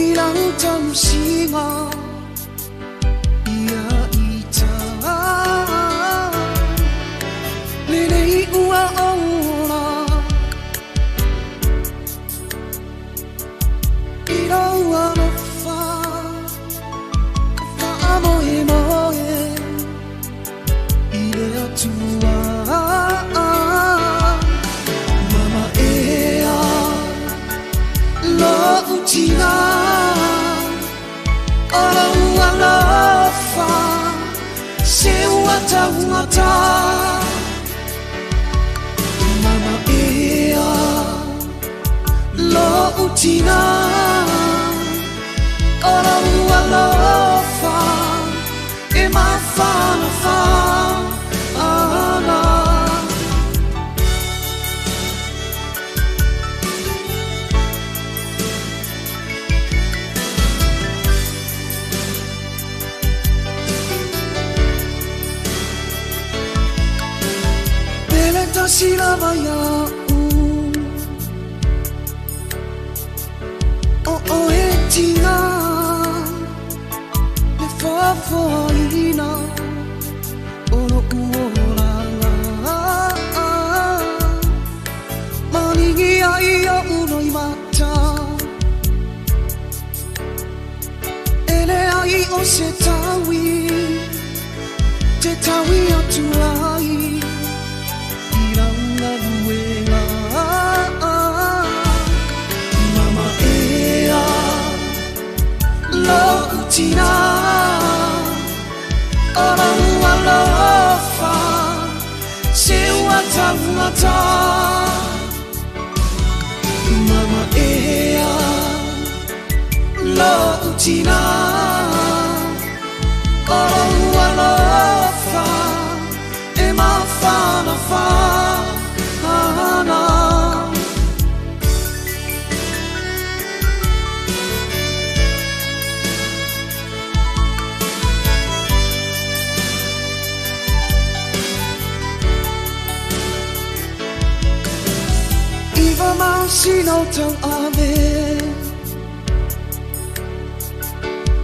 I lau tausinga Ia ita Lele ua ola I lau alofa Wha moe moe Atua. Mama ea Lo utina O lau alofa Se ua taugata. Mama ea Lo utina O lau alofa E mawhana wha. Sila vai u O o e tina Le fafoina O lo uolanga Maningi ai o uno i mata Ele ai o se tawi Te tawi atu ai Mama ea Lo utina O lau alofa Se ua taugata. Mama ea Lo utina O lau alofa E mawhana wha. Iwa mausina o tau ave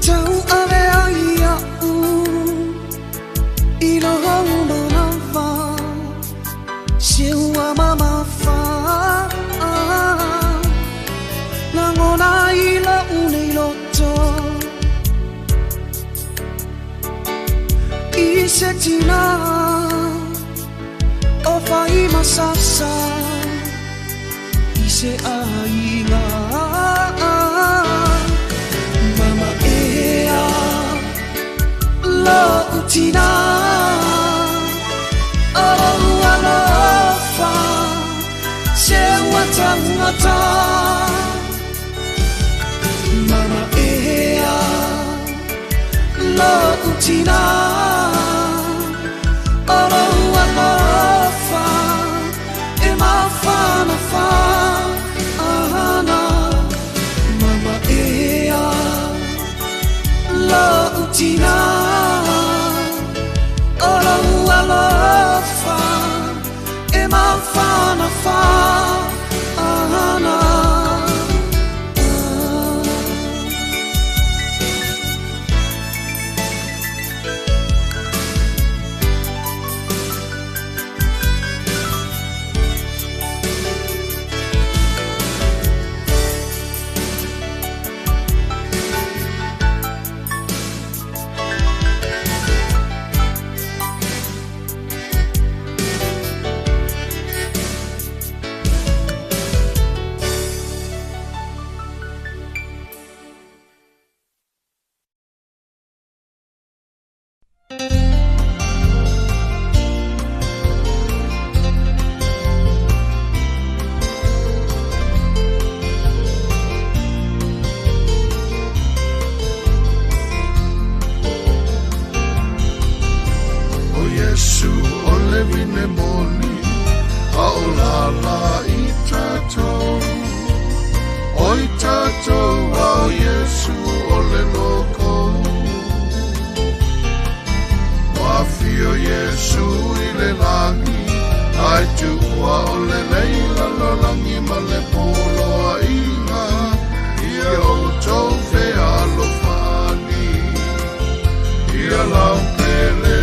Tau ave ai au I loho manawa Se ua mamafa Langona i la unei loto I se tina O whai masasa Se ainga. Mama ea Lo utina O lau alofa Se ua taugata. Mama ea Lo utina O lau alofa E mawhana wha. Mama ea Lo utina O lau alofa E mawhana wha. O Iesu o le vine moni, a o lala i tatou. O i tatou a o Iesu o le loko. Ua fio Iesu i le lagi, ai tua o le leila lolangi ma le poloa inga, ia o tau fealofani, ia lau pele.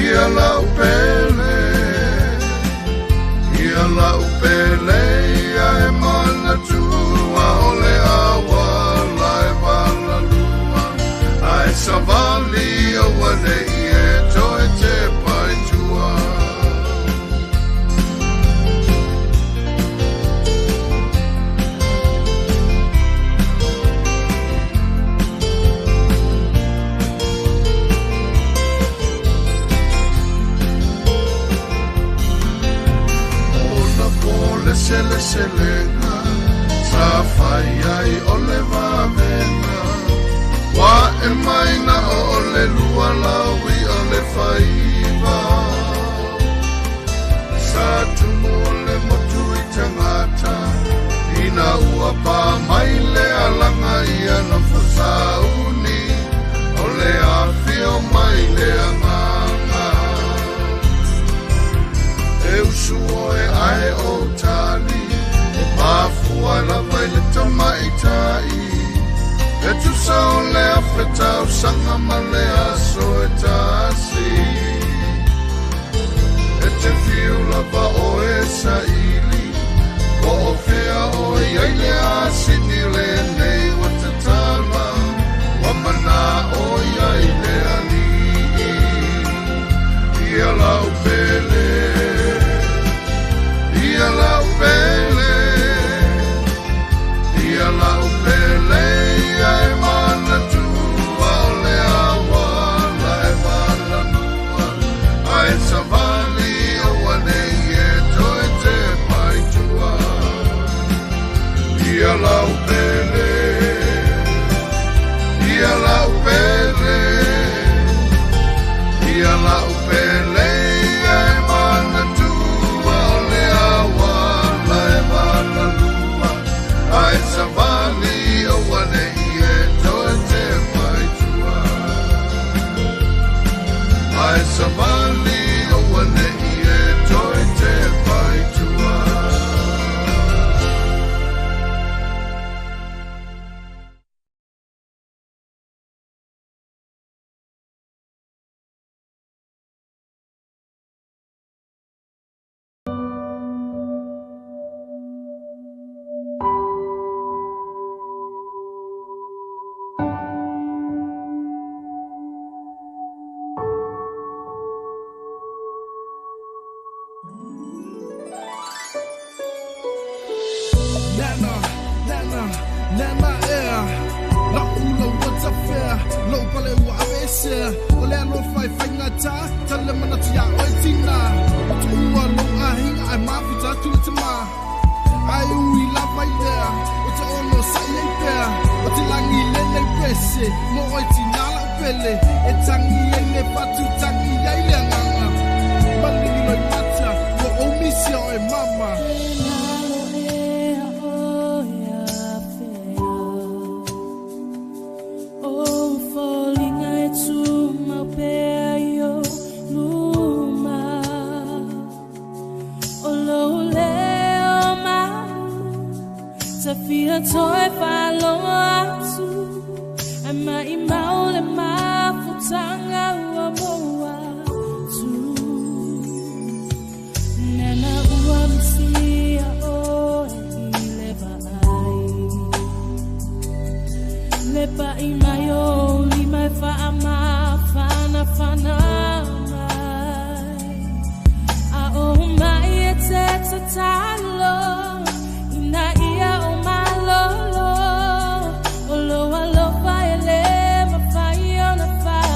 Ia lau pele, ia lau pele, ia e manatua o le awa la e walalua. Ai savali o wane i e toe te paitua. Sele selenga, sa fai ai o le vavena. Wa e mai na o le lua lawi o le faiva. Sa tumu o le motu i tangata, ina ua pa mai le alanga ia na fasauni, o le afio mai le anganga. E usu oe ae o tali, e mafua lava i le tamaitai. E tusa o le afeta o sanga ma le aso e tasi. E te fiu lava o e saili, po o fea o i ai le asini le nei wa tatala, wa mana o i ai le alii. Ia lau pele, ia lau pele, ia lau pele, ia e manatua o le awa la e walanua. Ai savali o ane i e toe te paitua. Ia lau pele, ia lau pele, ia lau pele, ia e manatua o le awa la e walalua. Ai savali o ane i e toe te paitua. Ai savali o ane i e toe te paitua. Nana, nana, nana ea. La ula wata fea, lo pale ua avesea. O le alo fai fai ngā tā, tale mana tu ia oi tina. O tu ua lo ahinga ai mawhita tu le te mā. Ai ui la vai lea, o te ono sa i ei pea. O te langi le nei pese, mo oi tina la upele. E tangi ei le whatu, tangi ei le anganga. Malini loi mata, mo o misi o e mama. Fia toi whaloa atu, e mai maule mafutanga ua moa tu. Nena ua misia oe i le vaai. Le pai mai o lima e wha ma whana whana mai. A o mai e te tatalo, ina ia o malolo. O lo alofa e le mawhai o na whai.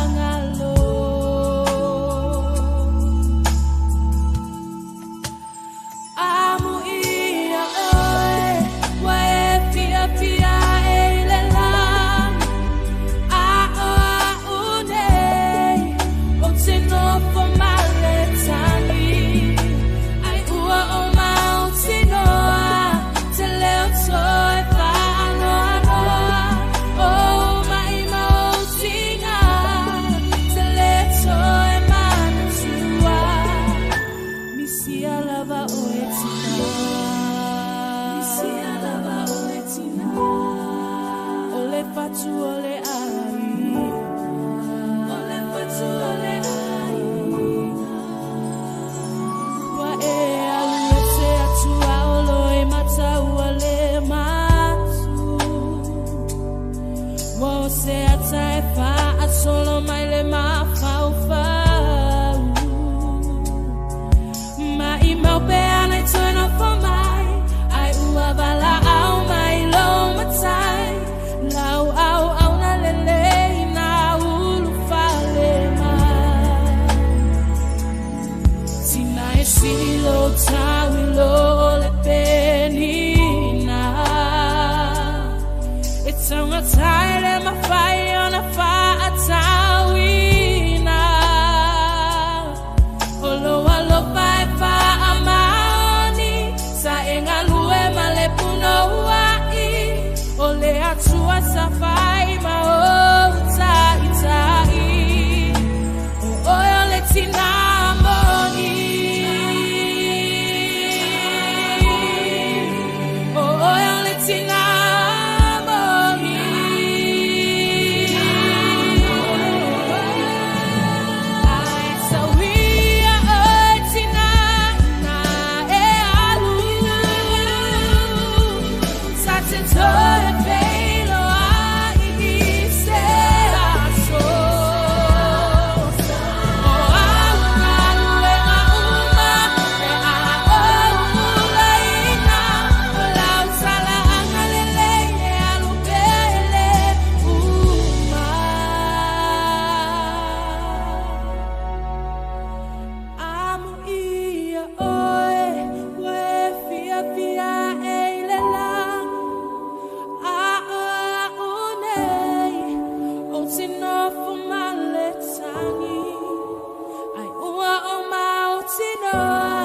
fatu o le aiga. O le fatu o le aiga. Ua e alu ese atu a olo e mataua le matu. Ua o se ata e faasolo mai le mafaufau. Ma i mau pea nei toe nofo mai, ai ua valaau mai lo matai. Lau au au na lelei na ulu fale mai. Tina e silo tauilo o le penina. E taugata e le mawhai ona whaatauina. O lo alofa e whaamaoni, sa e ngalue ma le puno uai. O le atua sa whai ma o tai. O oe o le tina moni. O oe o le tina moni. Ai sauia oe tina na e alu. Sa te toe feilo ai i se aso. O au galuega uma e a ou ulaina. O lau talaaga lelei e alu pea e le uma. Amo ia oe, ua e fiafia e i le lagi. A o au nei, o te nofo ma le tagi. Ai ua o mau tinoa,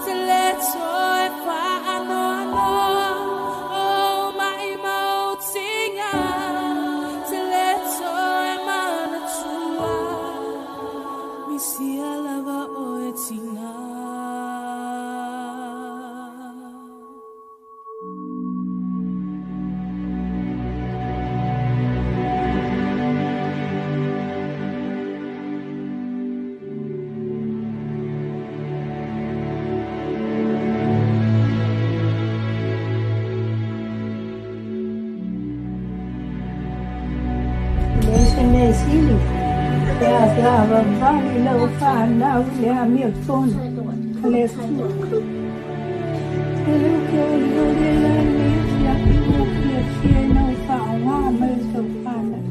te le toe whaanoanoa. O mai mau tinga, te le toe manatua. Misia lava o e tina. Le se mea sili, pe a se avavali lau whanau le a mea tonu, a le atua. E leu ke o i o le la le fia i o fia fia nau whaonga mai tau whanau.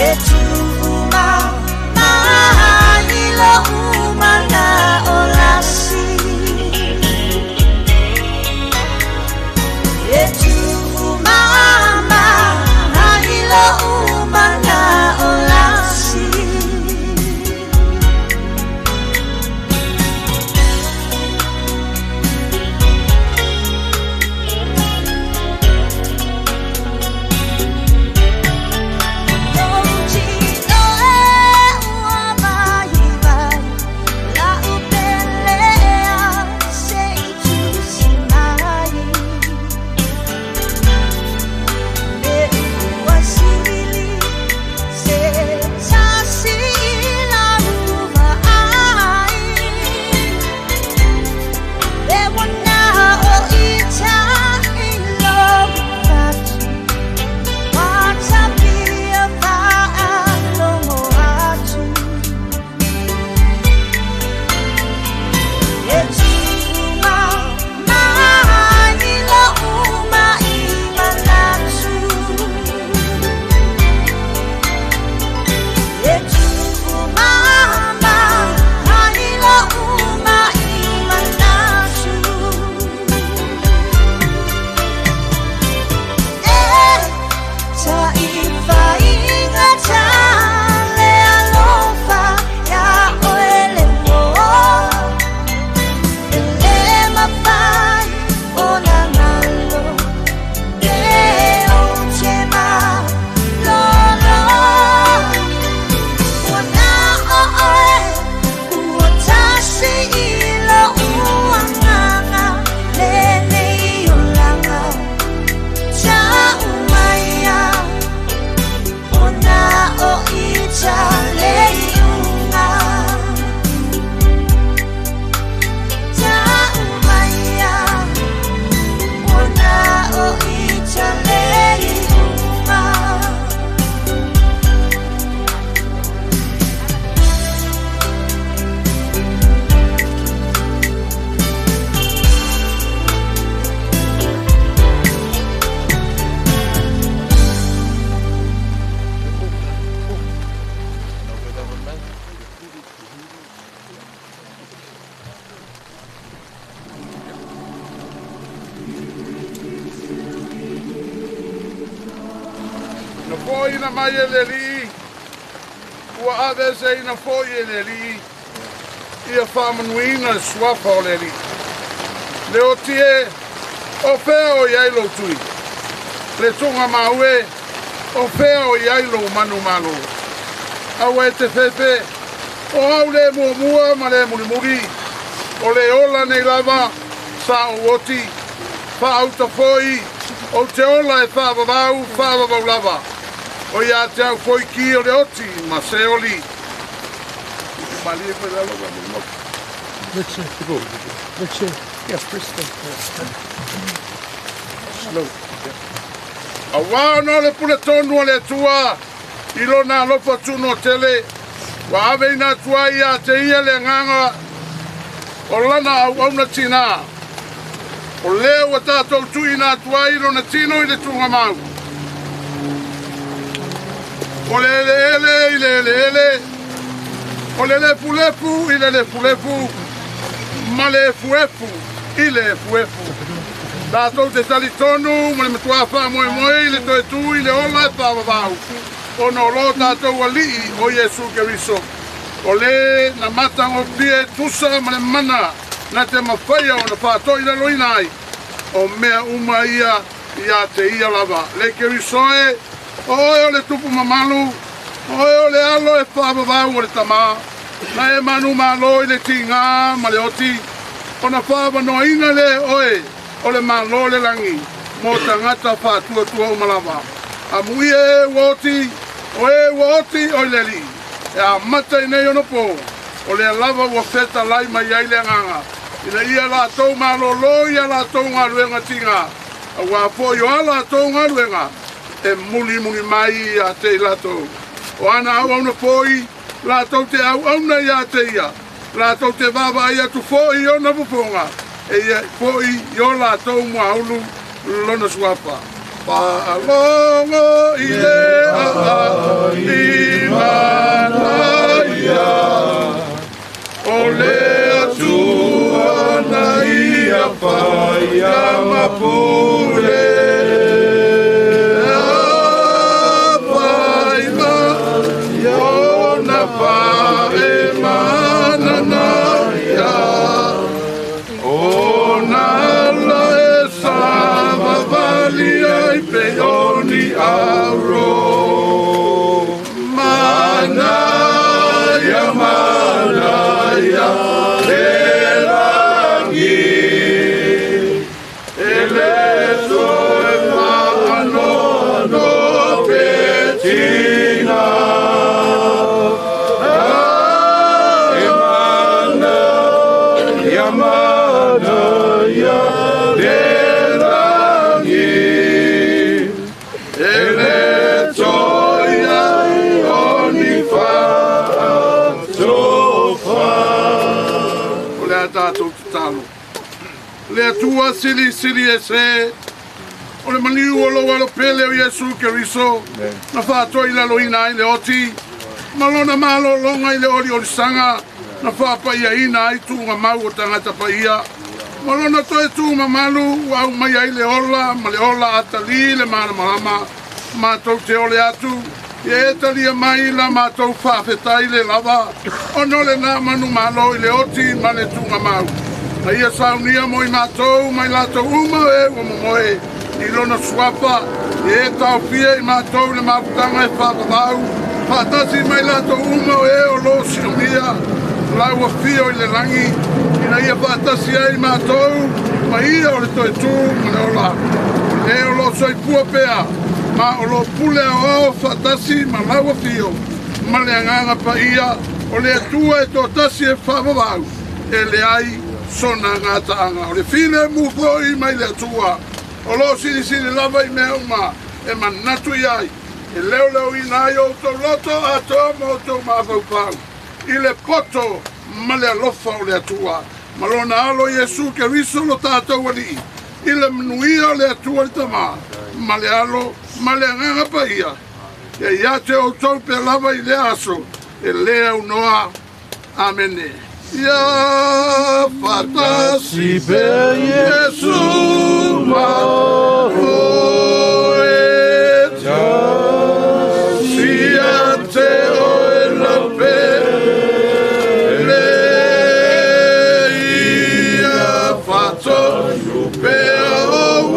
E tuuma mai lo umana o lasi. E tuuma mai lo umana o lasi. Na foʻi mai e le alii, ua aveeseina foʻi e le alii ia faamanuiina le suafa o le alii. Le oti e, o fea o iai lou tui? Le tuga mau e, o fea o iai lou manu malo? Aua e te fefe, o au le muamua ma le mulimuli, o le ola nei lava sa ou oti, faauta foʻi, o te ola e faavavau, faavavau lava. O ia te au foi ki o le oti, ma se oli. Richard, yeah, Bristol. Slow. Auā ona o le pule tonu o le Atua, i lona alofa tuno tele, ua aveina atu ai iā te ia le agaga o lana auauna tinā. O lea ua tatou tuuina atu ai lona tino i le tugamau. O le eleele i le eleele, o le lefulefu i le lefulefu, ma le efuefu i le efuefu. Tatou te talitonu ma le matuā faamoemoe i le toe tū i le ola e faavavau, ona o lo tatou alii o Iesu Keriso. O le na matagofie tusa ma le mana na te mafaia ona faatoilaloina ai, o mea uma ia ia te ia lava. Le Keriso e, o oe o le tupu mamalu, o oe o le alo e faavavau o le tamā, na e manu malo i le tigā ma le oti, ona faavanoaina le oe o le malo le lagi, mo tagata faatuatua uma lava. Amuia e ua oti, o e ua oti o i le alii, e amata i nei ona pō, o lea lava ua fetalai mai ai le agaga, ina ia latou malōlō ia latou galuega tigā, auā foʻi o a latou galuega, e mulimuli mai ia te i latou. O ana auauna foʻi, latou te auauna iā te ia, latou te vaavaai atu foʻi i ona fofoga, e ia foʻi i o latou muaulu lona suafa. Faalogo i le aai manaia o le Atua na ia faia ma pule. Faima ona fae mananaia ona la e savavali ai pe oni aro. Manaia, manaia le lagi e le toe faanoano pe tina. E manaia, manaia le lagi e le toe ai oni faatofa. O le a tātou tatalo. Le Atua sili sili e se o le maniu o lou alo pele o Iesu Keriso na whaatoa i lalo ina ai le oti ma lona malōlōga i le oliolisaga na faapaiaina ai tuugamau o tagata paia ma lona toe tumamalu ua aumai ai le ola ma le ola atalī le malamalama matou te ole atu ia e talia mai la matou faafetai le lava ona o lenā manumalo i le oti ma le tuugamau na ia saunia mo i matou mai latou uma e ua momoe i lona suafa ia e taofia i matou le mafutaga e faavavau faatasi mai latou uma o e o loo sinomia lau afio i le lagi ina ia faatasi ai matou ma ia o le toe tū ma le ola o le o loo soifua pea ma o loo pule aoao faatasi ma lau afio ma le agaga paia o le Atua e toatasi e faavavau e leai sona gataaga o le file mu fo'i mai le Atua o loo silisili lava i mea uma e manatu i ai e leoleoina ai outou loto atoa ma outou mafaufau i le poto ma le alofa o le Atua ma lona alo Iesu Keriso lo tatou alii i le manuia o le Atua le Tamā ma le alo ma le agaga paia ia ia te outou pea lava i lea aso e lē aunoa. Amene. Ia faatasi pea Iesu ma oe tasi ia te oe lau pele ia faatonu pea ou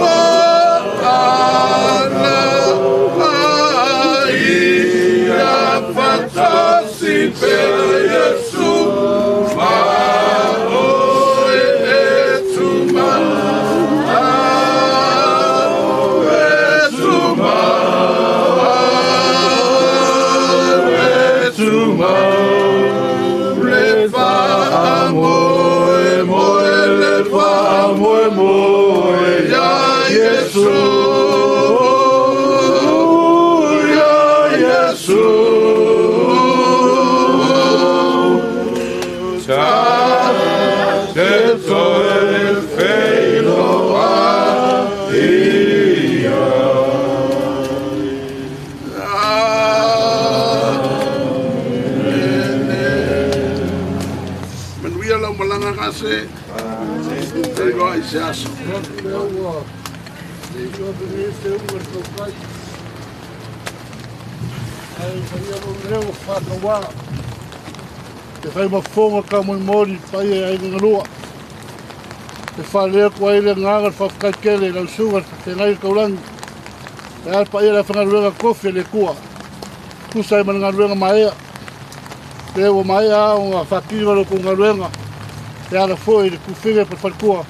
ala ia faatasi pea Iesu ma oe e tuma e tuma e tuma le faamoemoe le faamoemoe ia Iesu ia Iesu ta te toe feiloa ia. Manuia lau malaga gase tailoa i se aso. Te whai mafonga ka moi mori pai e ai ngalua. Te whalea ko ai le nganga le whawhakai kele lau suga te ngai kaulangi. Te ai pai e la whangaruenga kofi le kua. Kusa e mana ngaruenga maea. Te ua maea o ngā whakiri lo ko ngaruenga. Te ala foi le kuwhinga pa whalikua.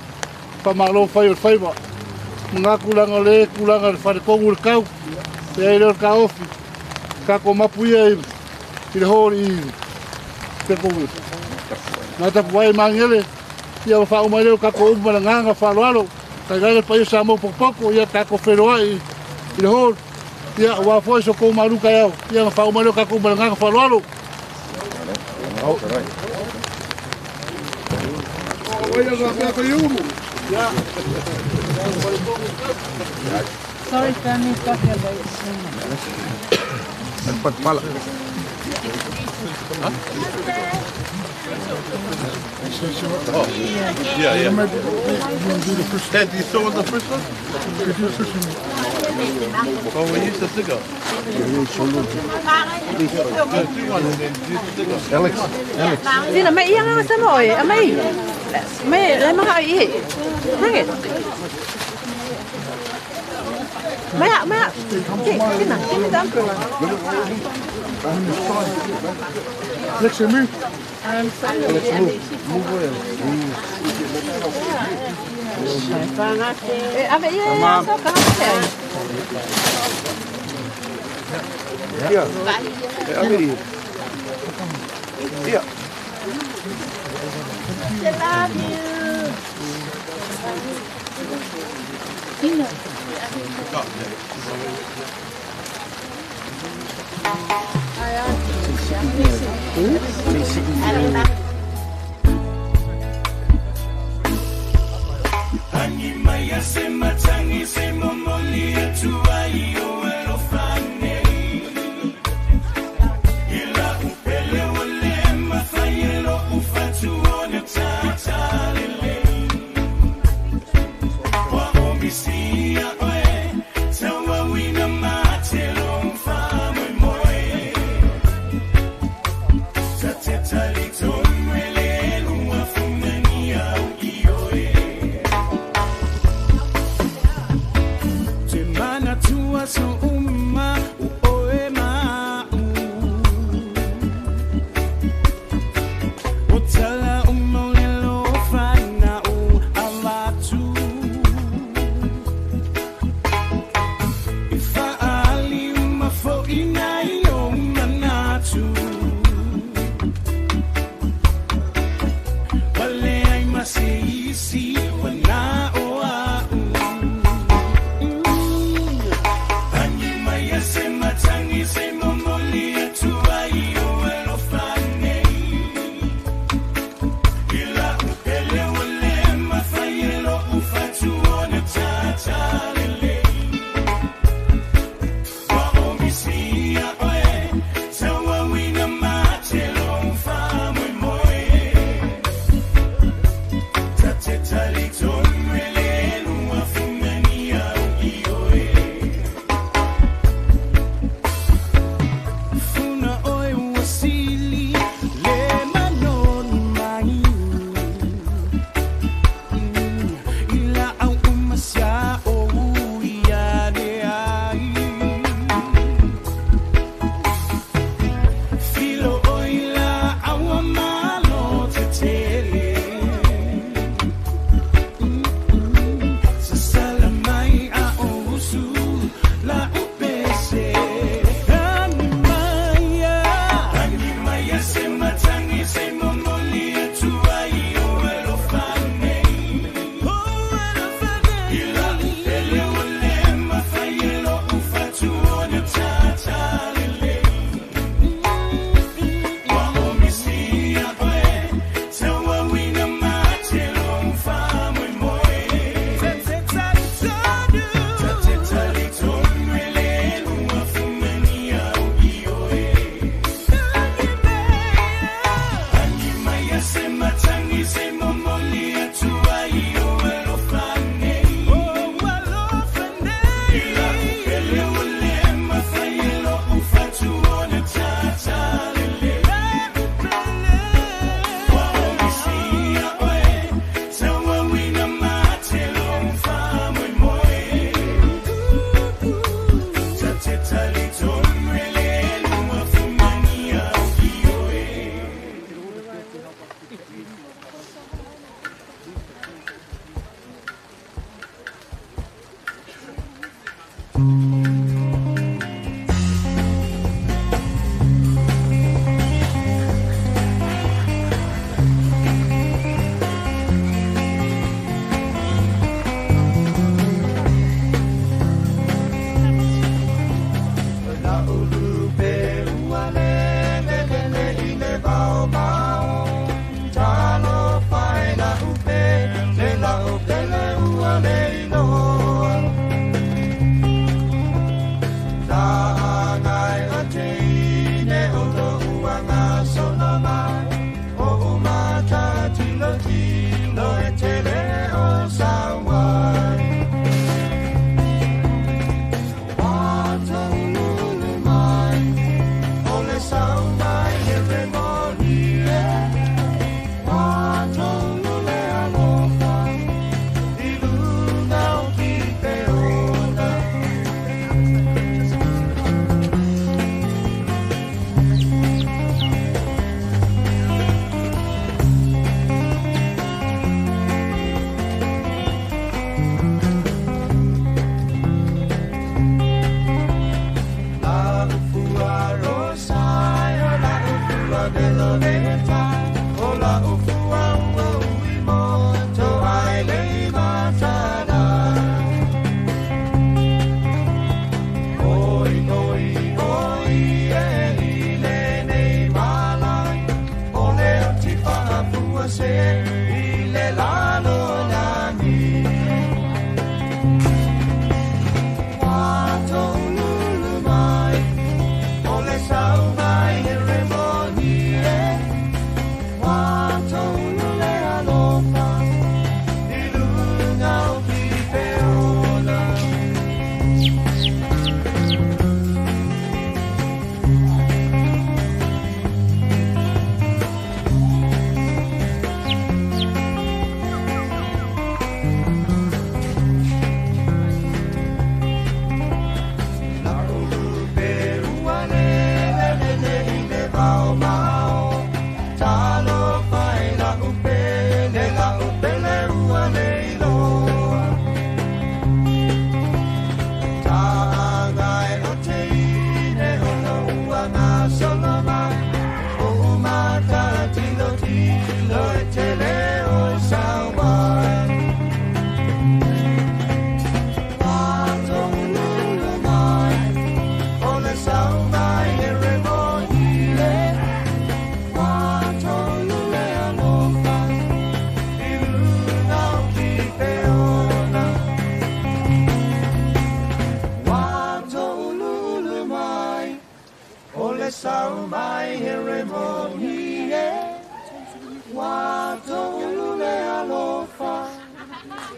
Whamalo whai o le whaiwa. Mga kulanga le kulanga le wharekongu le kau. Te ai leo ka ofi. Ka ko mapu ia i le hori i te kongu. Ngā tapu wai mangele. Ia wa wha leo ka ko umba nganga whaloalo. Kai gaga pa ia sa mau pokopoko. Ia ka ko wheroa i le hori. Ia wa foi so ko maruka iau. Ia wha uma leo ka ko umba nganga whaloalo. Oia ngā pea kai umu. Sorry, family, got here late. Pala. Oh. Yeah, yeah. Dad, do you still want the first one? Oh, we use the sticker. Alex, Alex. Sina mai ia nga sa mo e, mai. Mai le ma i. Bring it. Mai mai. Sina, give me the umbrella. Alex, move. Alex, move. Move away. Eh, ave ia sa ka ha. Yeah. Ave. Yeah. I love you. Tell it to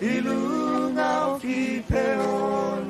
I lunga o ki pe ona.